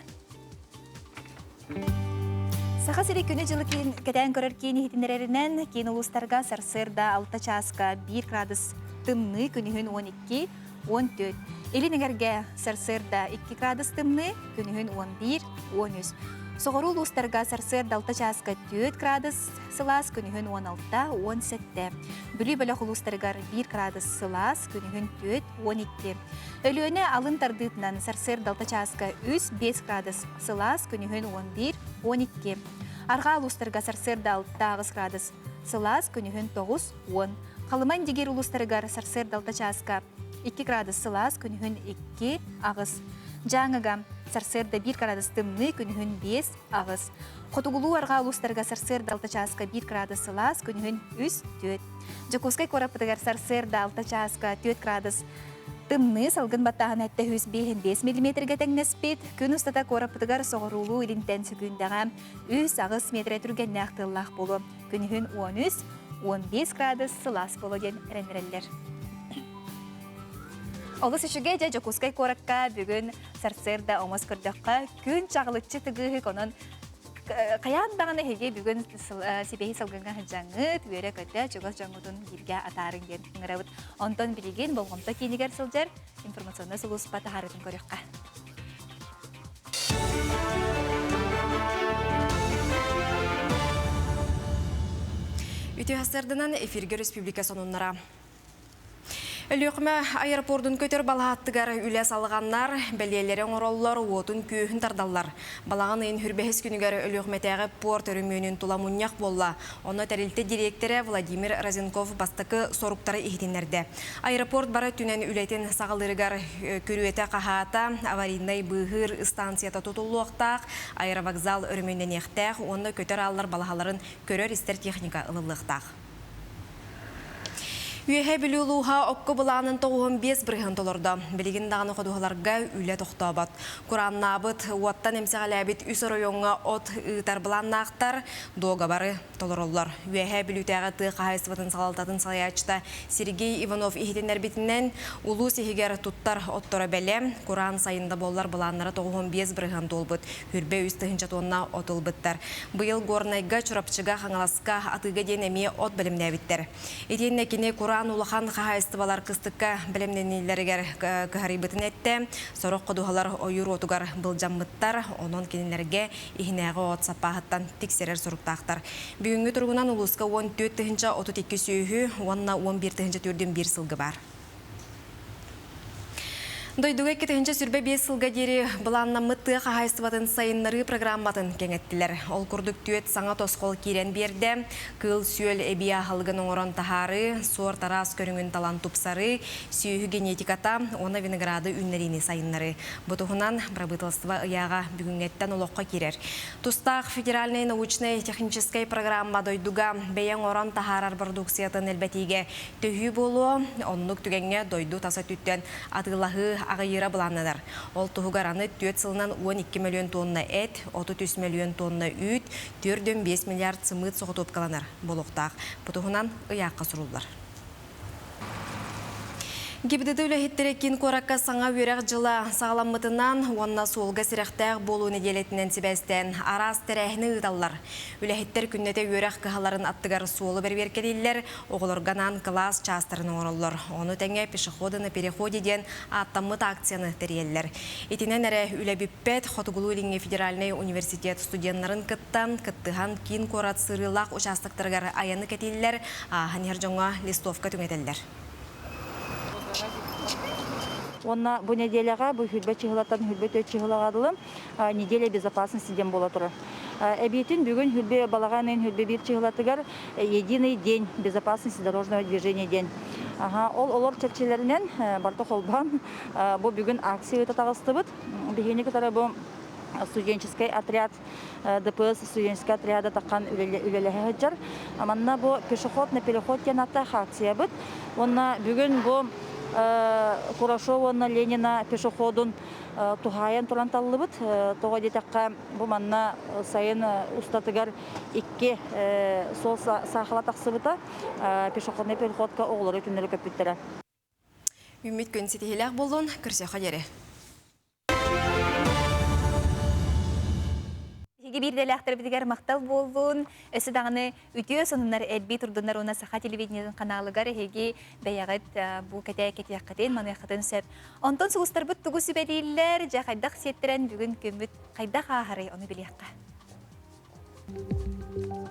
Саха сири күнү-дьылы кэтээн көрөр киин иһитиннэрэринэн, киин улуустарга сарсыарда 6 чааска 1 градус тымныы, күнүһүн 12, 14. Илин эҥэргэ сарсыарда 2 градус тымныы, күнүһүн 11, 13. Соҕуруу улуустарга сарсыарда 6 чааска 4 градус сылаас, күнүһүн 16, 17. Бүлүү бөлөх улуустарыгар 1 градус сылаас, күнүһүн 4, 12. Өлүөнэ алын тардыытынан сарсыарда 6 чааска 3-5 градус сылаас, күнүһүн 11-12. Арҕаа улуустарга сарсыарда 6-8 градус сылаас, күнүһүн 9-10. Халыма Индигир улуустарыгар сарсыарда 6 чааска 2 градус сылаас, күнүһүн 2-8. Дьааҥыга сарсыарда 1 градус тымныы, күнүһүн 5-8. Хотугулуу арҕаа улуустарга сарсыарда 6 чааска 1 градус сылаас, күнүһүн 3-4. Дьокуускай куораппытыгар сарсыарда 6 чааска 4 градус тымныы, салгын баттааһына 705 миллиметргэ тэҥнэспит. Күн устата куораппытыгар соҕуруулуу илинтэн сүгүндэҕэ 3-8 метрэ түргэннээх тыаллаах буолуо. Күнүһүн 13-15 градус сылаас буолуо диэн эрэннэрэллэр. Олус үчүгэй дьэ Дьокуускай куоракка бүгүн сарсыарда омос көрдөххө күн чаҕылыччы тыгыыһык онон хайаан даҕаны эһиги бүгүн сибиэһи салгыҥҥа сылдьаҥҥыт, үөрэ-көтө чугас дьоҥҥутун бииргэ атаарыҥ диэн ыҥырабыт. Онтон билигин болҕомто киинигэр сылдьар информационнай сулууспа таһаарыытын көрүөххэ. Үтүө сарсыарданан эфиргэ республика сонуннара. Өлүөхүмэ аэропордун көтөр балаһаттыгар үлэ салҕаннар, бэлиэлэри оҥороллор, уотун-күөһүн тардаллар. Балаҕан ыйын хүрбэһис күнүгэр Өлүөхүмэтээҕи порт өрөмүөнүн тула мунньах буолла. Онно тэрилтэ дириэктэрэ Владимир Разенков бастакы соруктары иһитиннэрдэ. Аэропорт бары өттүнэн үлэтин саҕалыырыгар күрүөтэ хаһаата, аварийнай быыһыыр станцията тутуллуохтаах, аэровокзал өрөмүөннэниэхтээх уонна көтөр ааллар балаһаларын көрөр-истэр техника ылыллыахтаах. Үөһээ Бүлүү улууһа окко былаанын 95% толордо. Билигин даҕаны ходуһаларга үлэ тохтообот. Курааннаабыт, уоттан эмсэҕэлээбит үс оройуоҥҥа от ыытар былааннаахтар, дуогабары толороллор. Үөһээ Бүлүүтээҕи тыа хаһаайыстыбатын салалтатын салайааччыта Сергей Иванов иһитиннэрбитинэн, улуус иһигэр туттар отторо бэлэм, кураан сайын да буоллар былааннара 95% туолбут. Хүрбэ 3 тыһыынча туонна от ылбыттар. Быйыл Горнайга, Чурапчыга, Хаҥаласка атыыга диэн эмиэ от бэлэмнээбиттэр. Итиэннэ кини кураан улахан хаһаайыстыбалар кыстыкка бэлэмнэниилэригэр кыһарыйбытын эттэ. Сорох ходуһалар ойуур уотугар былдьаммыттар, онон кинилэргэ иһинээҕи от саппааһыттан тиксэрэр соруктаахтар. Бүгүҥҥү туругунан улууска 14 тыһыынча 32 сүөһү уонна 11 тыһыынча төрдүн биир сылгы баар. Дойдуга 2025 сылга диэри былааннаммыт тыа хаһаайыстыбатын сайыннарыы программатын кэҥэттилэр. Ол курдук түөрт саҥа тосхол киирэн биэрдэ. Кыыл-сүөл эбии аһылыгын оҥорон таһаарыы, суорт араас көрүҥүн талан тупсарыы, сүөһү генетиката уонна винограды үүннэриини сайыннарыы. Бу туһунан бырабыыталыстыба ыйааҕа бүгүҥҥэттэн олоххо киирэр. Тустаах федеральнай научнай-техническэй программа дойдуга бэйэ оҥорон таһаарар бородууксуйатын элбэтиигэ Төһүү буолуо, оннук түгэҥҥэ дойду тас өттүттэн атыылаһыы аҕыйыыра былааннанар. Ол туһугар аны түөрт сылынан 12 мөлүйүөн туонна эт, 33 мөлүйүөн туонна үүт, 4,5 миллиард сымыыт соҕотуопкаланар буолуохтаах. Бу туһунан ыйаахха суруллар. ГИБДД үлэһиттэрэ киин куоракка саҥа үөрэх дьыла саҕаламмытынан уонна суолга сэрэхтээх буолуу нэдиэлэтинэн сибээстээн араас тэрээһини ыыталлар. Үлэһиттэр күннэтэ үөрэх кыһаларын аттыгар суолу бэрэбиэркэлииллэр, оҕолорго анаан кылаас чаастарын оҥороллор. Ону тэҥэ «Пешеходы на переходе» диэн ааттаммыт акцияны тэрийэллэр. Итинэн эрэ үлэ бүппэт, Хотугулуу-Илиҥҥи федеральнай университет студеннарын кытта кыттыһан киин куорат сырыылаах учаастактарыгар айаны кэтииллэр, ааһан иһэр дьоҥҥо листовка түҥэтэллэр. Уонна бу неделяҕа бу хүрбэ чыһылаттан хүрбэ төт чыһылаҕа дылы неделя безопасности диэн буола турар. Эбиитин бүгүн хүрбэ балаҕан ыйын хүрбэ биир чыһылатыгар единый день безопасности дорожного движения диэн. Ол олор чэрчилэринэн барыта холбоон бу бүгүн акция ыыта таҕыстыбыт. Биһини кытары бу студенческий отряд ДПС студенческий отряда таххан үлэлэһэ сылдьар. Манна бу пешеход на переход диэн ааттаах акциябыт. Уонна бүгүн бу Курашов уонна Ленина пешеходун туһаайан туран таллыбыт. Тоҕо диэтэххэ, бу манна сайын устатыгар икки суол саахала тахсыбыта. Пешеходный переходка оҕолору түннэри көппүттэрэ. Үммүт күн ситиһилээх буоллун, көрсөхө диэри. Биһиги биирдэлээхтэрбитигэр махтал буоллун. Өссө даҕаны үтүө сонуннар элбии турдуннар уонна саха телевидениетын ханаалыгар эһиги бэйэҕит бу кэтээ кэтиэххитин, маныаххытын сөп. Онтон сулустарбыт тугу сүбэлииллэр, дьэ хайдах сиэттэрэн бүгүн күммүт хайдах ааһарый ону билиэххэ.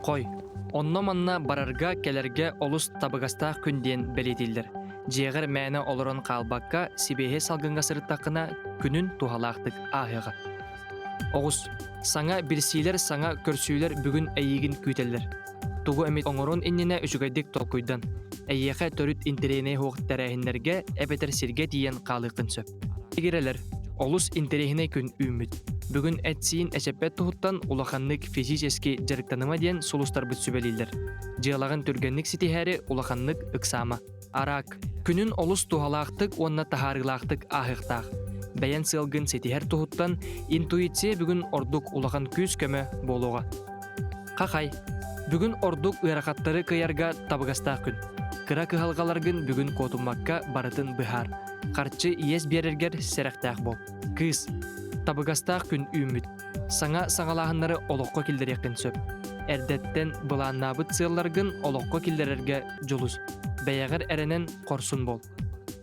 Хой, онно-манна барарга, кэлэргэ олус табыгастаах күн диэн бэлиэтииллэр. Дьиэҕэр мээнэ олорон хаалбакка, сибиэһэй салгыҥҥа сырыттаххына, күнүн туһалаахтык ааһыаҕа. Оҕус, саҥа билсиилэр, саҥа көрсүүлэр бүгүн эйиигин күүтэллэр. Тугу эмит оҥорун иннинэ үчүгэйдик толкуйдан. Эйиэхэ төрүт интэриэһинэй суох тэрээһиннэргэ эбэтэр сиргэ тиийэн хаалыаххын сөп. Игирэлэр, олус интэриэһинэй күн үүммүт. Бүгүн эт-сиин эчэппэт туһуттан улаханнык физически дьарыктаныма диэн сулустарбыт сүбэлииллэр. Дьыалаҕын түргэнник ситиһээри улаханнык ыксаама. Араак, күнүн олус туһалаахтык уонна таһаарыылаахтык ааһыахтаах. Бэйэн сыалгын ситиһэр туһуттан интуиция бүгүн ордук улахан күүс-көмө буолуоҕа. Хахай, бүгүн ордук ыарахаттары кыайарга табыгастаах күн. Кыра кыһалҕаларгын бүгүн куотуммакка барытын быһаар. Харчы иэс биэрэргэр сэрэхтээх буол. Кыыс, табыгастаах күн үүммүт. Саҥа саҕалааһыннары олоххо киллэриэххин сөп. Эрдэттэн былааннаабыт сыалларгын олоххо киллэрэргэ дьулус. Бэйэҕэр эрэнэн хорсун буол.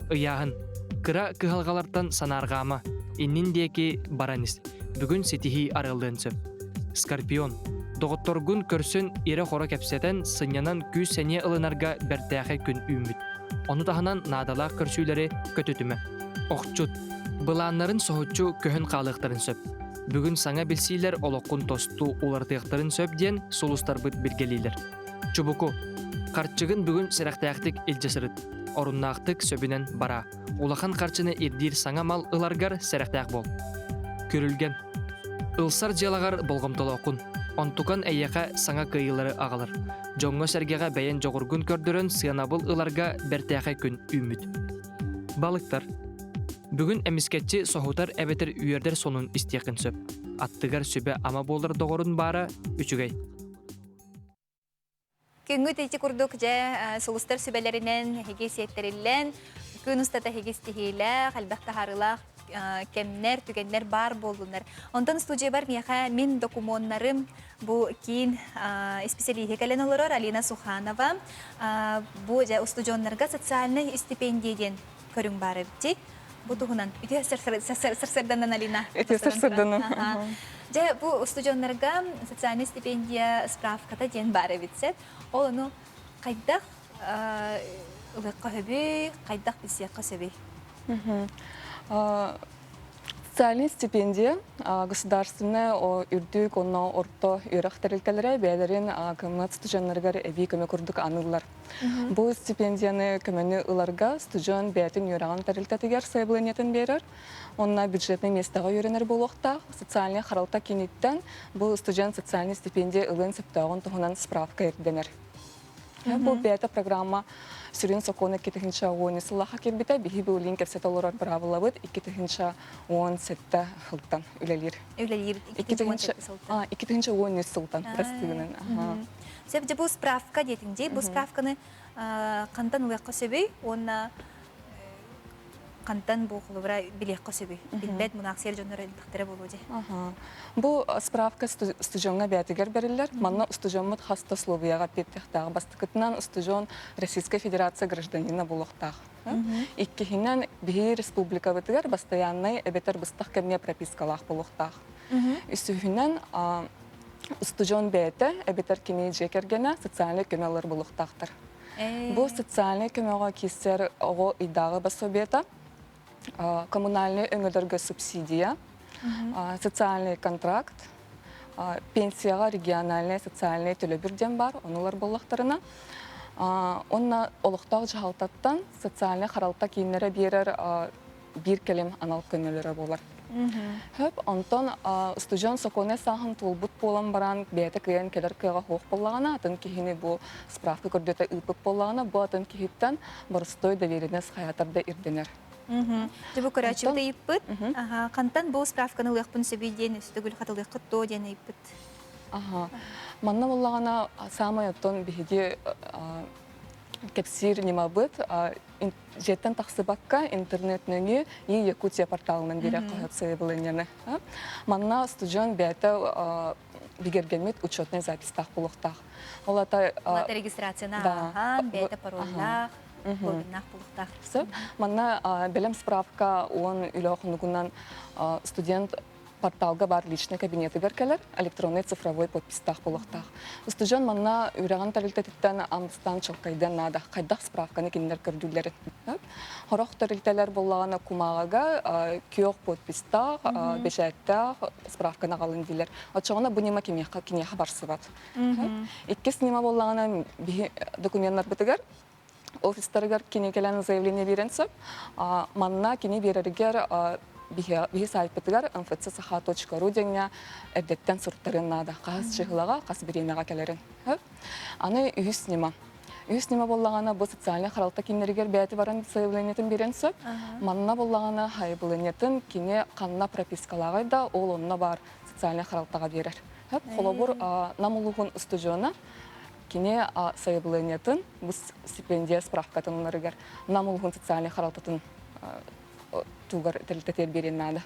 Ыйааһын. Кыра кыһалҕалартан санаарҕаама. Иннин диэки баран ис. Бүгүн ситиһии арыллыан сөп. Скорпион. Доҕотторгун көрсөн ирэ-хоро кэпсэтэн, сынньанан күүс-сэниэ ылынарга бэртээхэй күн үүммүт. Ону таһынан наадалаах көрсүүлэри көтүтүмэ. Охчут. Былааннарын соһуччу көһөн хаалыахтарын сөп. Бүгүн саҥа билсиилэр олоххун тосту уларытыахтарын сөп диэн сулустарбыт билгэлиилэр. Чубуку. Харчыгын бүгүн сэрэхтээхтик илдьэ сырыт. Оруннаахтык сөбүнэн бараа. Улахан харчыны ирдиир саҥа мал ыларгар сэрэхтээх буол. Күрүлгэн. Ылсар дьыалаҕар болҕомтолооххун. Онтукан эйиэхэ саҥа кыайыылары аҕалар. Дьоҥҥо-сэргэҕэ бэйэн дьоҕургун көрдөрөн сыанабыл ыларга бэртээхэй күн үүммүт. Балыктар. Бүгүн эмискэччи соһутар эбэтэр үөрдэр сонун истиэххин сөп. Аттыгар сүбэ-ама буолар доҕорун баара үчүгэй. Күҥҥүт ити курдук дьэ сулустар сүбэлэринэн эһиги сиэттэриллэн, күн устата эһиги истиһиилээх, элбэх таһаарыылаах кэмнэр, түгэннэр баар буоллуннар. Онтон студиябар миэхэ мин докумуоннарым бу киин исписэлииһи кэлэн олорор Алина Суханова. Бу дьэ устудьуоннарга социальнай истипиэндийэ диэн көрүҥ баар эбит. Бу туһунан үтүө сарсыарданан Алина. Үтүө сарсыарданан. Дьэ, бу устудьуоннарга социальная стипендия справката диэн баар эбит сет. Ол ону хайдах ылыахха сөбүй, хайдах билсиэххэ сөбүй? Социальная стипендия государственная үрдүк онно орто үөрэх тэрилтэлэрэ бэйэлэрин кыммат студеннарыгар эбии көмө курдук аныыллар. Бу стипендияны көмөнү ыларга студент бэйэтин үөрэҕин тэрилтэтигэр сайабылыанньатын биэрэр. Онно бюджетный миэстэҕэ үөрэнэр буолуохтаах. Социальный харалта киниттэн бу студент социальный стипендия ылыан сөптөөҕүн туһунан справка ирдэнэр. Бу бэйэтэ программа сүрүн сокуон 2010 сыллаха киирбитэ. Биһи билигин кэпсэтэ олорор быраабылабыт 2017 сылтан үлэлиир. Үлэлиир 2017 сылтан. 2013 сылтан простыгынан. Сөп дьэ бу справка диэтиҥ дии. Бу справканы хантан ылыахха сөбүй уонна. Хантан бу холобура билиэххэ сөбүй? Билбэт мунаахсыйар дьоннор элбэхтэрэ буолуо дии. Бу справка устудьуоҥҥа бэйэтигэр бэриллэр. Манна устудьуоммут хас да условияҕа эппиэттиэхтээх. Бастакытынан, устудьуон Российскай Федерация гражданина буолуохтаах. Иккиһинэн, биһиги республикабытыгар бастайааннай эбэтэр быстах кэмҥэ пропискалаах буолуохтаах. Үсүһүнэн, устудьуон бэйэтэ эбэтэр кини дьиэ кэргэнэ социальнай көмө ылар буолуохтаахтар. Бу социальнай көмөҕө киирсэр оҕо ыйдааҕы пособиета, коммунальнай өҥөлөргө субсидия, социальный контракт, пенсияҕа региональнай социальнай төлөбүр диэн баар, ону ылар буоллахтарына, уонна олохтоох дьаһалтаттан социальнай харалта кииннэрэ биэрэр биир кэлим анал көмөлөрө буолар. Хөп, онтон устудьуон сокуоннай сааһын туолбут буолан баран, бэйэтэ кыайан кэлэр кыаҕа суох буоллаҕына, атын киһини бу справка көрдөтө ыыппыт буоллаҕына, бу атын киһиттэн боростуой доверенность хайаатар да ирдэнэр. Дьэ бу көрөөччүбүт ыйыппыт. Хантан бу справканы ылыахпын сөбүй диэн өстөгүл хатылыаххыт дуо диэн ыйыппыт. Аха. Манна буоллаҕына саамай оттон биһиги кэпсиир ньымабыт дьиэттэн тахсыбакка интернет нөҥүө И Якутия порталынан биэрэр хаһыат сайабылыанньаны. Манна студент бэйэтэ бигэргэммит учетнай записьтаах буолуохтаах. Ол ата регистрацияны ааһан, бэйэтэ пароллаах, логиннаах буолуохтаах. Сөп. Манна бэлэм справка уон үлэ хонугунан студент порталга баар личный кабинетыгар кэлэр электронный цифровой подписьтаах буолуохтаах. Устудьуон манна үөрэҕин тэрилтэтиттэн амстан чуолкайдыан наада, хайдах справканы кинилэр көрдүүллэрин. Сорох тэрилтэлэр буоллаҕына кумааҕыга күөх подписьтаах, бэчээттээх справканы аҕалын дииллэр. Оччоҕуна бу ньыма кимиэхэ киниэхэ барсыбат. Иккис ньыма буоллаҕына биһи докуменнарбытыгар офистарыгар кини кэлэн заявление биэрэн сөп. Манна кини биэрэригэр биһи сайтпытыгар mfcsakha.ru диэҥҥэ эрдэттэн суруттарыан наада. Хас чыһылаҕа, хас бириэмэҕэ кэлэрин. Аны үһүс ньыма. Үһүс ньыма буоллаҕына бу социальнай харалта кииннэригэр бэйэтэ баран заявлениетын биэрэн сөп. Манна буоллаҕына сайабылыанньатын кини ханна пропискалааҕый да, ол онно баар социальнай харалтаҕа биэрэр. Холобур, Нам улууһун устудьуона Кини сайабылыанньатын бу стипендия справкатын ыларыгар Нам улууһун социальнай харалтатын тугар тэрилтэтигэр биэриэн наада.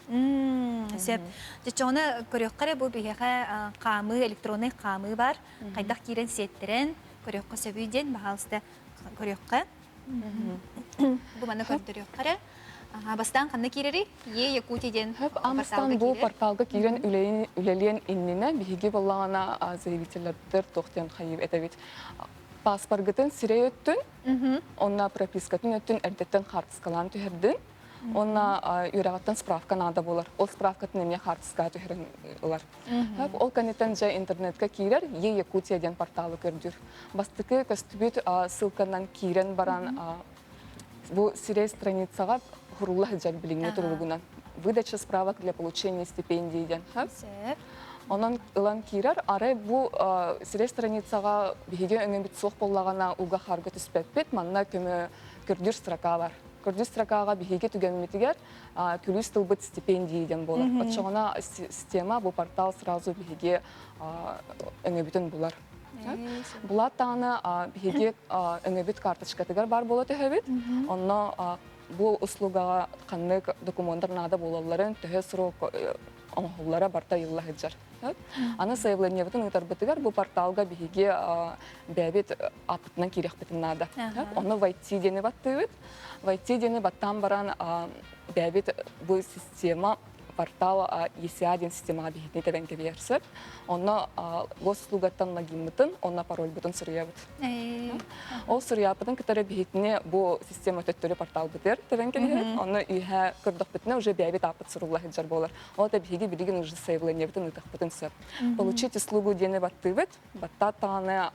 Сөп. Дьоччоҕуна көрүөххэ эрэ бу биһиэхэ хаамыы, электроннай хаамыы бар. Хайдах киирэн сиэттэрэн көрүөххэ сөбүй диэн, баһаалыста көрүөххэ. Бу манна көрдөрүөххэ эрэ. Бастаан ханна киирэрий? Е Якутия диэн Амстан бу порталга киирэн үлэлиэн иннинэ биһиги буоллаҕына заявителлэрдэр туох диэн хайыы этэбит. Паспоргытын сирэй өттүн, онно пропискатын өттүн эрдэттэн хаартыскалаан түһэрдин. Онно үөрэҕиттэн справка наада буолар. Ол справкатын эмиэ хаартыскаҕа түһэрэн ылар. Ол кэнниттэн дьэ интернетка киирэр Е Якутия диэн порталы көрдүүр. Бастакы көстүбүт ссылканан киирэн баран бу сирэй страницаҕа хурулла сылдьар билиҥҥи туругунан выдача справок для получения стипендии диэн. Онон ылан киирэр. Арай бу сирэй страницаҕа биһиги өҥөбүт суох буоллаҕына уга харга түспэппит. Манна көмө көрдүүр строка бар. Көрдүүр строкаҕа биһиги түгэммитигэр күлүүс тылбыт стипендии диэн буолар. Оччоҕуна система бу портал сразу биһиги өҥөбүтүн булар. Булаат даҕаны биһиги өҥөбүт карточкатыгар баар буола түһэбит. Онно бу услугаҕа ханнык докумуоннар наада буолалларын, төһө срок оҥоһуллара барыта ыйылла сылдьар. Аны заявлениебытын ыытарбытыгар бу порталга биһиги бэйэбит ааппытынан киириэхпитин наада. Онно войти диэни баттыыбыт. Войти диэни баттаан баран бэйэбит бу система портал ЕСА диэн системаҕа биһигини тэбэн кэбиһэр сөп. Онно госуслугаттан логиммытын, онно парольбутун суруйабыт. Ол суруйааппытын кытары биһигини бу система төттөрү порталбытыгар тэбэн кэбиһэбит. Онно үөһэ көрдөхпүтүнэ уже бэйэбит ааппыт сурулла сылдьар буолар. Ол это биһиги билигин уже заявлениебытын ыытыахпытын сөп. Получить услугу диэни баттыыбыт. Баттаат даҕаны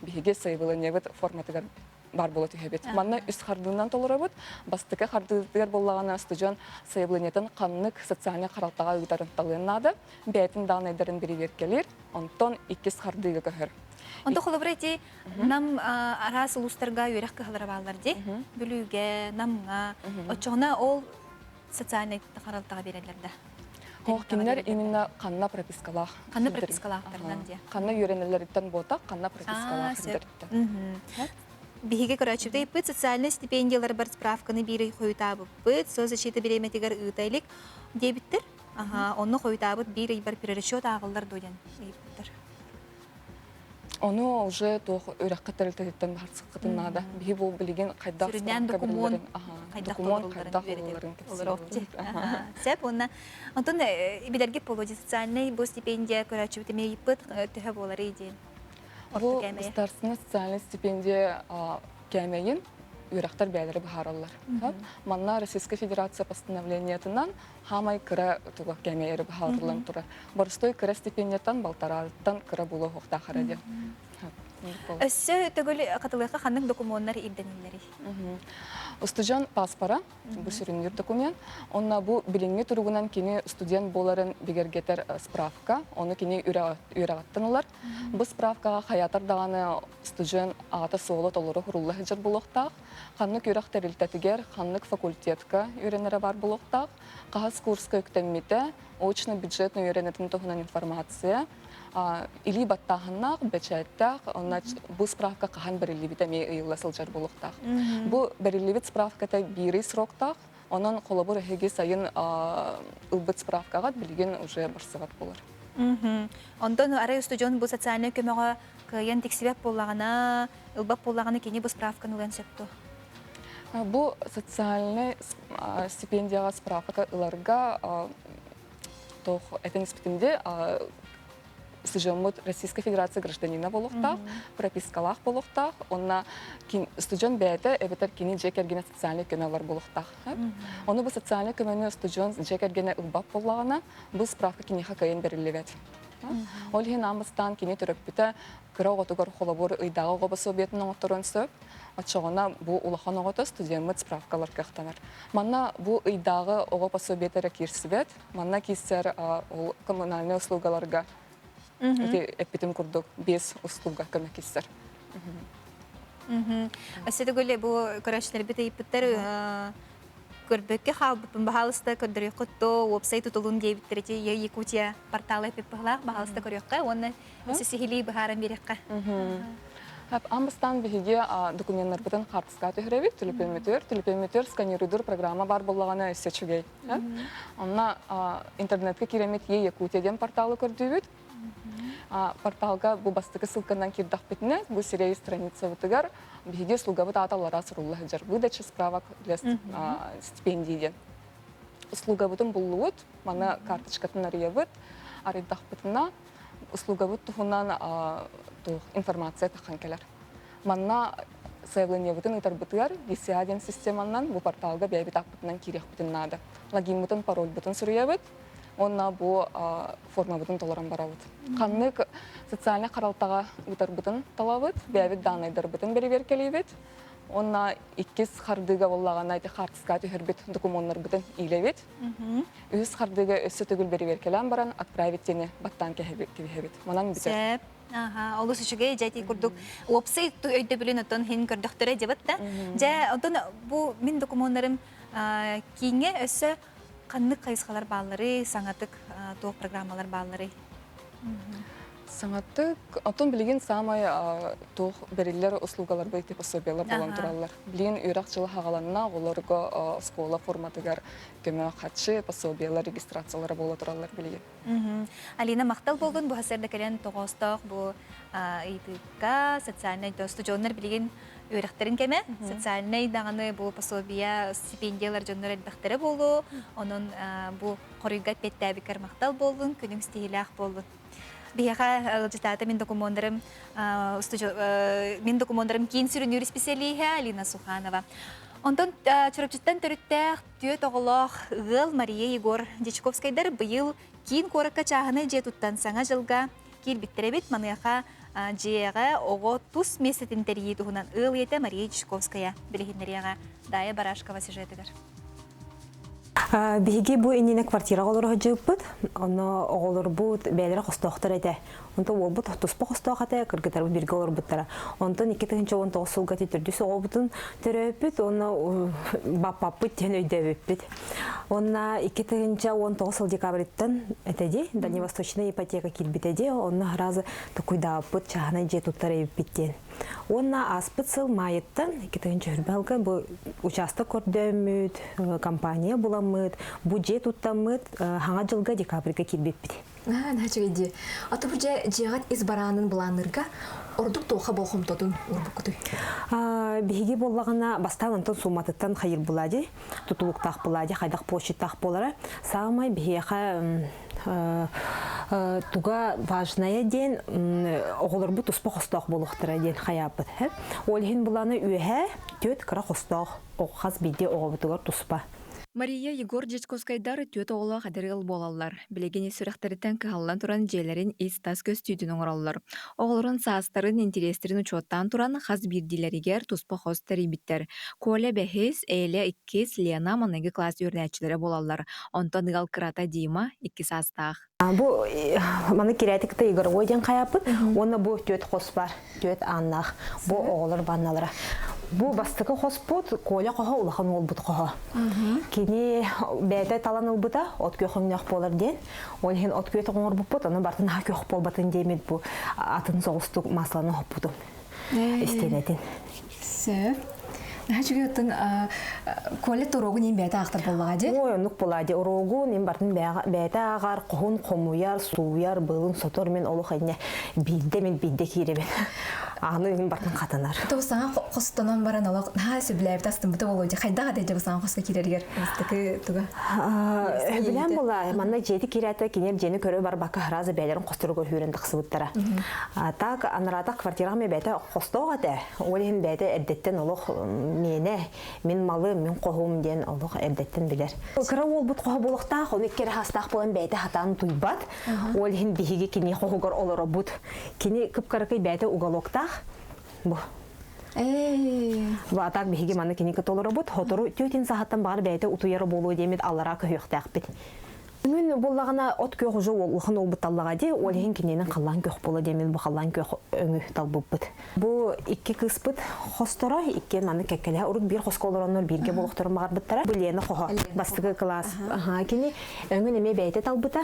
биһиги заявлениебыт форматыгар бар буола түһэбит. Манна үс хардыынан толоробут. Бастакы хардыытыгар буоллаҕына студент заявлениетын ханнык социальнай харалтаҕа ыытарын талыан наада. Бэйэтин даанайдарын бирибиэркэлиир. Онтон иккис хардыыга көһөр. Онто холобура ити Нам араас улуустарга үөрэх кыһалара бааллар дии. Бүлүүгэ, Намҥа. Оччоҕуна ол социальнай харалтаҕа биэрэллэр да. Ол кинилэр именно ханна пропискалаах. Ханна пропискалаахтарынан диye. Ханна үөрэнэллэриттэн буотах, ханна пропискалаах сирдэриттэн. Биһиги көрөөччүбүт ыйыппыт социальнай стипендияларбар справканы биир ый хойутаабыппыт, соцзащита бириэмэтигэр ыыта илик диэбиттэр. Аха, онно хойутаабыт биир ыйбар перерасчет ааҕыллар дуо диэн ыйыппыттар. Ону уже туох үрэххэ тэрилтэтиттэн баһарсыккытын наада. Биһи бу билигин хайдах Сүрүннээн докумуон хайдах докумуон хайдах олорорун кэпсиэбит. Сөп уонна онтон билэргит буолуо социальнай бу стипендия көрөөччүбүт эмиэ ыйыппыт төһө буоларый диэн. Бу государственная социальная стипендия кээмэйин үөрэхтэр бэйэлэрэ быһаараллар. Манна Российская Федерация постановлениетынан хаамай кыра туга кээмэйэри быһаарыллан турар. Боростой кыра стипендияттан балтарааттан кыра буолуо суохтаах эрэ диэн. Өссө төгүл хатылыахха ханнык докумуоннар ирдэниллэрий? Устудьуон паспора, бу сүрүннүүр документ. Онно бу билиҥҥи туругунан кини студент буоларын бигэргэтэр справка, ону кини үөрэҕиттэн ылар. Бу справкаҕа хайаатар даҕаны студент аата-суола толору сурулла сылдьар буолуохтаах. Ханнык үөрэх тэрилтэтигэр, ханнык факультетка үөрэнэрэ баар буолуохтаах. Хаһыс курска үктэммитэ, очно-бюджетный үөрэнэрин туһунан информация, илии баттааһыннаах, бэчээттээх, онно бу справка хаһан бэриллибитэ эмиэ ыйылла сылдьар буолуохтаах. Бу бэриллибит справката биирий сроктаах, онон холобур эһиги сайын ылбыт справкаҕыт билигин уже барсыбат буолар. Онтон арай устудьуон бу социальнай көмөҕө кыайан тиксибэт буоллаҕына, ылбат буоллаҕына кини бу справканы ылыан сөп дуо? Бу социальнай стипендияҕа справка ыларга туох этэн испитим де студеммут Российской Федерация гражданина буолуохтаах, пропискалаах буолуохтаах, уонна студент бэйэтэ эбэтэр кини дьиэ кэргэнэ социальнай көмө ылар буолуохтаах. Ону бу социальнай көмөнү студент дьиэ кэргэнэ ылбат буоллаҕына, бу справка киниэхэ кыайан бэриллибэт. Ол иһин аан бастаан кини төрөппүтэ кыра оҕотугар холобур ыйдааҕы оҕо босуобуйатын оҥотторуон сөп. Оччоҕуна бу улахан оҕото студеммыт справкалар кыахтанар. Манна бу ыйдааҕы оҕо пособиета эрэ киирсибэт. Манна киирсэр ол коммунальнай услугаларга ити эппитим курдук биэс услуга көмө киирсэр. Өссө төгүл бу көрөөччүлэрбит ыйыппыттар көрбөккө хаалбыппын баһаалыста көрдөрүөххүт то уопсай тутулун диэбиттэр ити Якутия портала эппит быһылаах баһаалыста көрүөххэ уонна өссө сиһилии быһааран биэриэххэ. Аан бастаан биһиги докуменнарбытын хаартыскаҕа түһэрэбит, төлөпүөммүтүгэр. Төлөпүөммүтүгэр сканируйдуур программа баар буоллаҕына өссө үчүгэй. Онно интернетка киирэммит Е-Якутия диэн порталы көрдүүбүт. Порталга бу бастакы ссылканан киирдэхпитинэ, бу сирэй страницабытыгар биһиги услугабыт аата аллараа сурулла сылдьар. Выдача справок для стипендий диэн. Услугабытын буллубут, маны карточкатын арыйабыт, арыйдахпытына услугабыт туһунан туох информация тахан кэлэр. Манна заявлениебытын ыытарбытыгар DCA диэн системанан бу порталга бэйэбит ааппытынан киириэхпитин наада. Логиммытын, парольбутун суруйабыт уонна бу формабытын толорон барабыт. Ханнык социальнай харалтаҕа ыытарбытын талабыт, бэйэбит дааннайдарбытын бэрэбиэркэлиибит. Уонна иккис хардыыга буоллаҕына ити хаартыскаҕа түһэрбит докумуоннарбытын иилэбит. Үһүс хардыыга өссө төгүл бэрэбиэркэлээн баран отправить диэни баттаан кэбиһэбит. Манан бүтэр. Сөп. Аха, олус үчүгэй дьэ ити курдук уопсай өйдөбүлүн оттон хин көрдөхтөрө дьабыт да. Дьэ, онтон бу мин докумуоннарым кииҥҥэ өссө ханнык хайысхалар баалларый, саҥатык туох программалар баалларый? Саҥатык, оттон билигин саамай туох бэриллэр услугаларга ити пособиелар буолан тураллар. Билигин үөрэх дьыла хаҕаланна, оҕолорго оскуола форматыгар көмө харчы, пособиелар регистрациялара буола тураллар билигин. Алина, махтал буоллун бу сарда кэлэн тоҕоостоох бу ыйытыкка социальнай студионнар билигин үөрэхтэрин кэмэ социальнай даҕаны бу пособие стипендиялар дьоннор элбэхтэрэ буолуо онон бу хоруйга эппиэттээбиккэр махтал буоллун күнүҥ ситиһиилээх буоллун Биһиэхэ ыалдьытаата мин докумуоннарым мин докумуоннарым киин сүрүннүүр исписэлииһэ Алина Суханова. Онтон Чурапчыттан төрүттээх түөрт оҕолоох ыал Мария Егор Дьячковскайдар быйыл киин куоракка чааһынай дьиэ туттан саҥа дьылга киирбиттэр эбит. Маныаха дьиэҕэ оҕо тус миэстэтин тэрийии туһунан ыал ийэтэ Мария Дьячковская билиһиннэриэҕэ Дая Барашкова сюжетыгар. Биһиги бу иннинэ квартираҕа олоро сылдьыбыппыт. Онно оҕолорбут бэйэлэрэ хостоохтор этэ. Онтон уолбут туспа хостоох этэ, кыргыттарбыт бииргэ олорбуттара. Онтон 2019 сылга төрдүс оҕобутун төрөөппүт уонна баппаппыт диэн өйдөөбүппүт. Уонна 2019 сыл декабрыттан этэ дии, дальневосточная ипотека киирбитэ дии, онно сразу токуйдаабыппыт, чааһынай дьиэ туттар эбиппит диэн. Уонна ааспыт сыл маайыттан 2020 сылга бу учаастак көрдөөммүт, компания буламмыт, бу дьиэ туттаммыт, хаҥа дьылга декабрьга киирбиппит. Наһаа үчүгэй дии. Аты бу дьэ дьиэҕит ис бараанын былаанныырга ордук туохха болҕомтотун уурбуккутуй? Биһиги буоллаҕына бастаан онтон сууматыттан хайыр булади, тутулуктаах булади, хайдах площадьтаах буолара. Саамай биһиэхэ туга важное диэн оҕолорбут туспа хостоох буолуохтара диэн хайааппыт. Ол иһин буланы үөһэ түөрт кыра хостоох хас биирдии оҕобутугар туспа. Мария Егор Дьячковскайдар түөрт оҕолоох эдэр ыал буолаллар. Билигин сүрэхтэриттэн кыһаллан туран дьиэлэрин ис-тас көстүүтүн оҥороллор. Оҕолорун саастарын, интэриэстэрин учуоттаан туран хас биирдиилэригэр туспа хос тэрийбиттэр. Коля бэһис, Эля иккис, Лена маҥнайгы кылаас үөрэнээччилэрэ буолаллар. Онтон ыал кырата Дима икки саастаах. Бу маны кирэти кытта игровой диэн хайааппыт уонна бу түөрт хос бар, түөрт ааннаах. Бу оҕолор ванналара. Бу бастакы хоспут Коля хоһо улахан уолбут хоһо. Кини бэйэтэ талан ылбыта от күөх өҥнөөх буолар диэн. Ол иһин от күөт оҥорбуппут, ону бартын аһа күөх буолбатын диэмит бу атын соҕустук масланы хоппутум. Истиэнэтин. Сөп. Наһаа үчүгэй оттон Коля туруогун иин бэйэтэ аахтар буоллаҕа дии. Ой, оннук буолаа дии. Уруогун иин бартын бэйэтэ ааҕар, хоһун хомуйар, сууйар, быылын сотор мин олох инньэ биирдэ мин биирдэ киирэбин. Аны иин бартын хатанар. То саҥа хостонон баран олох наһаа сөбүлээбит астыммыта буолуо дии. Хайдах этэ дьэ саҥа хоско киирэригэр бастакы туга? Сөбүлээн буолаа. Манна дьиэти киирээтэ киниэр дьиэни көрө барбакка сразу бэйэлэрин хосторугар үүрэн тахсыбыттара. Так анараатах квартираҕа эмиэ бэйэтэ хостоох этэ. Ол иһин бэйэтэ эрдэттэн олох миэнэ, мин малым, мин хоһум диэн олох эрдэттэн билэр. Кыра уолбут хоһо буолуохтаах, ону икки эрэ хаастаах буолан бэйэтэ хатаан утуйбат. Ол иһин биһиги кини хоһугар олоробут. Кини кып-кыракый бэйэтэ уголоктаах. Бу. Бу атак биһиги манна кини кытта олоробут. Хотору түөтин саһаттан баҕар бэйэтэ утуйара буолуо диэмит аллараа көһүөхтээхпит. Күн буллаҕына от күөх уже улахан уолбут таллаҕа дии, ол иһин кининэн халлаан күөх буола диэммит бу халлаан күөх өҥү талбыппыт. Бу икки кыыспыт хосторо, иккиэн маннык кэккэлэһэ урут биир хоско олороннор бииргэ буолуохтарын баҕарбыттара. Бу Лена хоһо, бастакы кылаас. Кини өҥүн эмиэ бэйэтэ талбыта.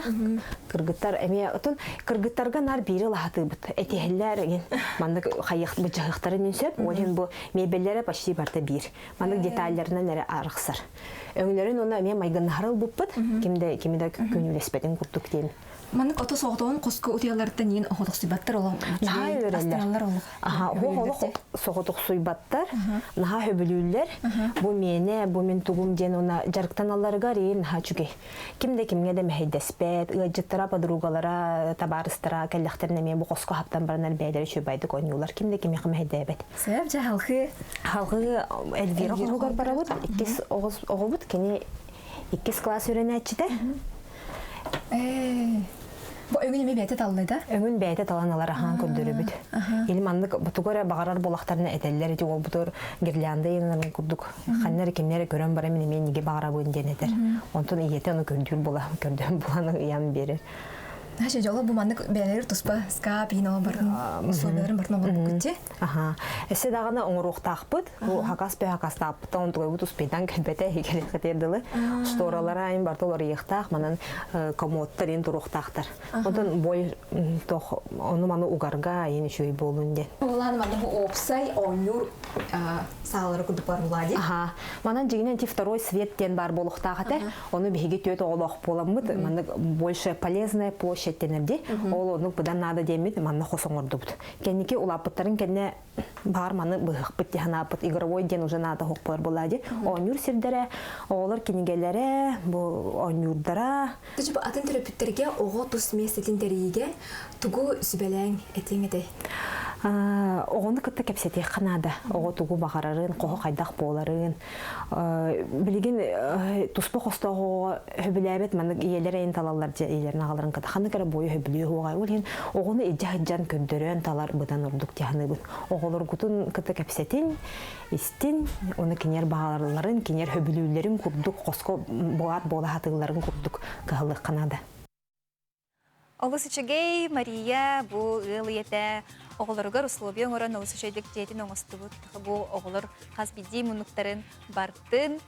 Кыргыттар эмиэ отун кыргыттарга наар биири ылаһатыыбыт. Этиһэллэр игин маннык хайыах быдьаһыахтарын сөп. Ол иһин бу мебеллэрэ почти барыта биир. Маннык деталларынан эрэ арахсар. Өҥнөрүн уонна эмиэ майгыннаһар ылбыппыт. Ким да кими да күнүүлэспэтин курдук диэн. Маннык ото соҕотоҕун хоско утуйалларыттан иин оҕотохсуйбаттар олох. Наһаа үөрэллэр. Аха, олох соҕотохсуйбаттар, наһаа хөбүлүүллэр. Бу миэнэ, бу мин тугум диэн уонна дьарыктаналларыгар иин наһаа үчүгэй. Ким да кимҥэ да мэһэйдэспэт, ыалдьыттара, подругалара, табаарыстара кэллэхтэринэ эмиэ бу хоско хаптан баранар бэйэлэрэ үчүгэйдик оонньуулар. Ким да кимиэхэ мэһэйдээбэт. Сөп, дьэ халхыы. Халхыы Эльвира хоһугар барабыт. Иккис оҕобут кини иккис класс үөрэнээччитэ. Бу өҥүн эмиэ бэйэтэ таллай да? Өҥүн бэйэтэ талан алар аһаан көрдөрөбүт. Или маннык тугу эрэ баҕарар буолахтарына этэллэр ити уолбутугар гирлянда ыйанарын курдук ханна эрэ кимнэ эрэ көрөн баран мин эмиэ эниги баҕарабын диэн этэр. Онтон ийэтэ ону көрдүүр була көрдөөн булан ыйан биэрэр. Наша дьоло бу маннык бэйэлэр туспа скап иин ол барын условияларын барын оҥорбуккут дии. Аха. Эссе даҕаны оҥоруохтаахпыт. Бу хакас бе хакастааппыттан онтугайбыт успейдан кэлбэтэ иһигэр дылы. Шторалара айын барта уларыйыахтаах, манан комодтар ин туруохтаахтар. Онтон бой тох ону маны угарга айын үчүгэй буолун диэн. Улаан манна бу опсай оонньуур саалары курдук бар буолаа дии. Аха. Манан дьигинэн ти второй свет диэн бар буолуохтаах этэ. Ону биһиги түөт оҕолоох буоламмыт, маннык больше полезная площадь дэнэр дии. Ол оннук быдан наада диэммит манна хос оҥордубут. Кэнники улааппыттарын кэннэ баар маны быһыахпыт дии санааппыт игровой диэн уже наада хохпор буолаа дии. Оонньуур сирдэрэ, оҕолор кинигэлэрэ, бу оонньуурдара. Тучу атын төрөппүттэргэ оҕо тус миэстэтин тэрийиигэ тугу сүбэлээҥ этиэҥ этэй? Оҕону кытта кэпсэтиэххэ наада. Оҕо тугу баҕарарын, хоһо хайдах буоларын. Билигин туспа хостоох оҕоҕо хөбүлээбэт маннык ийэлэр эйин талаллар дьэ ийэлэрин аҕаларын кытта ханнык эрэ буойу хөбүлүө уоҕай. Ол иһин оҕону илдьэ сылдьан көрдөрөн талар быдан ордук дии саныыбын. Оҕолоргутун кытта кэпсэтин, истин, уонна кинилэр баҕаларын, кинилэр хөбүлүүллэрин курдук хоско буолаат буола сатыылларын курдук кыһаллыахха наада. Олус үчүгэй Мария бу ыал ийэтэ оҕолоругар условия оҥорон олус үчүгэйдик дьиэтин оҥостубут. Бу оҕолор хас биирдии муннуктарын бартын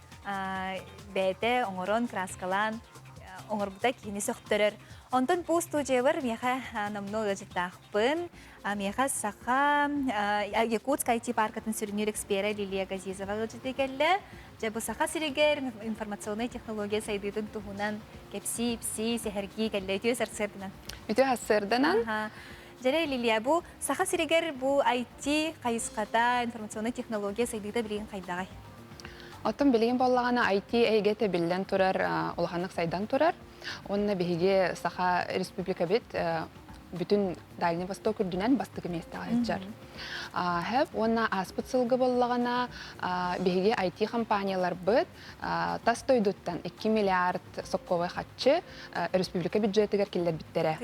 бэйэтэ оҥорон, краскалаан оҥорбута киһини сөхтөрөр. Онтон бу студиябар миэхэ номнуо ыалдьыттаахпын. Миэхэ Саха Якутск IT паркатын сүрүннүүр эксперэ Лилия Газизова ыалдьыты кэллэ. Дьэ бу Саха сиригэр информационнай технология сайдыытын туһунан кэпсии-ипсии, сэһэргии кэллэ. Үтүө сарсыарданан. Үтүө сарсыарданан. Дьэрэ Лилия, бу Саха сиригэр бу IT хайысхата, информационнай технология сайдыыта билигин хайдаҕай? Оттон билигин буоллаҕына IT эйгэтэ биллэн турар, улаханнык сайдан турар. Уонна биһиги Саха Республикабыт бүтүн Дальний Восток үрдүнэн бастакы миэстэҕэ сылдьар. Хэп уонна ааспыт сылга буоллаҕына биһиги IT компанияларбыт тас дойдуттан 2 миллиард сокковай хаччы республика бюджетыгар киллэрбиттэрэ.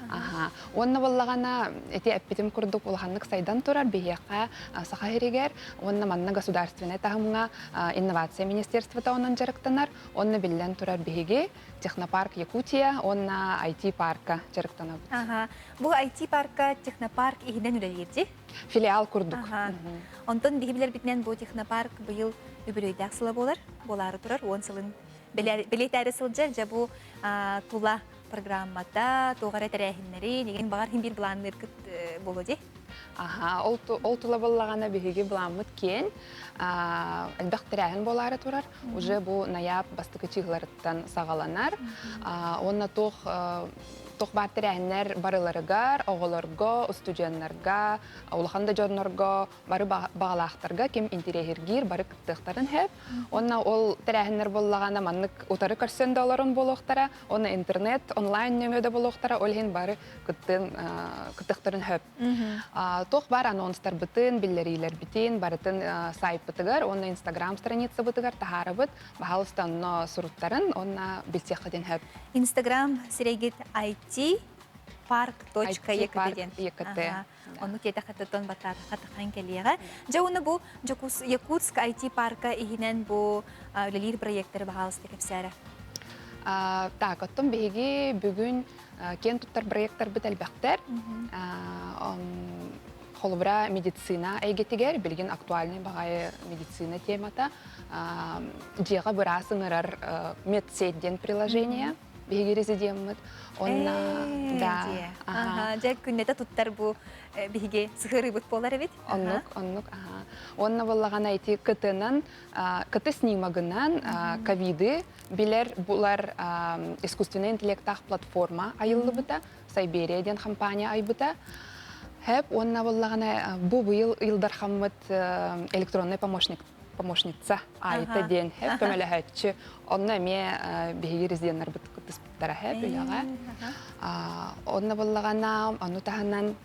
Аха. Уонна буоллаҕына ити эппитим курдук улаханнык сайдан турар биһиэхэ Саха сиригэр уонна манна государственнай таһымҥа инновация министерствота онон дьарыктанар. Онно биллэн турар биһиги Технопарк Якутия уонна IT-парка дьарыктанабыт. Аха. Бу IT-парка Технопарк иһинэн үлэлиир дии? Филиал курдук. Аха. Онтон биһи билэрбитинэн бу Технопарк быйыл үбүлүөйдээх сыла буолар, буолаары турар, 10 сылын бэлиэтээри сылдьар. Дьэ бу тула программата, туох эрэ тэрээһиннэри, нигин баҕар хин биир былаанныыргыт буолуо дии? Аха, ол тула буоллаҕына биһиги былааммыт киэн, элбэх тэрээһин буолаары турар. Уже бу ноябрь бастакы чыһыларыттан саҕаланар. Уонна туох туох баар тэрээһиннэр барыларыгар, оҕолорго, устудьуоннарга, улахан да дьоннорго, бары баҕалаахтарга ким интириэһиргиир бары кыттыахтарын сөп. Уонна ол тэрээһиннэр буоллаҕына маннык утары көрсөн да олорон буолуохтара, уонна интернет онлайн нөҥүө да буолуохтара, ол иһин бары кыттын кыттыахтарын сөп. Туох баар анонстарбытын, биллэриилэрбитин барытын сайтпытыгар уонна Инстаграм страницабытыгар таһаарабыт. Баһаалыста онно суруттарын уонна билсиэххитин сөп. Инстаграм сирэйгит IT park.ekt диэн. ЕКТ. Онну тиэтэххиттэн баттаатахха тахан кэлиэҕэ. Дьэ уонна бу Якутск IT парка иһинэн бу үлэлиир проекттары баһаалыста кэпсээрэ. Так, оттон биһиги бүгүн киэн туттар проекттарбыт элбэхтэр. Холобура, медицина эйгэтигэр билигин актуальный баҕайы медицина темата дьиэҕэ быраас ыҥырар медсеть диэн приложение биһиги резидеммит. Онна да. Ага, дьэ күннэтэ туттар бу биһиги сыһыарыыбыт буолар эбит. Оннук, оннук, аха. Онна буоллаҕына ити КТ-нан, КТ снимогынан ковиды билэр булар искусственный интеллектаах платформа айыллыбыта, Сайберия диэн компания айбыта. Хэп уонна буоллаҕына бу быйыл Илдархаммыт электронный помощник помощница Айта диэн хэп көмөлөһөөччү. Онно эмиэ биһиги резиденнарбыт кыттыспыттара хэп үлэҕэ. Онно буоллаҕына ону таһынан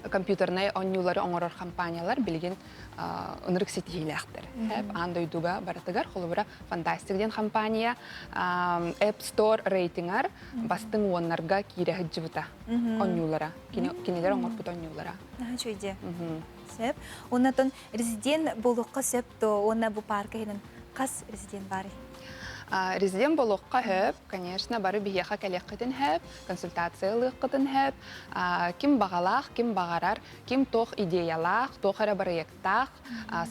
компьютернай оонньуулары оҥорор компаниялар билигин ынырык ситиһиилээхтэр. Аан дойдуга барытыгар холобура Фантастик диэн компания App Store рейтингар бастыҥ уоннарга киирэ сылдьыбыта оонньуулара. Кинилэр оҥорбут оонньуулара. Үчүгэй Сөп. Оннотон резидент буолуохха сөп то уонна бу парка иһинэн хас резидент баарый? Резидент буолуохха сөп, конечно, бары биһиэхэ кэлиэххитин сөп, консультация ылыаххытын сөп. Ким баҕалаах, ким баҕарар, ким туох идеялаах, туох эрэ бырайыактаах,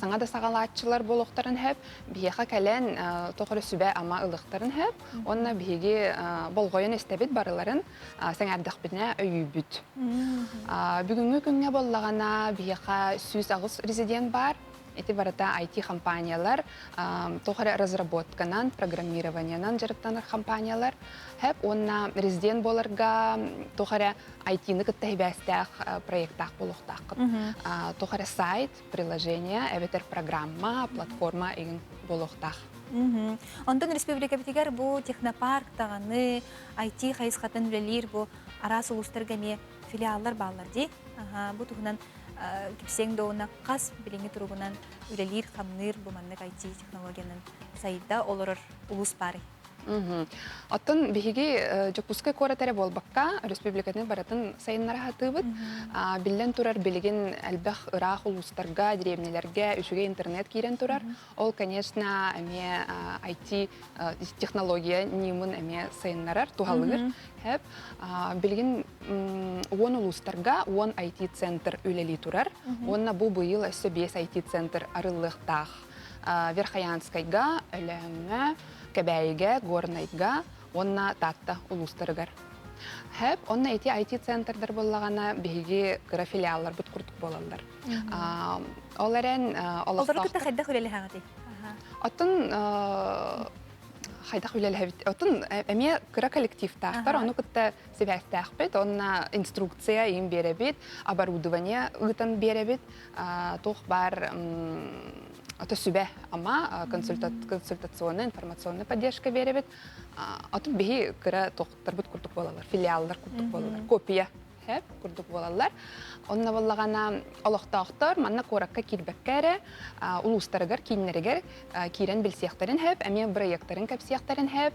саҥа да саҕалааччылар буолуохтарын сөп, биһиэхэ кэлэн туох эрэ сүбэ-ама ылыахтарын сөп. Уонна биһиги болҕойон истэбит барыларын, сэҥээрдэхпитинэ өйүүбүт. Бүгүҥҥү күҥҥэ буоллаҕына биһиэхэ 108 резидент баар. Ити барыта IT-компаниялар, туох эрэ разработканан, программированиенан дьарыктанар компаниялар. Хэп уонна резидент буоларга туох эрэ IT-ны кытта сибээстээх проекттаах буолуохтааххыт. Туох эрэ сайт, приложение эбэтэр программа, платформа игин буолуохтаах. Онтон республикабытыгар бу технопарк даҕаны IT хайысхатын үлэлиир бу араас улуустарга эмиэ филиаллар бааллар дии. Бу туһунан кипсиэҥ да хас билиҥҥи туругунан үлэлиир-хамныыр бу маннык IT технологиянан сайда олорор улуус баарый? Оттон биһиги Дьокуускай куорат эрэ буолбакка, республиканы барытын сайыннара сатыыбыт. Биллэн турар, билигин элбэх ыраах улуустарга, дэриэбинэлэргэ үчүгэй интернет киирэн турар. Ол, конечно, эмиэ IT технология ньымын эмиэ сайыннарар, туһалыыр. Билигин 10 улуустарга 10 IT-центр үлэлии турар. Уонна бу быйыл өссө 5 IT-центр арыллыахтаах. Верхоянскайга, Өлөөҥҥө, Кэбээйигэ, Горнайга уонна Таатта улуустарыгар. Хэп, онно ити IT-центрдар буллаҕына биһиги кыра филиалларбыт курдук буолаллар. Ол эрэн Олору кытта хайдах үлэлэһэҕитий? Оттон хайдах үлэлэһэбит? Оттон эмиэ кыра коллективтаахтар, ону кытта сибээстээхпит, онно инструкция иин биэрэбит, оборудование ыытан биэрэбит, туох баар ото сүбэ ама консультационная информационная поддержка биэрэбит. Отут биһи кыра тохтарбыт курдук буолалар, филиаллар курдук буолалар, копия хэп курдук буолаллар. Онно буоллаҕына олохтоохтор манна куоракка киирбэккэ эрэ улуустарыгар, кииннэригэр киирэн билсиэхтэрин хэп, эмиэ бырайыактарын кэпсиэхтэрин хэп.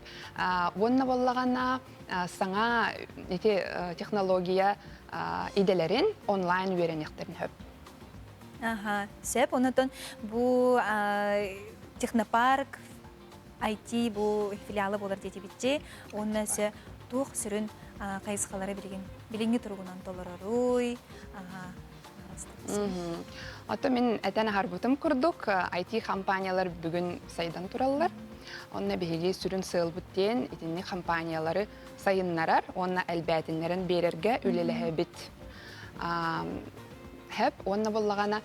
Уонна буоллаҕына саҥа ити технология идэлэрин онлайн үөрэниэхтэрин сөп. Аха, сөп. Онотон бу технопарк IT бу филиала буолар диэтибитчи. Уонна өссө туох сүрүн хайысхалары билигин билиҥҥи туругунан толороруй. Ото мин этэн аһарбытым курдук, IT-компаниялар бүгүн сайдан тураллар. Онно биһиги сүрүн сыалбыт диэн итинник компаниялары сайыннарар уонна элбээтиннэрэн биэрэргэ үлэлэһэбит. Хэп уонна буллаҕана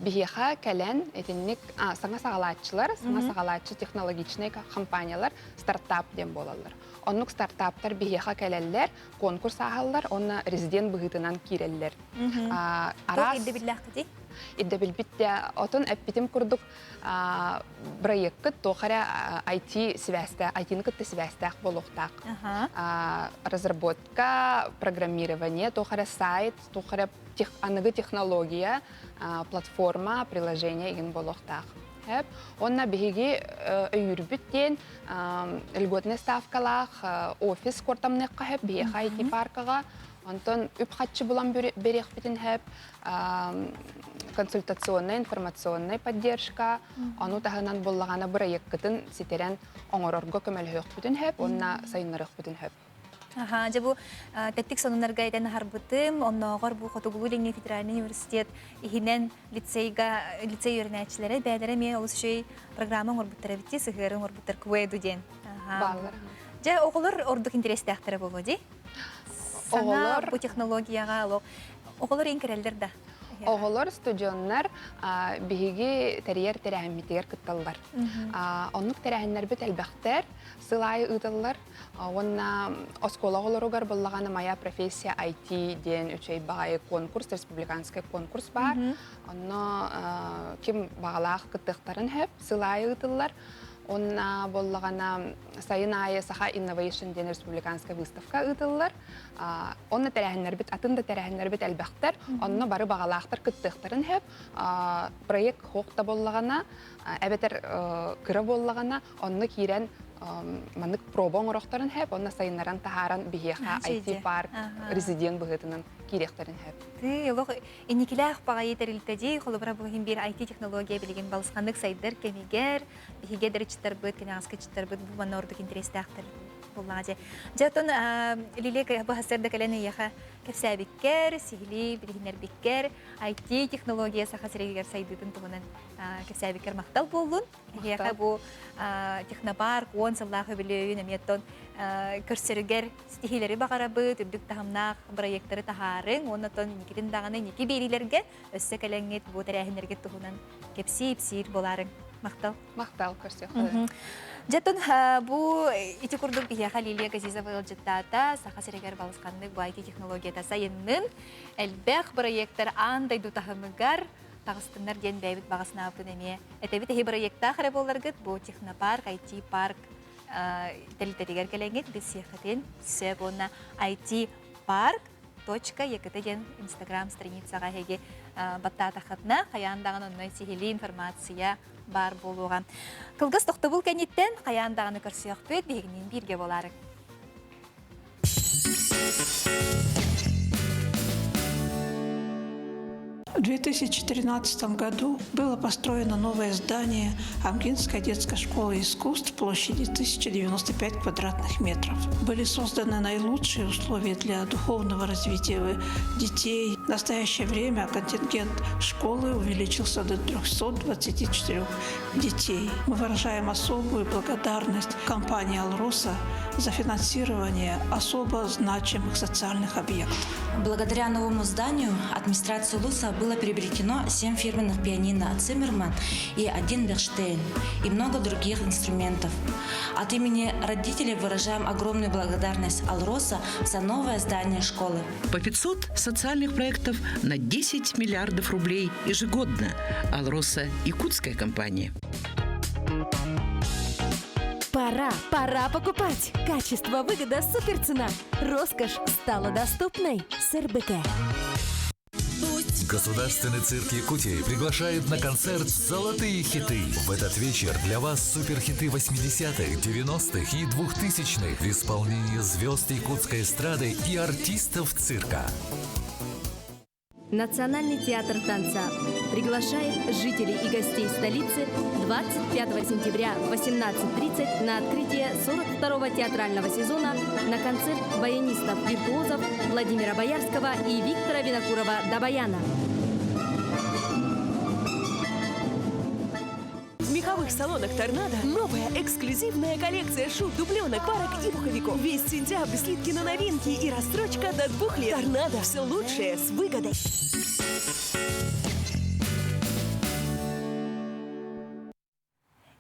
биһиэхэ кэлэн итинник саҥа саҕалааччылар, саҥа саҕалааччы технологичнай компаниялар стартап диэн буолаллар. Оннук стартаптар биһиэхэ кэлэллэр, конкурс ааһаллар уонна резидент быһыытынан киирэллэр. Араас ирдэбиллээххитий? Ирдэбилбит да отон эппитим курдук бырайыаккыт туох эрэ IT сибээстээх, IT-ны кытта сибээстээх буолуохтаах. Разработка, программирование, туох эрэ сайт, туох эрэ аныгы технология, платформа, приложение игин буолуохтаах. Онна биһиги өйүүрбүт диэн льготный ставкалаах офис куортамныахха сөп биһиэхэ IT-паркаҕа. Онтон үп-харчы булан бериэхпитин сөп консультационная, информационная поддержка, ону таһынан буллаҕана бырайыаккытын ситэрэн оҥорорго көмөлөһүөхпүтүн сөп уонна сайыннарыахпытын сөп. Аха, дьэ бу тэттик сонуннарга этэн аһарбытым, оннооҕор бу Хотугулуу-Илиҥҥи федеральнай университет иһинэн лицейга лицей үөрэнээччилэрэ бэйэлэрэ эмиэ олус үчүгэй программа оҥорбуттар эбит дии, сыһыары оҥорбуттар КВЭДу диэн. Бааллар. Дьэ, оҕолор ордук интэриэстээхтэрэ буолуо дии. Саҥа бу технологияҕа олох оҕолор иҥ кэрэллэр да. Оҕолор, студеннар биһиги тэрийэр тэрээһиммитигэр кытталлар. Оннук тэрээһиннэрбит элбэхтэр, сыл аайы ыытыллар. Уонна оскуола оҕолоругар буллаҕына «Моя профессия IT» диэн үчүгэй баҕайы конкурс, республиканскай конкурс баар. Онно ким баҕалаах кыттыахтарын сөп, сыл аайы ыытыллар. Уонна буоллаҕына сайын аайы Саха Innovation диэн республиканскай выставка ыытыллар. Онно тэрээһиннэрбит, атын да тэрээһиннэрбит элбэхтэр. Онно бары баҕалаахтар кыттыахтарын сөп. Проект хоох да буоллаҕына, эбэтэр кыра буоллаҕына, онно киирэн маннык проба оҥорохторун сөп, онно сайыннаран таһааран биһиэхэ IT-парк резидент быһыытынан киириэхтэрин сөп. Тыы, олох инникилээх баҕайы тэрилтэ дии, холобура бу иһин биир IT-технология билигин балысханнык сайдар кэмигэр, биһиги эдэрчиттарбыт, кэнэҕэски ыччаттарбыт бу манна ордук интэриэстээхтэр буоллаҕа дьэ. Дьэ, оттон Лилия быһасыр да кэлэн эйиэхэ кэпсээбиккэр, сиһилии билиһиннэрбиккэр, IT-технология Саха сиригэр сайдыытын туһунан кэпсээбиккэр махтал буоллун. Эһиэхэ бу технопарк 10 сыллаах үбүлүөйүн эмиэ оттон көрсөрүгэр ситиһиилэри баҕарабыт, үрдүк таһымнаах бырайыактары таһаарыҥ уонна оттон инникитин даҕаны инники биэриилэргэ өссө кэлэҥҥит бу тэрээһиннэргит туһунан кэпсии-ипсиир буолаарыҥ. Махтал. Махтал, көрсүөххэ. Дьэ, оттон бу ити курдук биһиэхэ Лилия Газизова ыалдьыттаата. Саха сиригэр балысханнык бу IT-технологията сайыннын. Элбэх бырайыактар аан дойду таһымыгар таҕыстыннар диэн бэйэбит баҕа санаабытын эмиэ этэбит. Эһи бырайыактаах эрэ буолларгыт, бу технопарк, IT-парк тэрилтэтигэр кэлэҥҥит билсиэххитин сөп уонна IT-парк точка ЕКТ диэн инстаграм страницаҕа эһиги баттаатаххытына хайаан даҕаны онно сиһилии информация баар буолуоҕа. Кылгас тохтобул кэнниттэн хайаан даҕаны көрсүөхпүт, биһигинниин бииргэ буолаарыҥ. В 2013 году было построено новое здание Амгинской детской школы искусств площадью 1095 квадратных метров. Были созданы наилучшие условия для духовного развития детей. В настоящее время контингент школы увеличился до 324 детей. Мы выражаем особую благодарность компании «Алроса» за финансирование особо значимых социальных объектов. Благодаря новому зданию администрации ЛУСа было приобретено 7 фирменных пианино «Циммерман» и один «Берштейн» и много других инструментов. От имени родителей выражаем огромную благодарность «Алроса» за новое здание школы. По 500 социальных проектов на 10 миллиардов рублей ежегодно. «Алроса» – якутская компания. Пора, пора покупать! Качество, выгода, суперцена. Роскошь стала доступной с РБК. Государственный цирк Якутии приглашает на концерт «Золотые хиты». В этот вечер для вас суперхиты 80-х, 90-х и 2000-х в исполнении звезд якутской эстрады и артистов цирка. Национальный театр танца приглашает жителей и гостей столицы 25 сентября в 18.30 на открытие 42-го театрального сезона на концерт баянистов-виртуозов Владимира Боярского и Виктора Винокурова-Дабаяна. В меховых салонах «Торнадо» новая эксклюзивная коллекция шуб, дубленок, парок и пуховиков. Весь сентябрь скидки на новинки и рассрочка до двух лет. «Торнадо» – все лучшее с выгодой.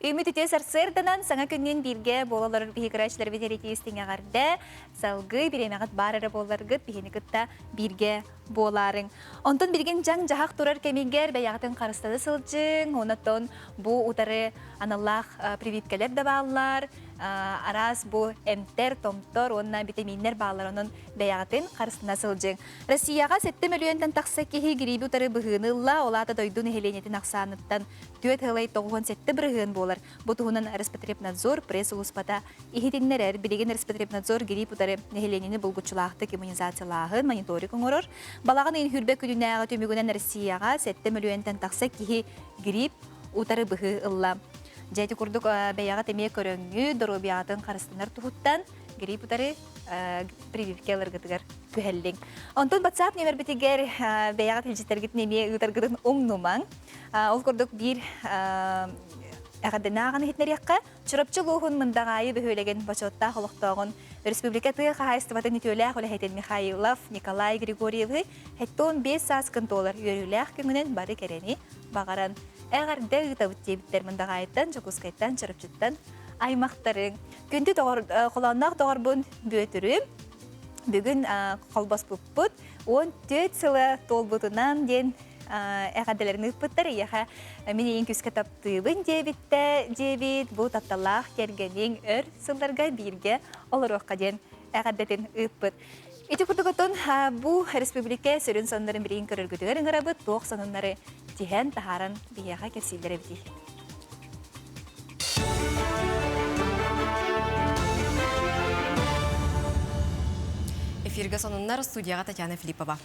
Үміт үтө сарсыарданан саҥа күннүүн бииргэ буола олорор биһиги көрөөччүлэрбит итии-истиҥ эҕэрдэ, салгыы бириэмэҕит баар эрэ буолларгыт биһини кытта бииргэ буолаарыҥ. Онтон билигин дьаҥ-дьаһах турар кэмигэр бэйэҕитин харыстана сылдьыҥ, онон бу утары аналлаах прививкэлэр да бааллар, араас бу эмтэр, томтор уонна битэмииннэр бааллар, онон бэйэҕитин харыстана сылдьыҥ. Россияҕа 7 мөлүйүөнтэн тахса киһи гирииби утары быһыыны ылла, ол аата дойду нэһилиэнньэтин ахсааныттан 4,97 бырыһыан буолар. Бу туһунан Роспотребнадзор пресс-сулууспата иһитиннэрэр. Билигин Роспотребнадзор гириип утары нэһилиэнньэни булгуччулаахтык иммунизациялааһын мониторинг оҥорор. Балаҕан ыйын хүрбэ күнүнээҕи түмүгүнэн Россияҕа 7 мөлүйүөнтэн тахса киһи гириип утары быһыы ылла. Дьэ ити курдук бэйэҕит эмиэ көрөҥҥү, доруобуйаҕытын харыстанар туһуттан гириип утары прививка ыларгытыгар күһэллиҥ. Онтон WhatsApp нүөмэрбитигэр бэйэҕит илдьиттэргитин эмиэ ыытаргытын умнумаҥ. Ол курдук биир эҕэрдэни ааҕан иһитинэриэххэ, Чурапчы улууһун Мындаҕаайы бөһүөлэгин бочуоттаах олохтооҕун, республика тыа хаһаайыстыбатын үтүөлээх үлэһитин Михаилов Николай Григорьевы 75 сааскын туолар үөрүүлээх күҥүнэн бары кэрэни баҕаран эҕэрдэ ыытабыт диэбиттэр Мындаҕаайыттан, Дьокуускайтан, Чурапчыттан аймахтарыҥ. Күндү доҕор, холоонноох доҕорбун Бүөтүрүм, бүгүн холбоспуппут 14 сыла туолбутунан диэн эҕэрдэлэрин ыыппыттар. Эйиэхэ мин эйигин күүскэ таптыыбын диэбиттэ диэбит. Бу тапталлаах кэргэниҥ өр сылларга бииргэ олоруохха диэн эҕэрдэтин ыыппыт. Ити курдук отон бу республика сүрүн сонуннарын билигин көрөргүтүгэр ыҥырабыт. Туох сонуннары тиһэн таһааран биһиэхэ кэпсииллэр эбитий? Эфиргэ сонуннар студияҕа Татьяна Филиппова.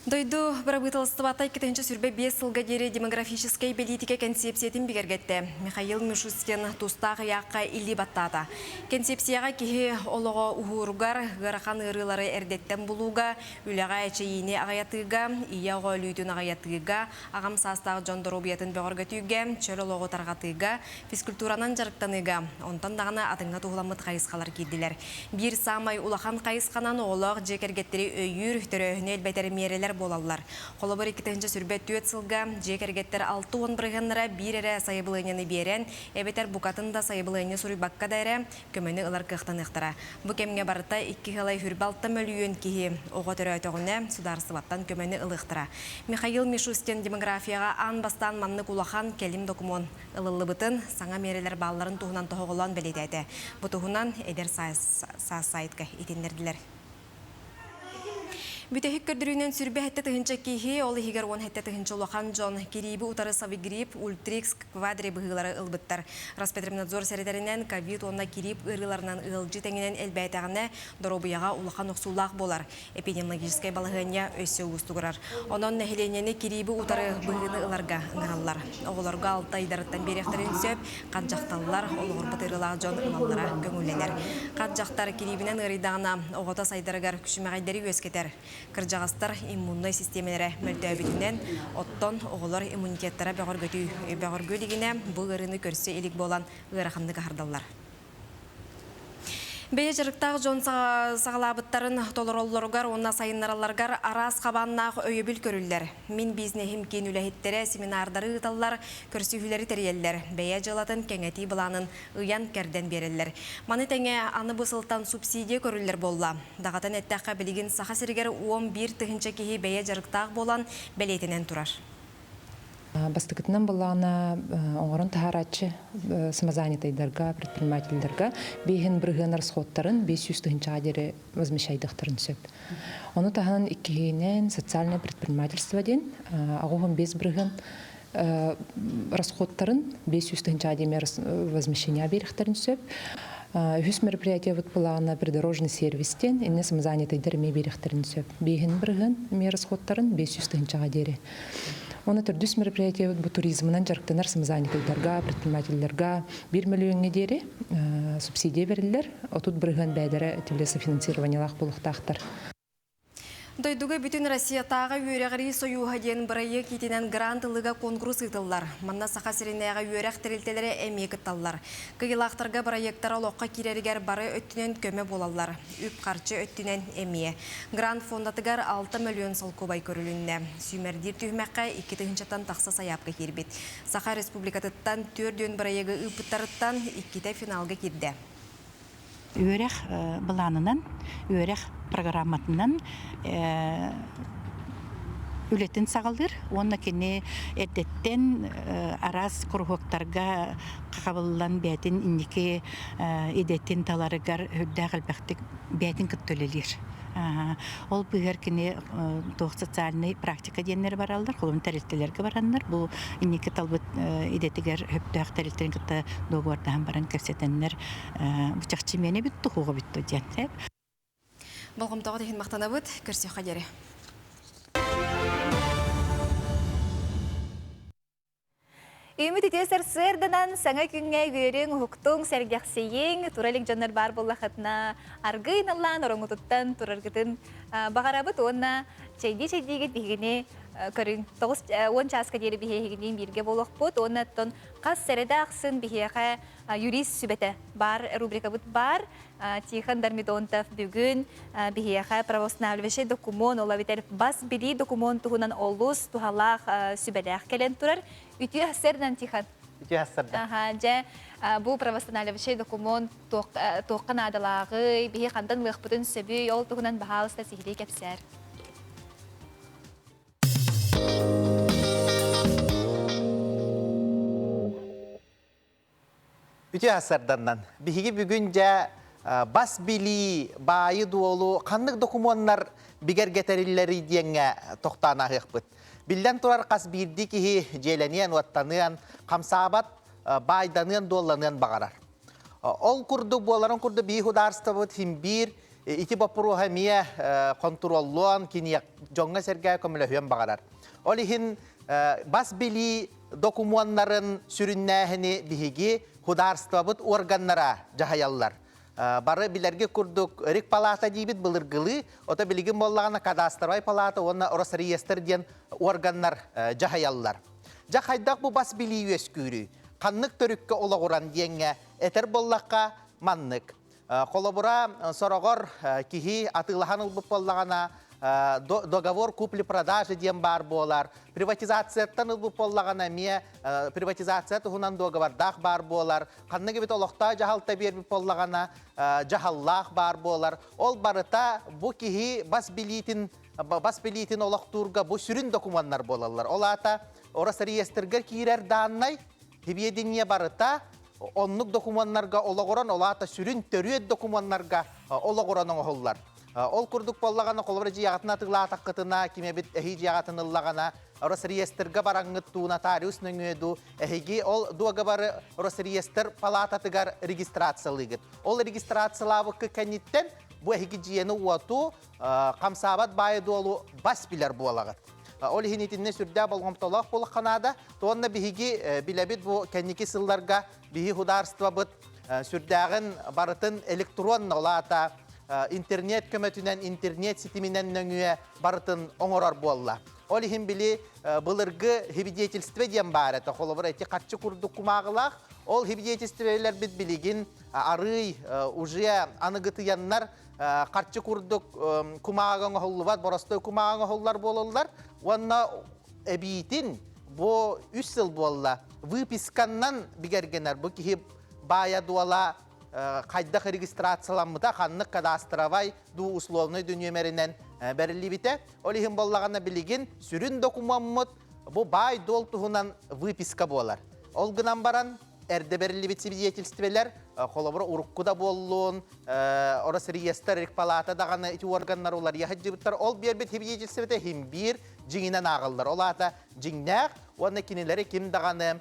Дойду бырабыыталыстыбата 2025 сылга диэри демографическай бэлиитикэ кэнсиэпсийэтин бигэргэттэ. Михаил Мишустин тустаах ыйаахха илии баттаата. Кэнсиэпсийэҕэ киһи олоҕо уһууругар, ыарахан ыарыылары эрдэттэн булууга, үлэҕэ эчэйиини аҕыйатыыга, ийэ оҕо өлүүтүн аҕыйатыыга, аҕам саастаах дьон доруобуйатын бөҕөргөтүүгэ, чөл олоҕу тарҕатыыга, физкультуранан дьарыктаныыга, онтон даҕаны атыҥҥа туһуламмыт хайысхалар киирдилэр. Биир саамай улахан хайысханан оҕолоох дьиэ кэргэттэри өйүүр, төрөөһүнү элбэтэр миэрэлэр буолаллар. Холобур, 2024 сылга дьиэ кэргэттэр 60 бырыһыаннара биир эрэ сайабылыанньаны биэрэн, эбэтэр букатын да сайабылыанньа суруйбакка да эрэ, көмөнү ылар кыахтаныахтара. Бу кэмҥэ барыта 2,26 мөлүйүөн киһи оҕо төрөөтөҕүнэ, судаарыстыбаттан көмөнү ылыахтара. Михаил Мишустин демографияҕа аан бастаан маннык улахан кэлим докумуон ылыллыбытын, саҥа миэрэлэр баалларын туһунан тоһоҕолоон бэлиэтээтэ. Бу туһунан Эдэр саас сайтка итиннэрдилэр. Бүтэһик көрдөрүүнэн сүрбэ сэттэ тыһыынча киһи, ол иһигэр 17 тыһыынча улахан дьон кирииби утары Савигрипп, Ультрикс, Квадри быһыылары ылбыттар. Роспотребнадзор сэрэтэринэн, ковид уонна кириип ыарыыларынан ыалдьыы тэҥинэн элбээтэҕинэ, доруобуйаҕа улахан охсуулаах буолар. Эпидемиологическай балаһыанньа өссө уустугурар. Онон нэһилиэнньэни кирииби утары быһыыны ыларга ыҥыраллар. Оҕолорго алта ыйдарыттан биэриэхтэрин сөп, хат дьахталлар, олоҕурбут ыарыылаах дьон ылаллара көҥүллэнэр. Хат дьахтар кириибинэн ыарыйдаҕына, оҕото сайдарыгар күчүмэҕэйдэри үөскэтэр. Кырдьаҕастар иммуннай систиэмэлэрэ мөлтөөбүтүнэн, оттон оҕолор иммунитеттара бөҕөргөтүү бөҕөргүү илигинэ, бу ыарыыны көрсө илик буолан ыараханнык аһардаллар. Бэйэ дьарыктаах дьон саҕалаабыттарын толороллоругар уонна сайыннаралларыгар араас хабааннаах өйөбүл көрүллэр. Мин бизнеһим киин үлэһиттэрэ семинардары ыыталлар, көрсүһүүлэри тэрийэллэр, бэйэ дьыалатын кэҥэтии былаанын ыйан-кэрдэн биэрэллэр. Маны тэҥэ аны бу сылтан субсидия көрүллэр буолла. Даҕатан эттэххэ, билигин Саха сиригэр 11 тыһыынча киһи бэйэ дьарыктаах буолан бэлиэтэнэн турар. Бастакытынан былаана оҥорон таһаарааччы самозанятыйдарга, предпринимателлэргэ биэһин бырыһыан расходтарын 500 тыһыынчаҕа диэри возмещайдыахтарын сөп. Ону таһынан иккиһинэн социальное предпринимательство диэн 85 бырыһыан расходтарын 500 тыһыынчаҕа диэри возмещение биэриэхтэрин сөп. Үһүс мероприятиебыт былаана придорожный сервис диэн иннэ самозанятыйдар эмиэ биэриэхтэрин сөп. Биэһин бырыһыан эмиэ расходтарын 500 тыһыынчаҕа диэри. Уонна төрдүс мероприятиебыт бу туризмынан дьарыктанар самозанятыйдарга, предпринимателлэргэ 1 мөлүйүөҥҥэ диэри субсидия бэриллэр. 30% бэйэлэрэ тиле софинансированиелаах буолуохтаахтар. Дойдуга бүтүн Россиятааҕы үөрэҕирии сойууһа диэн бырайыак иитинэн грант ылыыга куонкурус ыытыллар. Манна Саха сиринээҕи үөрэх тэрилтэлэрэ эмиэ кытталлар. Кыайыылаахтарга бырайыактара олоххо киирэригэр бары өттүнэн көмө буолаллар. Үп-харчы өттүнэн эмиэ. Грант фондатыгар 6 мөлүйүөн солкуобай көрүлүннэ. Сүүмэрдиир түһүмэххэ 2 тыһыынчаттан тахса сайаапка киирбит. Саха Республикатыттан 4 бырайыагы ыыппыттарыттан иккитэ финалга киирдэ. Үөрэх былаанынан, үөрэх программатынан үлэтин саҕалыыр уонна кини эрдэттэн араас куруһуоктарга хабыллан бэйэтин инники идэтин таларыгар үрдээх элбэхтик бэйэтин кытта үлэлиир. Ол быыһар кини туох социальный практика диэннэри бараллар, холобун тэрилтэлэргэ бараннар, бу инники талбыт идэтигэр сөптөөх тэрилтэрин кытта дуогабардаһан баран кэпсэтэннэр бу чахчы миэнэ бүттэ, хуоҕа бүттэ диэн. Болҕомтоҕут иһин махтанабыт. Көрсүөххэ диэри. Үүмүт үтүө сарсыарданан саҥа күҥҥэ үөрүҥ, уһуктуҥ, сэргэхсийиҥ, тура илик дьоннор баар буоллахытына аргыый наллаан ороҥҥутуттан тураргытын баҕарабыт уонна чэйдии-чэйдиигит биһигини көрүҥ. 9 10 чааска диэри биһигиниин бииргэ буолуохпут уонна оттон хас сэрэдэ ахсын биһиэхэ юрист сүбэтэ баар рубрикабыт баар. Тихон Дормидонтов бүгүн биһиэхэ правоустанавливающий докумуон, ол эбэтэр бас билии докумуон туһунан олус туһалаах сүбэлээх кэлэн турар. Үтүө сарсыардан, Тихон. Үтүө сарсыарда. Аха, дьэ, бу правоустанавливающий докумуон туохха наадалааҕый, биһи хантан ылыахпытын сөбүй, ол туһунан баһаалыста сиһилии кэпсээр. Үтүө сарсыарданнан. Биһиги бүгүн дьэ бас билии, баайы-дуолу ханнык докумуоннар бигэргэтэриллэрий диэҥҥэ тохтоон ааһыахпыт. Биллэн турар, хас биирдии киһи дьиэлэниэн, уоттаныан, хамсаабат, баайданыан-дуолланыан баҕарар. Ол курдук буоларын курдук биир судаарыстыбабыт син биир ити боппуруоһа эмиэ хонтуруоллуон, киниэх дьоҥҥо-сэргэ көмөлөһүөн баҕарар. Ол иһин бас билии докумуоннарын сүрүннээһини биһиги судаарыстыбабыт органнара дьаһайаллар. Бары билэргэ курдук Рик палата диибит былыргылыы, ото билигин буоллаҕына кадастровай палата уонна Росреестр диэн органнар дьаһайаллар. Дьэ хайдах бу бас билии үөскүүрүй? Ханнык төрүккэ олоҕуран диэҥҥэ этэр буоллахха маннык. Холобура, сороҕор киһи атыылаһан ылбыт буоллаҕына, договор купли-продажи диэн баар буолар. Приватизацияттан ылбыт буоллаҕына эмиэ приватизация туһунан дуогабардаах баар буолар. Ханнык эбит олохтоох дьаһалта биэрбит буоллаҕына, дьаһаллаах баар буолар. Ол барыта бу киһи бас билиитин бас билиитин олохтуурга бу сүрүн докумуоннар буолаллар. Ол аата Росреестрга киирэр дааннай сведения барыта оннук докумуоннарга олоҕуран, ол аата сүрүн төрүөт докумуоннарга олоҕуран оҥоһуллар. Ол курдук буоллаҕына, холобура дьиэҕитин атыылаатаххытына, ким эбит эһии дьиэҕитин ыллаҕына, Росреестрга бараҥҥыт дуу, нотариус нөҥүө дуу, эһиги ол дуогабары Росреестр палататыгар регистрациялыыгыт. Ол регистрациялаабыкка кэнниттэн бу эһиги дьиэни-уоту хамсаабат баайы-дуолу бас билэр буолаҕыт. Ол иһин итиннэ сүрдээх болҕомтолоох буолуохха наада. Уонна биһиги билэбит бу кэнники сылларга биһи худаарствобыт сүрдээҕин барытын электронно, ол аата интернет көмөтүнэн, интернет ситиминэн нөҥүө барытын оҥорор буолла. Ол иһин били былыргы свидетельство диэн баар этэ. Холобура, ити харчы курдук кумааҕылаах. Ол свидетельстволарбыт билигин арыый уже аныгытыяннар харчы курдук кумааҕы оҥоһуллубат, боростой кумааҕы оҥоһуллар буолаллар. Уонна эбиитин бу үс сыл буолла выписканнан бигэргэнэр бу киһи баайа-дуола хайдах регистрацияламмыта, ханнык кадастровай дуу условнай дуу нүөмэринэн бэриллибитэ. Ол иһин буоллаҕына билигин сүрүн докумуоммут бу баай-дуол туһунан выписка буолар. Ол гынан баран эрдэ бэриллибит свидетельствелэр, холобура урукку да буоллун, Росреестр, Рекпалата даҕаны ити органнар уларыйа сылдьыбыттар. Ол биэрбит свидетельствота иһин биир дьиҥинэн ааҕыллар. Ол аата дьиҥнээх уонна кинилэри ким даҕаны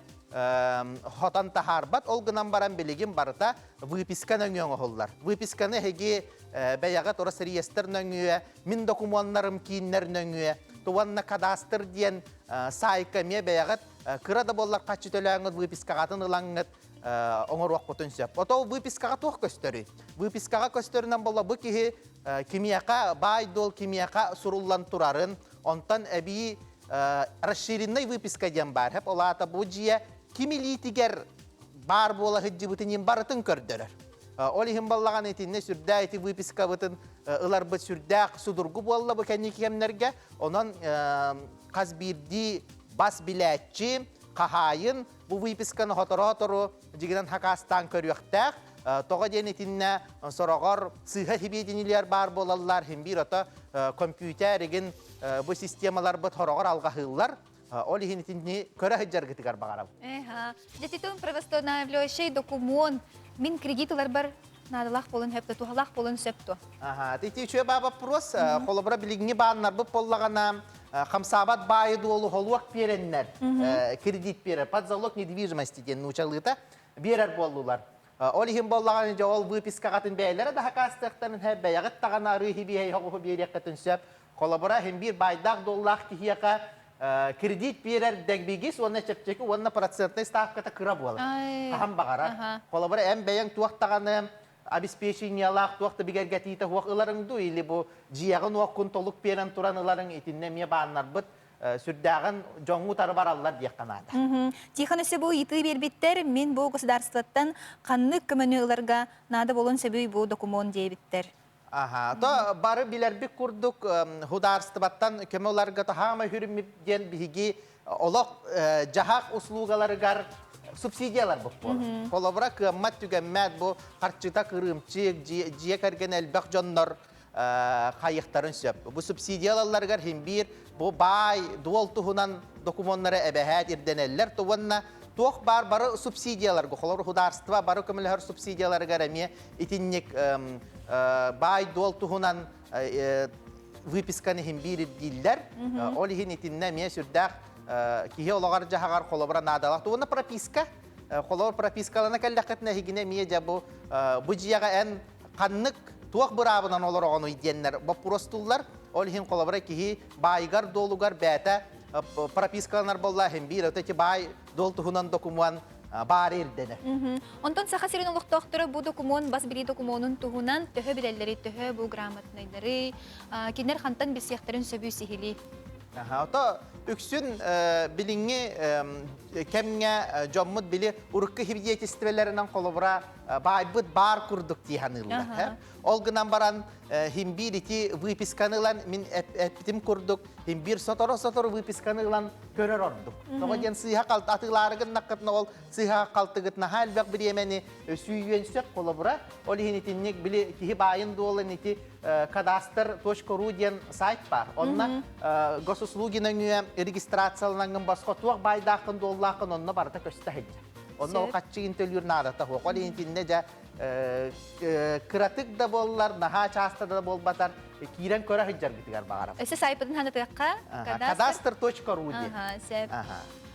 хотон таһаарбат. Ол гынан баран билигин барыта выписка нөҥүө оҥоһуллар. Выписканы эһиги бэйэҕит Росреестр нөҥүө, мин докумуоннарым кииннэр нөҥүө, уонна кадастр диэн саайка эмиэ бэйэҕит кыра да буоллар хаччы төлөөҥҥүт выпискаҕатын ылаҥҥыт оҥоруоххутун сөп. Ото выпискаҕа туох көстөрүй? Выпискаҕа көстөрүнэн буолла бу киһи кимиэхэ баай-дуол кимиэхэ суруллан турарын, онтон эбии расширенный выписка диэн баар. Хэп ол аата бу дьиэ ким илиитигэр баар буола сылдьыбытын барытын көрдөрөр. Ол иһин баллаҕан итиннэ сүрдээх ити выпискабытын ыларбыт сүрдээх судургу буолла бу кэнники кэмнэргэ. Онон хас биирдии бас билээччи, хаһаайын бу выписканы хоторо-хотору дьигинэн хакаастаан көрүөхтээх. Тоҕо диэн итиннэ сороҕор сыыһа сибиэдинилэр баар буолаллар, хин биир ото компьютер игин бу системаларбыт хороҕор алҕаһыыллар. Ол иһин итинни көрө сылдьаргытыгар баҕарабын. Эха. Дьэтитун правостановляющий документ мин кредит ыларбар наадалаах буолун сөп туһалаах буолун сөп дуо? Аха, ити үчүгэй баа вопрос. Холобура билиҥҥи бааннарбыт буоллаҕына хамсаабат баайы-дуолу холуок биэрэннэр кредит биэрэр, под залог недвижимости диэн нуучалыыта биэрэр буоллулар. Ол иһин буоллаҕына дьэ ол выпискаҕатын бэйэлэрэ да хакаастыахтарын сөп, бэйэҕит даҕаны арыы хибиэһэй хоҕуһу биэриэххитин сөп. Холобура, иһин биир баайдаах-дуоллаах киһиэхэ кредит биэрэр дэгбигис уонна чэпчэки уонна процентнай ставката кыра буолар. Хаһан баҕарар. Холобура, эн бэйэҥ туох даҕаны обеспечениелаах туох да бигэргэтиитэ суох ыларыҥ дуу или бу дьиэҕин уоккун толук биэрэн туран ыларыҥ итиннэ эмиэ бааннарбыт сүрдээҕин дьоҥҥу утары бараллар диэххэ наада. Тихон өссө бу ыйытыы биэрбиттэр, мин бу государствоттан ханнык көмөнү ыларга наада буолуон сөбүй бу докумуон диэбиттэр. Аха, то бары билэрбит курдук худаарыстыбаттан көмө ыларга таһаама хүрүммүт диэн биһиги олох дьаһах услугаларыгар субсидияларбыт буолар. Холобура, кыаммат түгэммэт бу харчыта кырыымчык, дьиэ кэргэн элбэх дьоннор хайыхтарын сөп. Бу субсидиялалларыгар хин биир бу баай дуол туһунан докумуоннары эбэһээт ирдэнэллэр уонна туох баар бары субсидияларга, холобур, худаарство бары көмөлөһөр субсидияларыгар эмиэ итинник баай-дуол туһунан выписканы иһин биир ирдииллэр. Ол иһин итиннэ эмиэ сүрдээх киһи олоҕор-дьаһаҕар холобура наадалаах. Уонна прописка. Холобур пропискалана кэллэххитинэ эһигини эмиэ дьэ бу бу дьиэҕэ эн ханнык туох быраабынан олороҕунуй диэннэр боппуруостууллар. Ол иһин холобура киһи баайыгар-дуолугар бэйэтэ пропискаланар буолла иһин биир эти баай дуол туһунан докумуон баар ирдэнэр. Онтон Саха сирин олохтоохторо бу докумуон бас билии докумуонун туһунан төһө билэллэрий, төһө бу грамотнайдарый, кинилэр хантан билсиэхтэрин сөбүй сиһилии? Ото үксүн билиҥҥи кэмҥэ дьоммут били урукку свидетельстволарынан холобура баайбыт баар курдук дии саныыллар. Ол гынан баран химбиир ити выписканы ылан мин эппитим курдук химбиир сотору-сотору выписканы ылан көрөр ордук. Тоҕо диэн сыыһа қалт атыылаары гыннаххытына ол сыыһа халтыгыт наһаа элбэх бириэмэни сүүйүөн сөп холобура. Ол иһин итинник били киһи баайын дуолан ити кадастр .ру диэн сайт бар. Онно госуслуги нөҥүө регистрацияланаҥҥын босхо туох баайдааххын дуоллааххын онно барыта көстө сылдьар. Онно ол хаччыгын төлүүр наадата суох. Ол иһин итиннэ дьэ кыратык да буоллар, наһаа чааста да буолбатар, киирэн көрө сылдьаргытыгар баҕарабын. Өссө сайпытын ханатыахха. Кадастр.ру диэн. Сөп.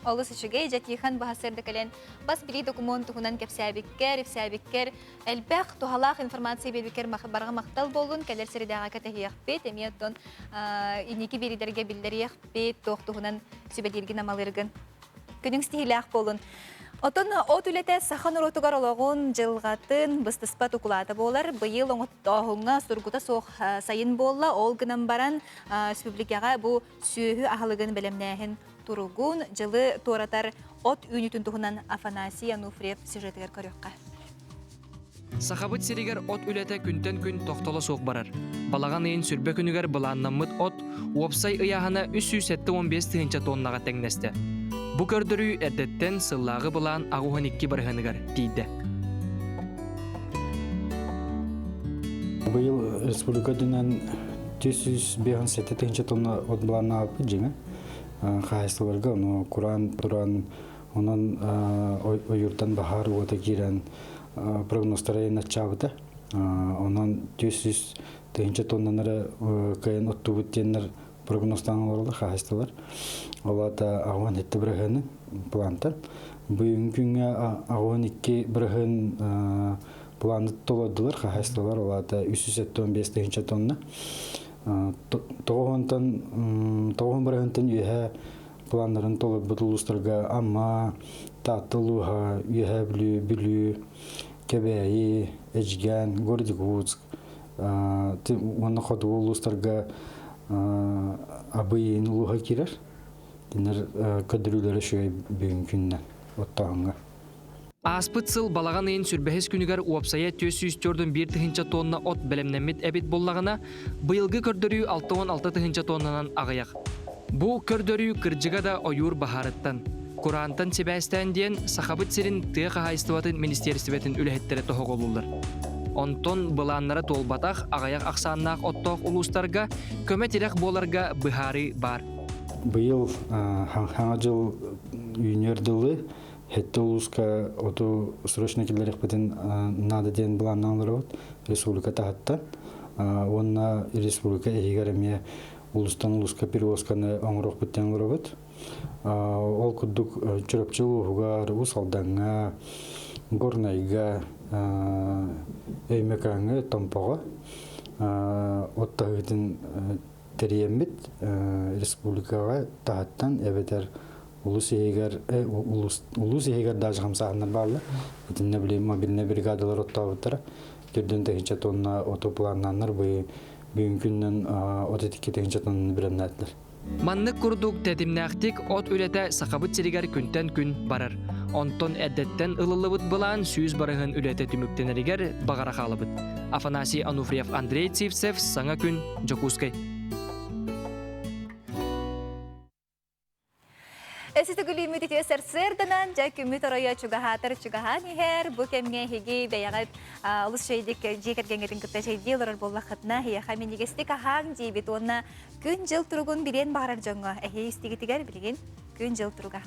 Олус үчүгэй, дьэ Тихон баһасырда кэлэн бас билии докумуон туһунан кэпсээбиккэр, ипсээбиккэр элбэх туһалаах информация биэрбиккэр барҕа махтал буоллун, кэлэр сирэдээҕэ кэтэһиэхпит, эмиэ оттон инники биэридэргэ биллэриэхпит, туох туһунан сүбэлииргин амалыыргын. Күнүҥ ситиһиилээх буолун. Отон от үлэтэ саха норуотугар олоҕун, дьылҕатын быстыспат укулаата буолар. Быйыл оҥоттооһуҥҥа сургута суох сайын буолла. Ол гынан баран республикаҕа бу сүөһү аһылыгын бэлэмнээһин туругун, дьылы туоратар от үүнүүтүн туһунан Афанасий Ануфриев сюжетыгар көрүөххэ. Сахабыт сиригэр от үлэтэ күнтэн күн тохтоло суох барар. Балаҕан ыйын сүрбэ күнүгэр былааннаммыт от уопсай ыйааһына 375 тыһыынча тоннаҕа тэҥнэстэ. Бу көрдөрүү эрдэттэн сыллааҕы былаан 82 бырыһыаныгар тиийдэ. Быйыл республика үрдүнэн 457 тыһыынча тонна от былааннаабыппыт дьиҥэ. Хаһаайыстыбаларга ону кураан туран Онон ойууртан баһаар уота киирэн прогнозтара аччаабыта. Онон 400 тыһыынча тоннаны эрэ кыайан оттуубут диэннэр прогнозтаан олороллор хаһаайыстыбалар. Ол аата аҕыан хэттэ бырыһыаны плантан. Бүгүҥҥү күҥҥэ аҕыан икки бырыһыан планы толордулар хаһаайыстыбалар. Ол аата 375 тыһыынча тонна. Тоҕуһунтан тоҕуһун бырыһыантан үөһэ Планнарын толорбут улуустарга Амма, Таатта улууһа, Үөһээ Бүлүү, Бүлүү, Кэбээйи, Эдьигээн, город Якутск уонна хотугу улуустарга Абый улууһа киирэр. Кинилэр көрдөрүүлэрэ үчүгэй бүгүн күннэн оттооһуҥҥа. Ааспыт сыл балаҕан ыйын сүрбэһис күнүгэр уопсайа 441 тыһыынча тонна от бэлэмнэммит эбит буоллаҕына, быйылгы көрдөрүү 66 тыһыынча тоннанан аҕыйах. Бу көрдөрүү кырдьыга да ойуур баһаарыттан, кураантан сибээстээн диэн Сахабыт сирин тыа хаһаайыстыбатын министиэристибэтин үлэһиттэрэ тоһоҕолууллар. Онтон былааннара туолбатах аҕыйах ахсааннаах оттоох улуустарга көмө-тирэх буоларга быһаарыы баар. Быйыл хаҥа дьыл үүнүөр дылы Хэттэ улууска оту срочно киллэриэхпитин наада диэн былааннаан олоробут республика таһыттан. Уонна республика иһигэр эмиэ улуустан улууска перевозканы оҥоруохпут диэн олоробут. Ол курдук Чурапчы улууһугар, Уус Алдаҥҥа, Горнайга, Өймөкөөҥҥө, Томпоҕо от таһыытын тэрийэммит республикаҕа таһыттан эбэтэр улус иһигэр улуус иһигэр даже хамсааһыннар бааллар. Итиннэ били мобильнай бригадалар оттообуттара. Төрдүн тыһыынча тонна оту планнааннар бүгүн күннэн от икки тыһыынча тоннаны бэлэмнээтилэр. Маннык курдук тэтимнээхтик от үлэтэ Сахабыт сиригэр күнтэн күн барар. Онтон эрдэттэн ылыллыбыт былаан 100 барыһын үлэтэ түмүктэнэригэр баҕара хаалабыт. Афанасий Ануфриев, Андрей Цивцев, Саҥа күн, Дьокуускай. Эситигүлүүмүт үтүө сарсыарданан, дьэ күммүт оройо чугаһаатар чугаһаан иһэр. Бу кэмҥэ эһиги бэйэҕит олус үчүгэйдик дьиэ кэргэҥҥитин кытта чэйдии олорор буоллаххытына, эһиэхэ минньигэстик аһааҥ диибит уонна күн-дьыл туругун билиэн баҕарар дьоҥҥо эһиги истигитигэр билигин күн-дьыл туруга.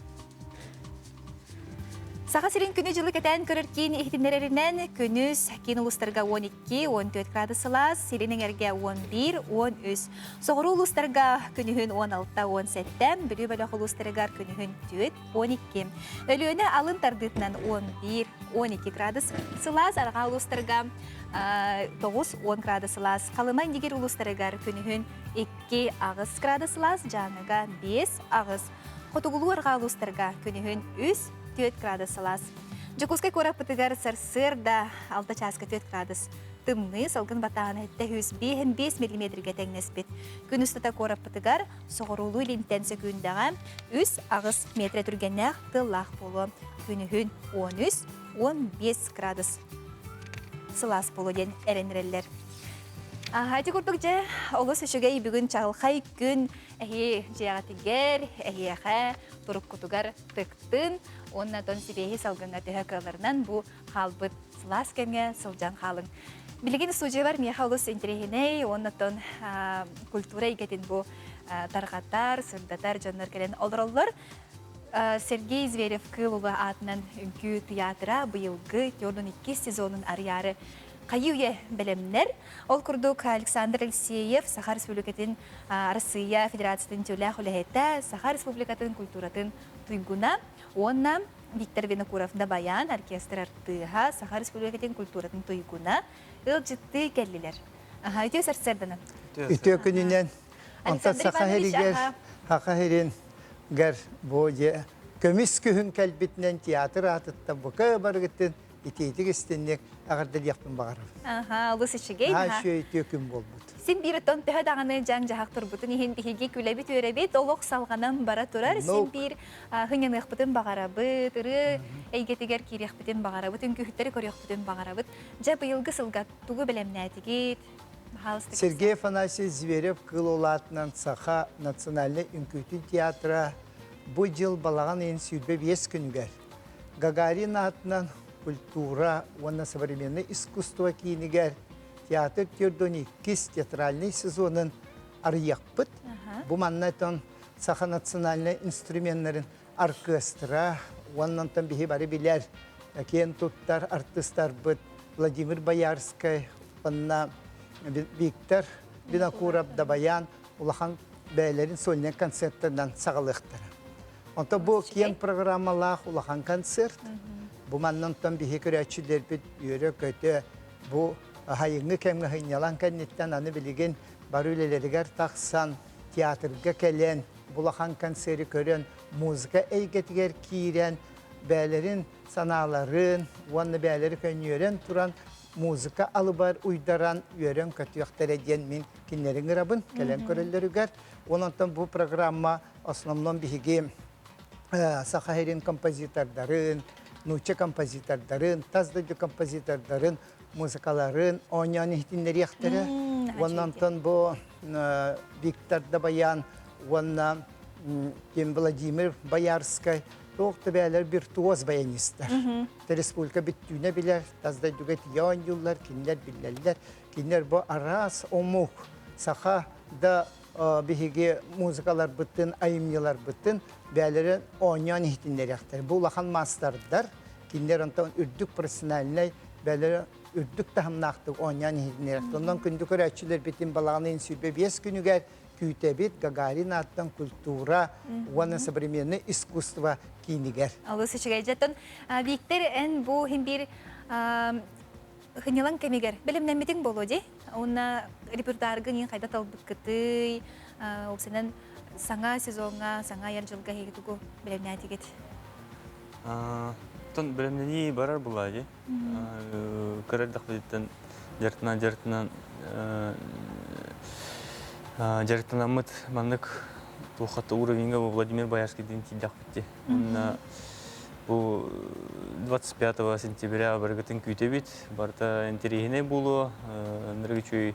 Саха сирин күнү-дьылы кэтээн көрөр киин иһитиннэрэринэн, күнүс киин улуустарга 12, 14 градус сылаас, сирин эҥэргэ 11, 13. Соҕуруу улуустарга күнүһүн 16, 17, Бүлүү бөлөх улуустарыгар күнүһүн 4, 12. Өлүөнэ алын тардыытынан 11, 12 градус сылаас, арҕаа улуустарга 9, 10 градус сылаас. Халыма Индигир улуустарыгар күнүһүн 2, 8 градус сылаас, Дьааҥыга 5, 8. Хотугулуу-арҕаа улуустарга күнүһүн 3-4 градус сылаас. Дьокуускай куораппытыгар сарсыарда 6 чааска 4 градус тымныы, салгын батаана 705 миллиметргэ тэҥнэспит. Күн устата куораппытыгар соҕуруулуу илинтэн сөкүүндэҕэ 3-8 метрэ түргэннээх тыаллаах буолуо. Күнүһүн 13-15 градус сылаас буолуо диэн эрэннэрэллэр. Ити курдук дьэ олус үчүгэй бүгүн чаҕылхай күн Эһи дьиэҕитигэр, эһиэхэ туруккутугар тыктын уонна тон сибиэһи салгыҥҥа төһө кыалларынан бу хаалбыт сылаас кэмҥэ сылдьан хаалыҥ. Билигин студиялар миэхэ олус интэриэһинэй уонна тон культура эйгэтин бу тарҕатар, сырдатар дьоннор кэлэн олороллор. Сергей Зверев Кыыл Ула аатынан үҥкүү тыйаатыра быйылгы 42 сезонун арыйаары хайыы-үйэ бэлэмнэр. Ол курдук Александр Алексеев Саха Республикатын Арассыыйа Федерациятын үтүөлээх үлэһитэ, Саха Республикатын культуратын туйгуна уонна Виктор Винокуров Дабайаан оркестр артыыһа, Саха Республикатын культуратын туйгуна ыалдьыттыы кэллилэр. Аха, үтүө сарсыарданан. Үтүө күнүнэн. Онтон Саха сиригэр, Саха сирин гэр бу дьэ көмүс күһүн кэлбитинэн театр аатыттан бука барыгытын. итиитик истинник эҕэрдэлиэхпин баҕарабын. Аха, олус үчүгэй. Наһаа үчүгэй үтүө күн буолбут. Син биир оттон төһө даҕаны дьаҥ-дьаһах турбутун иһин биһиги күлэбит-үөрэбит, олох салҕанан бара турар. Син биир хынньаныахпытын баҕарабыт, ырыа эйгэтигэр киириэхпитин баҕарабыт, үҥкүүһүттэри көрүөхпүтүн баҕарабыт. Дьэ, быйылгы сылга тугу бэлэмнээтигит? Сергей Афанасьевич Зверев кыыл улаатынан Саха национальнай үҥкүүтүн театра бу дьыл балаҕан ыйын 25 күнүгэр Гагарин аатынан культура уонна современное искусство киинигэр театр 42 театральный сезонун арыйыахпыт. Бу манна саха национальнай инструменнарын оркестра уонна онтон биһи бары билэр киэн туттар артыстарбыт Владимир Боярскай уонна Виктор Винокуров Дабаян улахан бэйэлэрин сольнай концерттарынан саҕалыахтара. Онтон бу киэҥ программалаах улахан концерт. Бу манна онтон биһи көрөөччүлэрбит үөрэ-көтө бу хайыҥҥы кэмҥэ сынньалаҥ кэнниттэн аны билигин бары үлэлэригэр тахсан театрга кэлэн улахан концеры көрөн музыка эйгэтигэр киирэн бээлэрин санааларын уонна бээлэри көнньүөрэн туран музыка алыбар уйдаран үөрэн көтүөхтэрэ диэн мин кинилэри ыҥырабын кэлэн көрөллөрүгэр. Онон бу программа основном биһиги Саха сирин композитордарын, нуучча композитордарын, тас дойду композитордарын музыкаларын оонньоон иһитиннэриэхтэрэ. Уонна онтон бу Виктор Дабаян уонна ким Владимир Боярскай туох да бээлэр виртуоз баянистар. Республика бүттүүнэ билэр, тас дойдуга тиийэ оонньууллар, кинилэр биллэллэр. Кинилэр бу араас омук, саха да биһиги музыкаларбытын, айымньыларбытын бээлэрин оонньоон иһитиннэриэхтэр. Бу улахан маастардар, кинилэр онтон үрдүк профессиональнай бээлэрин үрдүк таһымнаахтык оонньоон иһитиннэриэхтэр. Онон күндү көрөөччүлэрбитин балаҕан ыйын 25 күнүгэр күүтэбит Гагарин ааттан культура уонна современное искусство киинигэр. Олус үчүгэй. Дьэ, Виктор, эн бу иһин биир хынньалаҥ кэмигэр бэлэмнэммитиҥ буолуо дии. Уонна репертуаргын иин хайда талбыккытый, ол саҥа сезоҥҥа, саҥа айар дьылга эһиги тугу бэлэмнээтигит? Тон бэлэмнэнии барар буолаа дии. Кыра эрдэхпититтэн дьарыктанан дьарыктанан дьарыктанаммыт маннык туоххата уровеньга Владимир Боярскийдыын тиийдэхпит дии. Уонна бу 25 сентября барыгытын күүтэбит. Барыта интэриэһинэй буолуо. Ынырык үчүгэй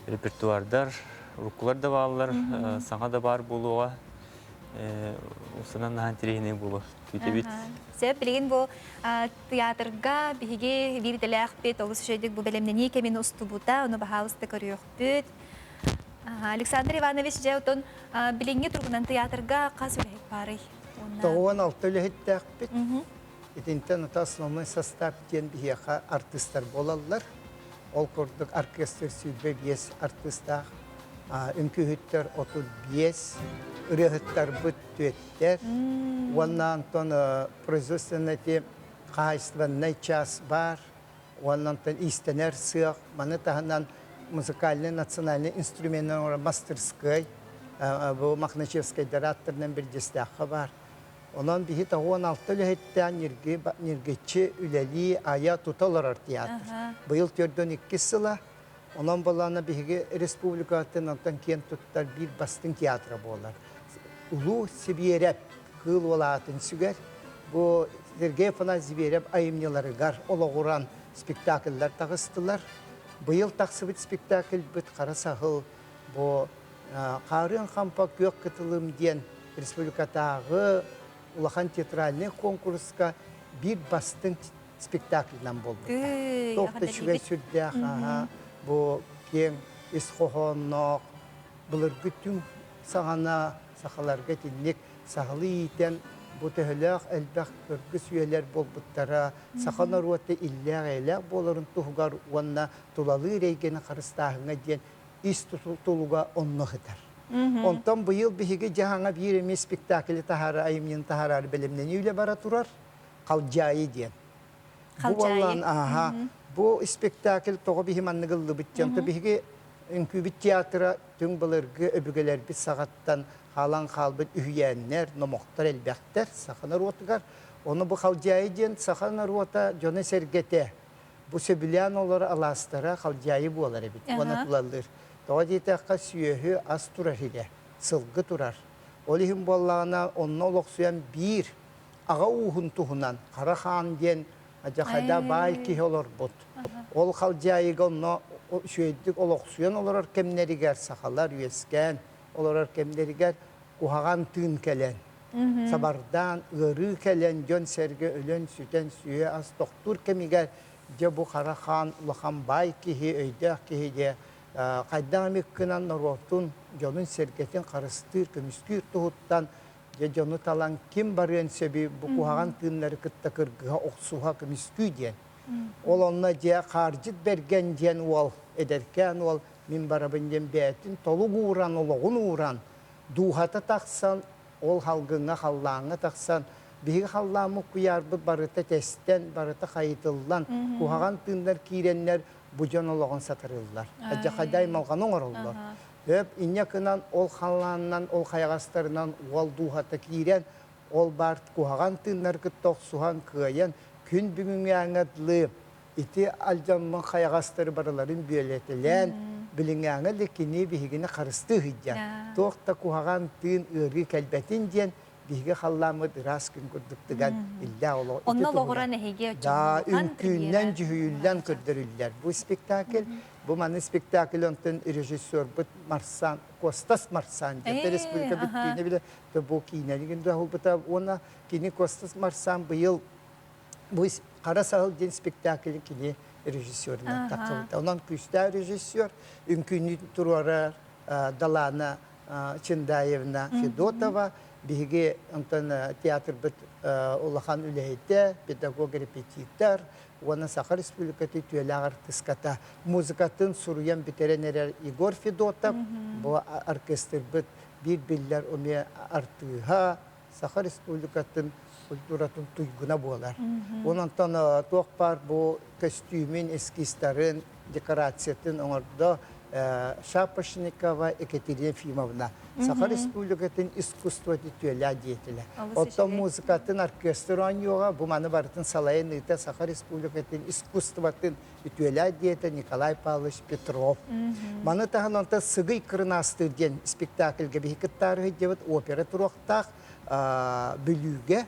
репертуардар, уруккулар да бааллар, саҥа да баар буолуоҕа. Усанан наһаа интэриэһинэй буолуо. Күүтэбит. Сөп, билигин бу театрга биһиги биир идэлээхпит, олус үчүгэйдик бу бэлэмнэнии кэмин устубута, ону баһаалыста көрүөхпүт. Александр Иванович, дьэ, отон билиҥҥи туругунан театрга хас үлэһит баарый? 96 үлэһиттээхпит. Итинтэн ата основной состав диэн биһиэхэ артыыстар буолаллар. Ол курдук оркестр 25 артыыстаах, үҥкүүһүттэр 35, ырыаһыттарбыт түөттэр. Уонна онтон производственный хаһаайыстыбаннай час баар. Уонна онтон иистэнэр сыах, маны таһынан музыкальный национальный инструменнар оҥорор мастерскай, бу Мохначевскайдар ааттарынан Бирдьэстээххэ баар. Онон биһи 96 үлэһиттээн ньиргиччи үлэлии, айа, тута олорор театр. Быйыл 42 сыла. Онон балаана биһиги республикатын онтон киэн туттар биир бастыҥ театра буолар. Улуу Сибиэрэп кыыл уолаатын сүгэр. Бу Сергей Афанасьевич Зверев айымньыларыгар олоҕуран спектакльлар таҕыстылар. Быйыл тахсыбыт спектакльбыт Хара саһыл бу Хаарыан хампа күөх кытылым диэн республикатааҕы улахан театральнай конкурска биир бастыҥ спектаклынан буолбута. Туох да үчүгэй сүрдээх бу киэҥ ис хоһоонноох былыргы түҥ саҕана сахаларга итинник саһылы иитэн бу төһөлөөх элбэх кыргыс үйэлэр буолбуттара саха норуота иллээх-эйэлээх буоларын туһугар уонна тулалыыр эйгэни харыстааһыҥҥа диэн ис тутулуга онно сытар. Онтон быйыл биһиги дьаһаҥа биир эмиэ спектаклы таһаара айымньыны таһаараары бэлэмнэнии үлэ бара турар Халдьаайы диэн. Бу буоллаан ааһа бу спектакль тоҕо биһи маннык ыллыбыт диэн то биһиги үҥкүүбүт театра түҥ былыргы өбүгэлэрбит саҕаттан хаалан хаалбыт үһүйээннэр, номохтор элбэхтэр саха норуотугар. Ону бу Халдьаайы диэн саха норуота дьоно-сэргэтэ бу сөбүлээн олорор алаастара Халдьаайы буолар эбит уонна тулалыыр. Тоҕо диэтэххэ сүөһү ас турар иһэ, сылгы турар. Ол иһин буоллаҕына онно олохсуйан биир аҕа ууһун туһунан Хара Хаан диэн адьахайда баай киһи олорбут. Ол Халдьаайыга онно үчүгэйдик олохсуйан олорор кэмнэригэр сахалар үөскээн олорор кэмнэригэр куһаҕан тыын кэлэн, сабардаан ыарыы кэлэн дьон-сэргэ өлөн-сүтэн сүө-ас тохтуур кэмигэр дьэ бу хара хаан улахан баай киһи, өйдөөх киһи дьэ хайдах эмит гынан норуотун, дьонун-сэргэтин харыстыыр, көмүскүүр туһуттан дьэ дьону талан ким барыан сөбүй бу куһаҕан тыыннары кытта кыргыһа, охсуһа, көмүскүү диэн. Ол онно дьэ Хаардьыт Бэргэн диэн уол, эдэркээн уол мин барабын диэн бэйэтин толук ууран, олоҕун ууран, дууһата тахсан, ол халгыҥҥа халлааҥҥа тахсан, биһиги халлааммыт куйаарбыт барыта тэстэн, барыта хайытыллан, куһаҕан тыыннар киирэннэр бу дьон олоҕун сатарыыллар. Адьахайда аймалҕаны оҥороллор. Өп инньэ гынан ол халлаанынан, ол хайаҕастарынан уол дууһата киирэн, ол баар куһаҕан тыыннар кытта охсуһан, кыайан, күн бүгүҥҥээҥҥэ дылы ити алдьаммын хайаҕастары барыларын бүөлэтэлээн, билиҥҥээҥҥэ да кини биһигини харыстыы сылдьар. Туох да куһаҕан тыын ыарыы кэлбэтин диэн биһиги халлааммыт ыраас күн курдук тыган иллээх олох Онно олоҕуран эһиги Да, үҥкүүннэн дьүһүйүллэн көрдөрүллэр. Бу спектакль, бу маны спектакль онтон режиссербут Марсан, Костас Марсан диэн республика бүттүүнэ билэ бу киинэлигин да уонна кини Костас Марсан быйыл бу Хара саһыл диэн спектакль кини режиссерынан тахсыбыта. Онон күүстээх режиссер, үҥкүүнү туруорар Далана Чындаевна Федотова, биһиги онтон театрбыт улахан үлэһитэ, педагог-репетитор уонна Саха Республикатын үтүөлээх артыската, музыкатын суруйан бүтэрэн эрэр Егор Федотов, бу оркестрбыт биир биллэр уме артыыһа, Саха Республикатын культуратын туйгуна буолар. Онон туох баар бу көстүүмүн, эскизтарын, декорациятын оҥордо Шапошникова Екатерина Ефимовна. Саха Республикатын искусствоты түөлээ диэтилэр. Оттон музыкатын оркестр оонньуоҕа бу маны барытын салайан ыыта Саха Республикатын искусствотын үтүөлээ диэтэ Николай Павлович Петров. Маны таһынан онтон Сыгый кырынаастыыр диэн спектакльга биһи кыттаары сылдьыбыт опера туруохтаах Бүлүүгэ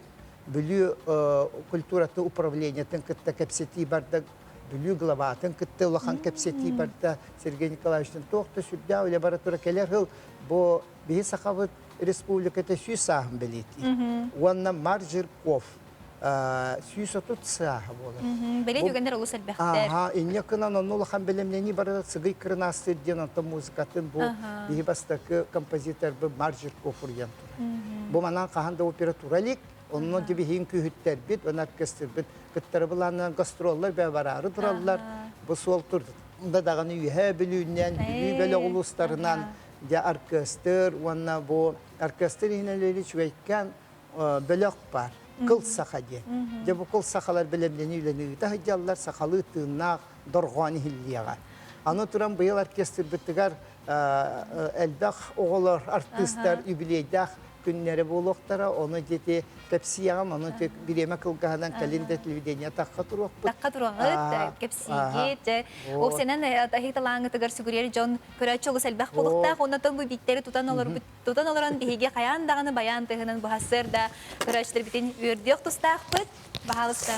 Бүлүү культуратын управлениетын кытта кэпсэтии барда Бүлүү главатын кытта улахан кэпсэтии барда Сергей Николаевичтан туох да сүрдээх үлэ бара тура кэлэр сыл бу биһи Сахабыт республиката сүүс сааһын бэлиэтиир. Уонна Мар Жирков 130 сааһа буолар. Бэлиэ түгэннэр олус элбэхтэр. Аха, инньэ гынан онно улахан бэлэмнэнии барыта сыгый кырынаастыыр диэн онтон музыкатын бу биһи бастакы композиторбыт Марк Жирков уруйан турар. Бу манан хаһан да опера тура илик, онно дибиһиин күүһүттэрбит, уонна оркестрбыт кыттары былаанынан гастроллар бэ бараары тураллар. Бу суол турда даҕаны үөһээ Бүлүүнэн, Бүлүү бөлөх улуустарынан дьэ оркестр уонна бу оркестр иһинэн үлэлии үчүгэйкээн бөлөх баар. Кыл саха диэн. Дьэ бу кыл сахалар бэлэмнэнии үлэни ыыта сылдьаллар, сахалыы тыыннаах дорҕоон иһиллиэҕэ. Аны туран быйыл оркестрбытыгар элбэх оҕолор, артыыстар юбилейдаах күннэрэ буолуохтара. Ону дети кэпсиэҕим, ону бириэмэ кылгаһынан кэлин да телевидение тахха туруохпут. Тахха туруоҕут, кэпсиигит. Оксанан аһыыталааҥҥытыгар сүгүрүйэр дьон көрөөччү олус элбэх буолуохтаах. Оннотон бу бииктэри тутан олорбут Тутан олорон биһиги хайаан даҕаны байаан тыһынан быһассыар да көрөөччүлэрбитин үөрдүөх тустаахпыт. Баһаалыста.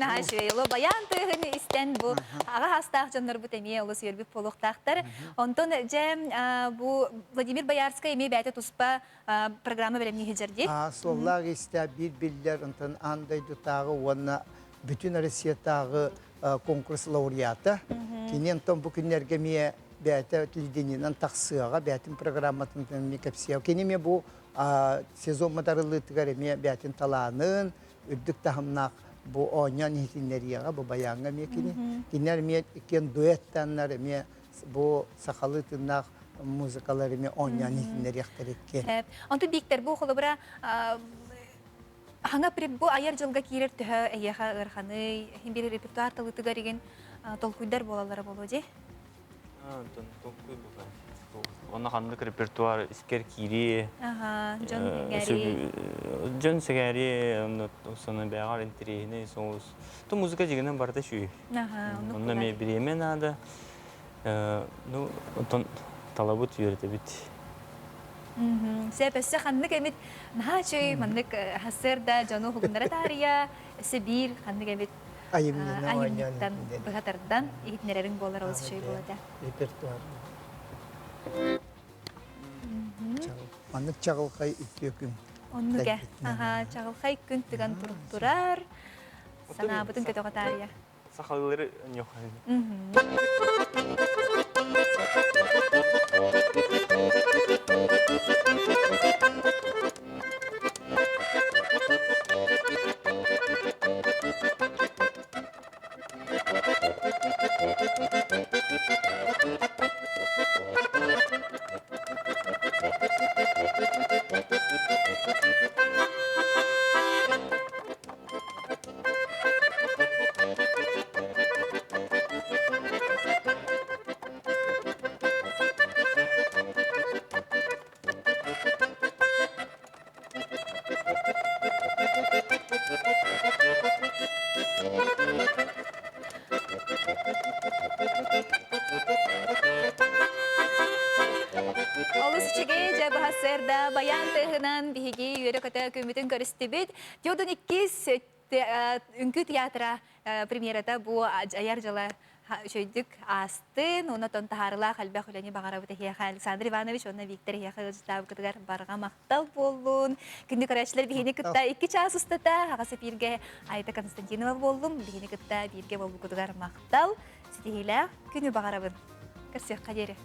Наһаа үчүгэй. Оло баян тыаһын истэн бу аҕа хастаах дьоннорбут эмиэ олус үөрбүт буолуохтаахтар. Онтон дьэ бу Владимир Боярскай эмиэ бэйэтэ туспа программа бэлэмнии сылдьар дии. Суоллаах истэ биир биллэр онтон аан дойдутааҕы уонна бүтүн Россиятааҕы конкурс лауреата. Кини онтон бу күннэргэ эмиэ бэйэтэ телевидениенэн тахсыаҕа, бэйэтин программатын эмиэ кэпсиэҕэ. Кини эмиэ бу сезон мытарыллыытыгар эмиэ бэйэтин талаанын, үрдүк таһымнаах бу оонньоон иһитиннэриэҕэ, бу байааҥҥа эмиэ кини. Кинилэр эмиэ иккиэн дуэттаннар эмиэ бу сахалыы тыыннаах музыкалар эмиэ оонньоон иһитиннэриэхтэр иккиэн. Онтон Бииктэр бу холобура хаҥа бу айар дьылга киирэр төһө эйиэхэ ыараханый, иһин биир репертуар талыытыгар игин толкуйдар буолаллара буолуо дии? Онтон толкуй буолар. Онно ханнык репертуар искэр киирии, дьон сэҥээрии. Дьон сэҥээрии, онно сонно бэйэҕэр интэриэһинэй соҕус. То музыка дьигинэн барыта үчүгэй. Онно эмиэ бириэмэ наада. Ну, онтон талабыт үөрэтэбит. Сөп, өссө ханнык эмит наһаа үчүгэй маннык сарсыарда дьону уһугуннара таарыйа, өссө биир ханнык эмит айымньыттан быһа тардан иһитиннэрэриҥ буолар олус үчүгэй буолуо Репертуар. Маннык чаҕылхай үтүө күн. Оннук ээ. Аха, чаҕылхай күн тыган турар. Санаабытын көтөҕө таарыйа. Сахалыылары ньохайын. Олус үчүгэй дьэ баһасыарда баян тыаһынан биһиги үөрэ-көтө күммүтүн көрүстүбүт. Теодун иккис үҥкүү театра премьерата бу айар дьыла үчүгэйдик аастын, онон таһаарылаах элбэх үлэни баҕарабыт эһиэхэ Александр Иванович уонна Виктор эһиэхэ ыалдьыттаабыкытыгар барҕа махтал буоллун. Күндү көрөөччүлэр биһини кытта икки чаас устата аҕас эпииргэ Айта Константинова буоллум. Биһини кытта бииргэ буолбуккутугар махтал. Ситиһиилээх күнү баҕарабын. Көрсүөххэ диэри.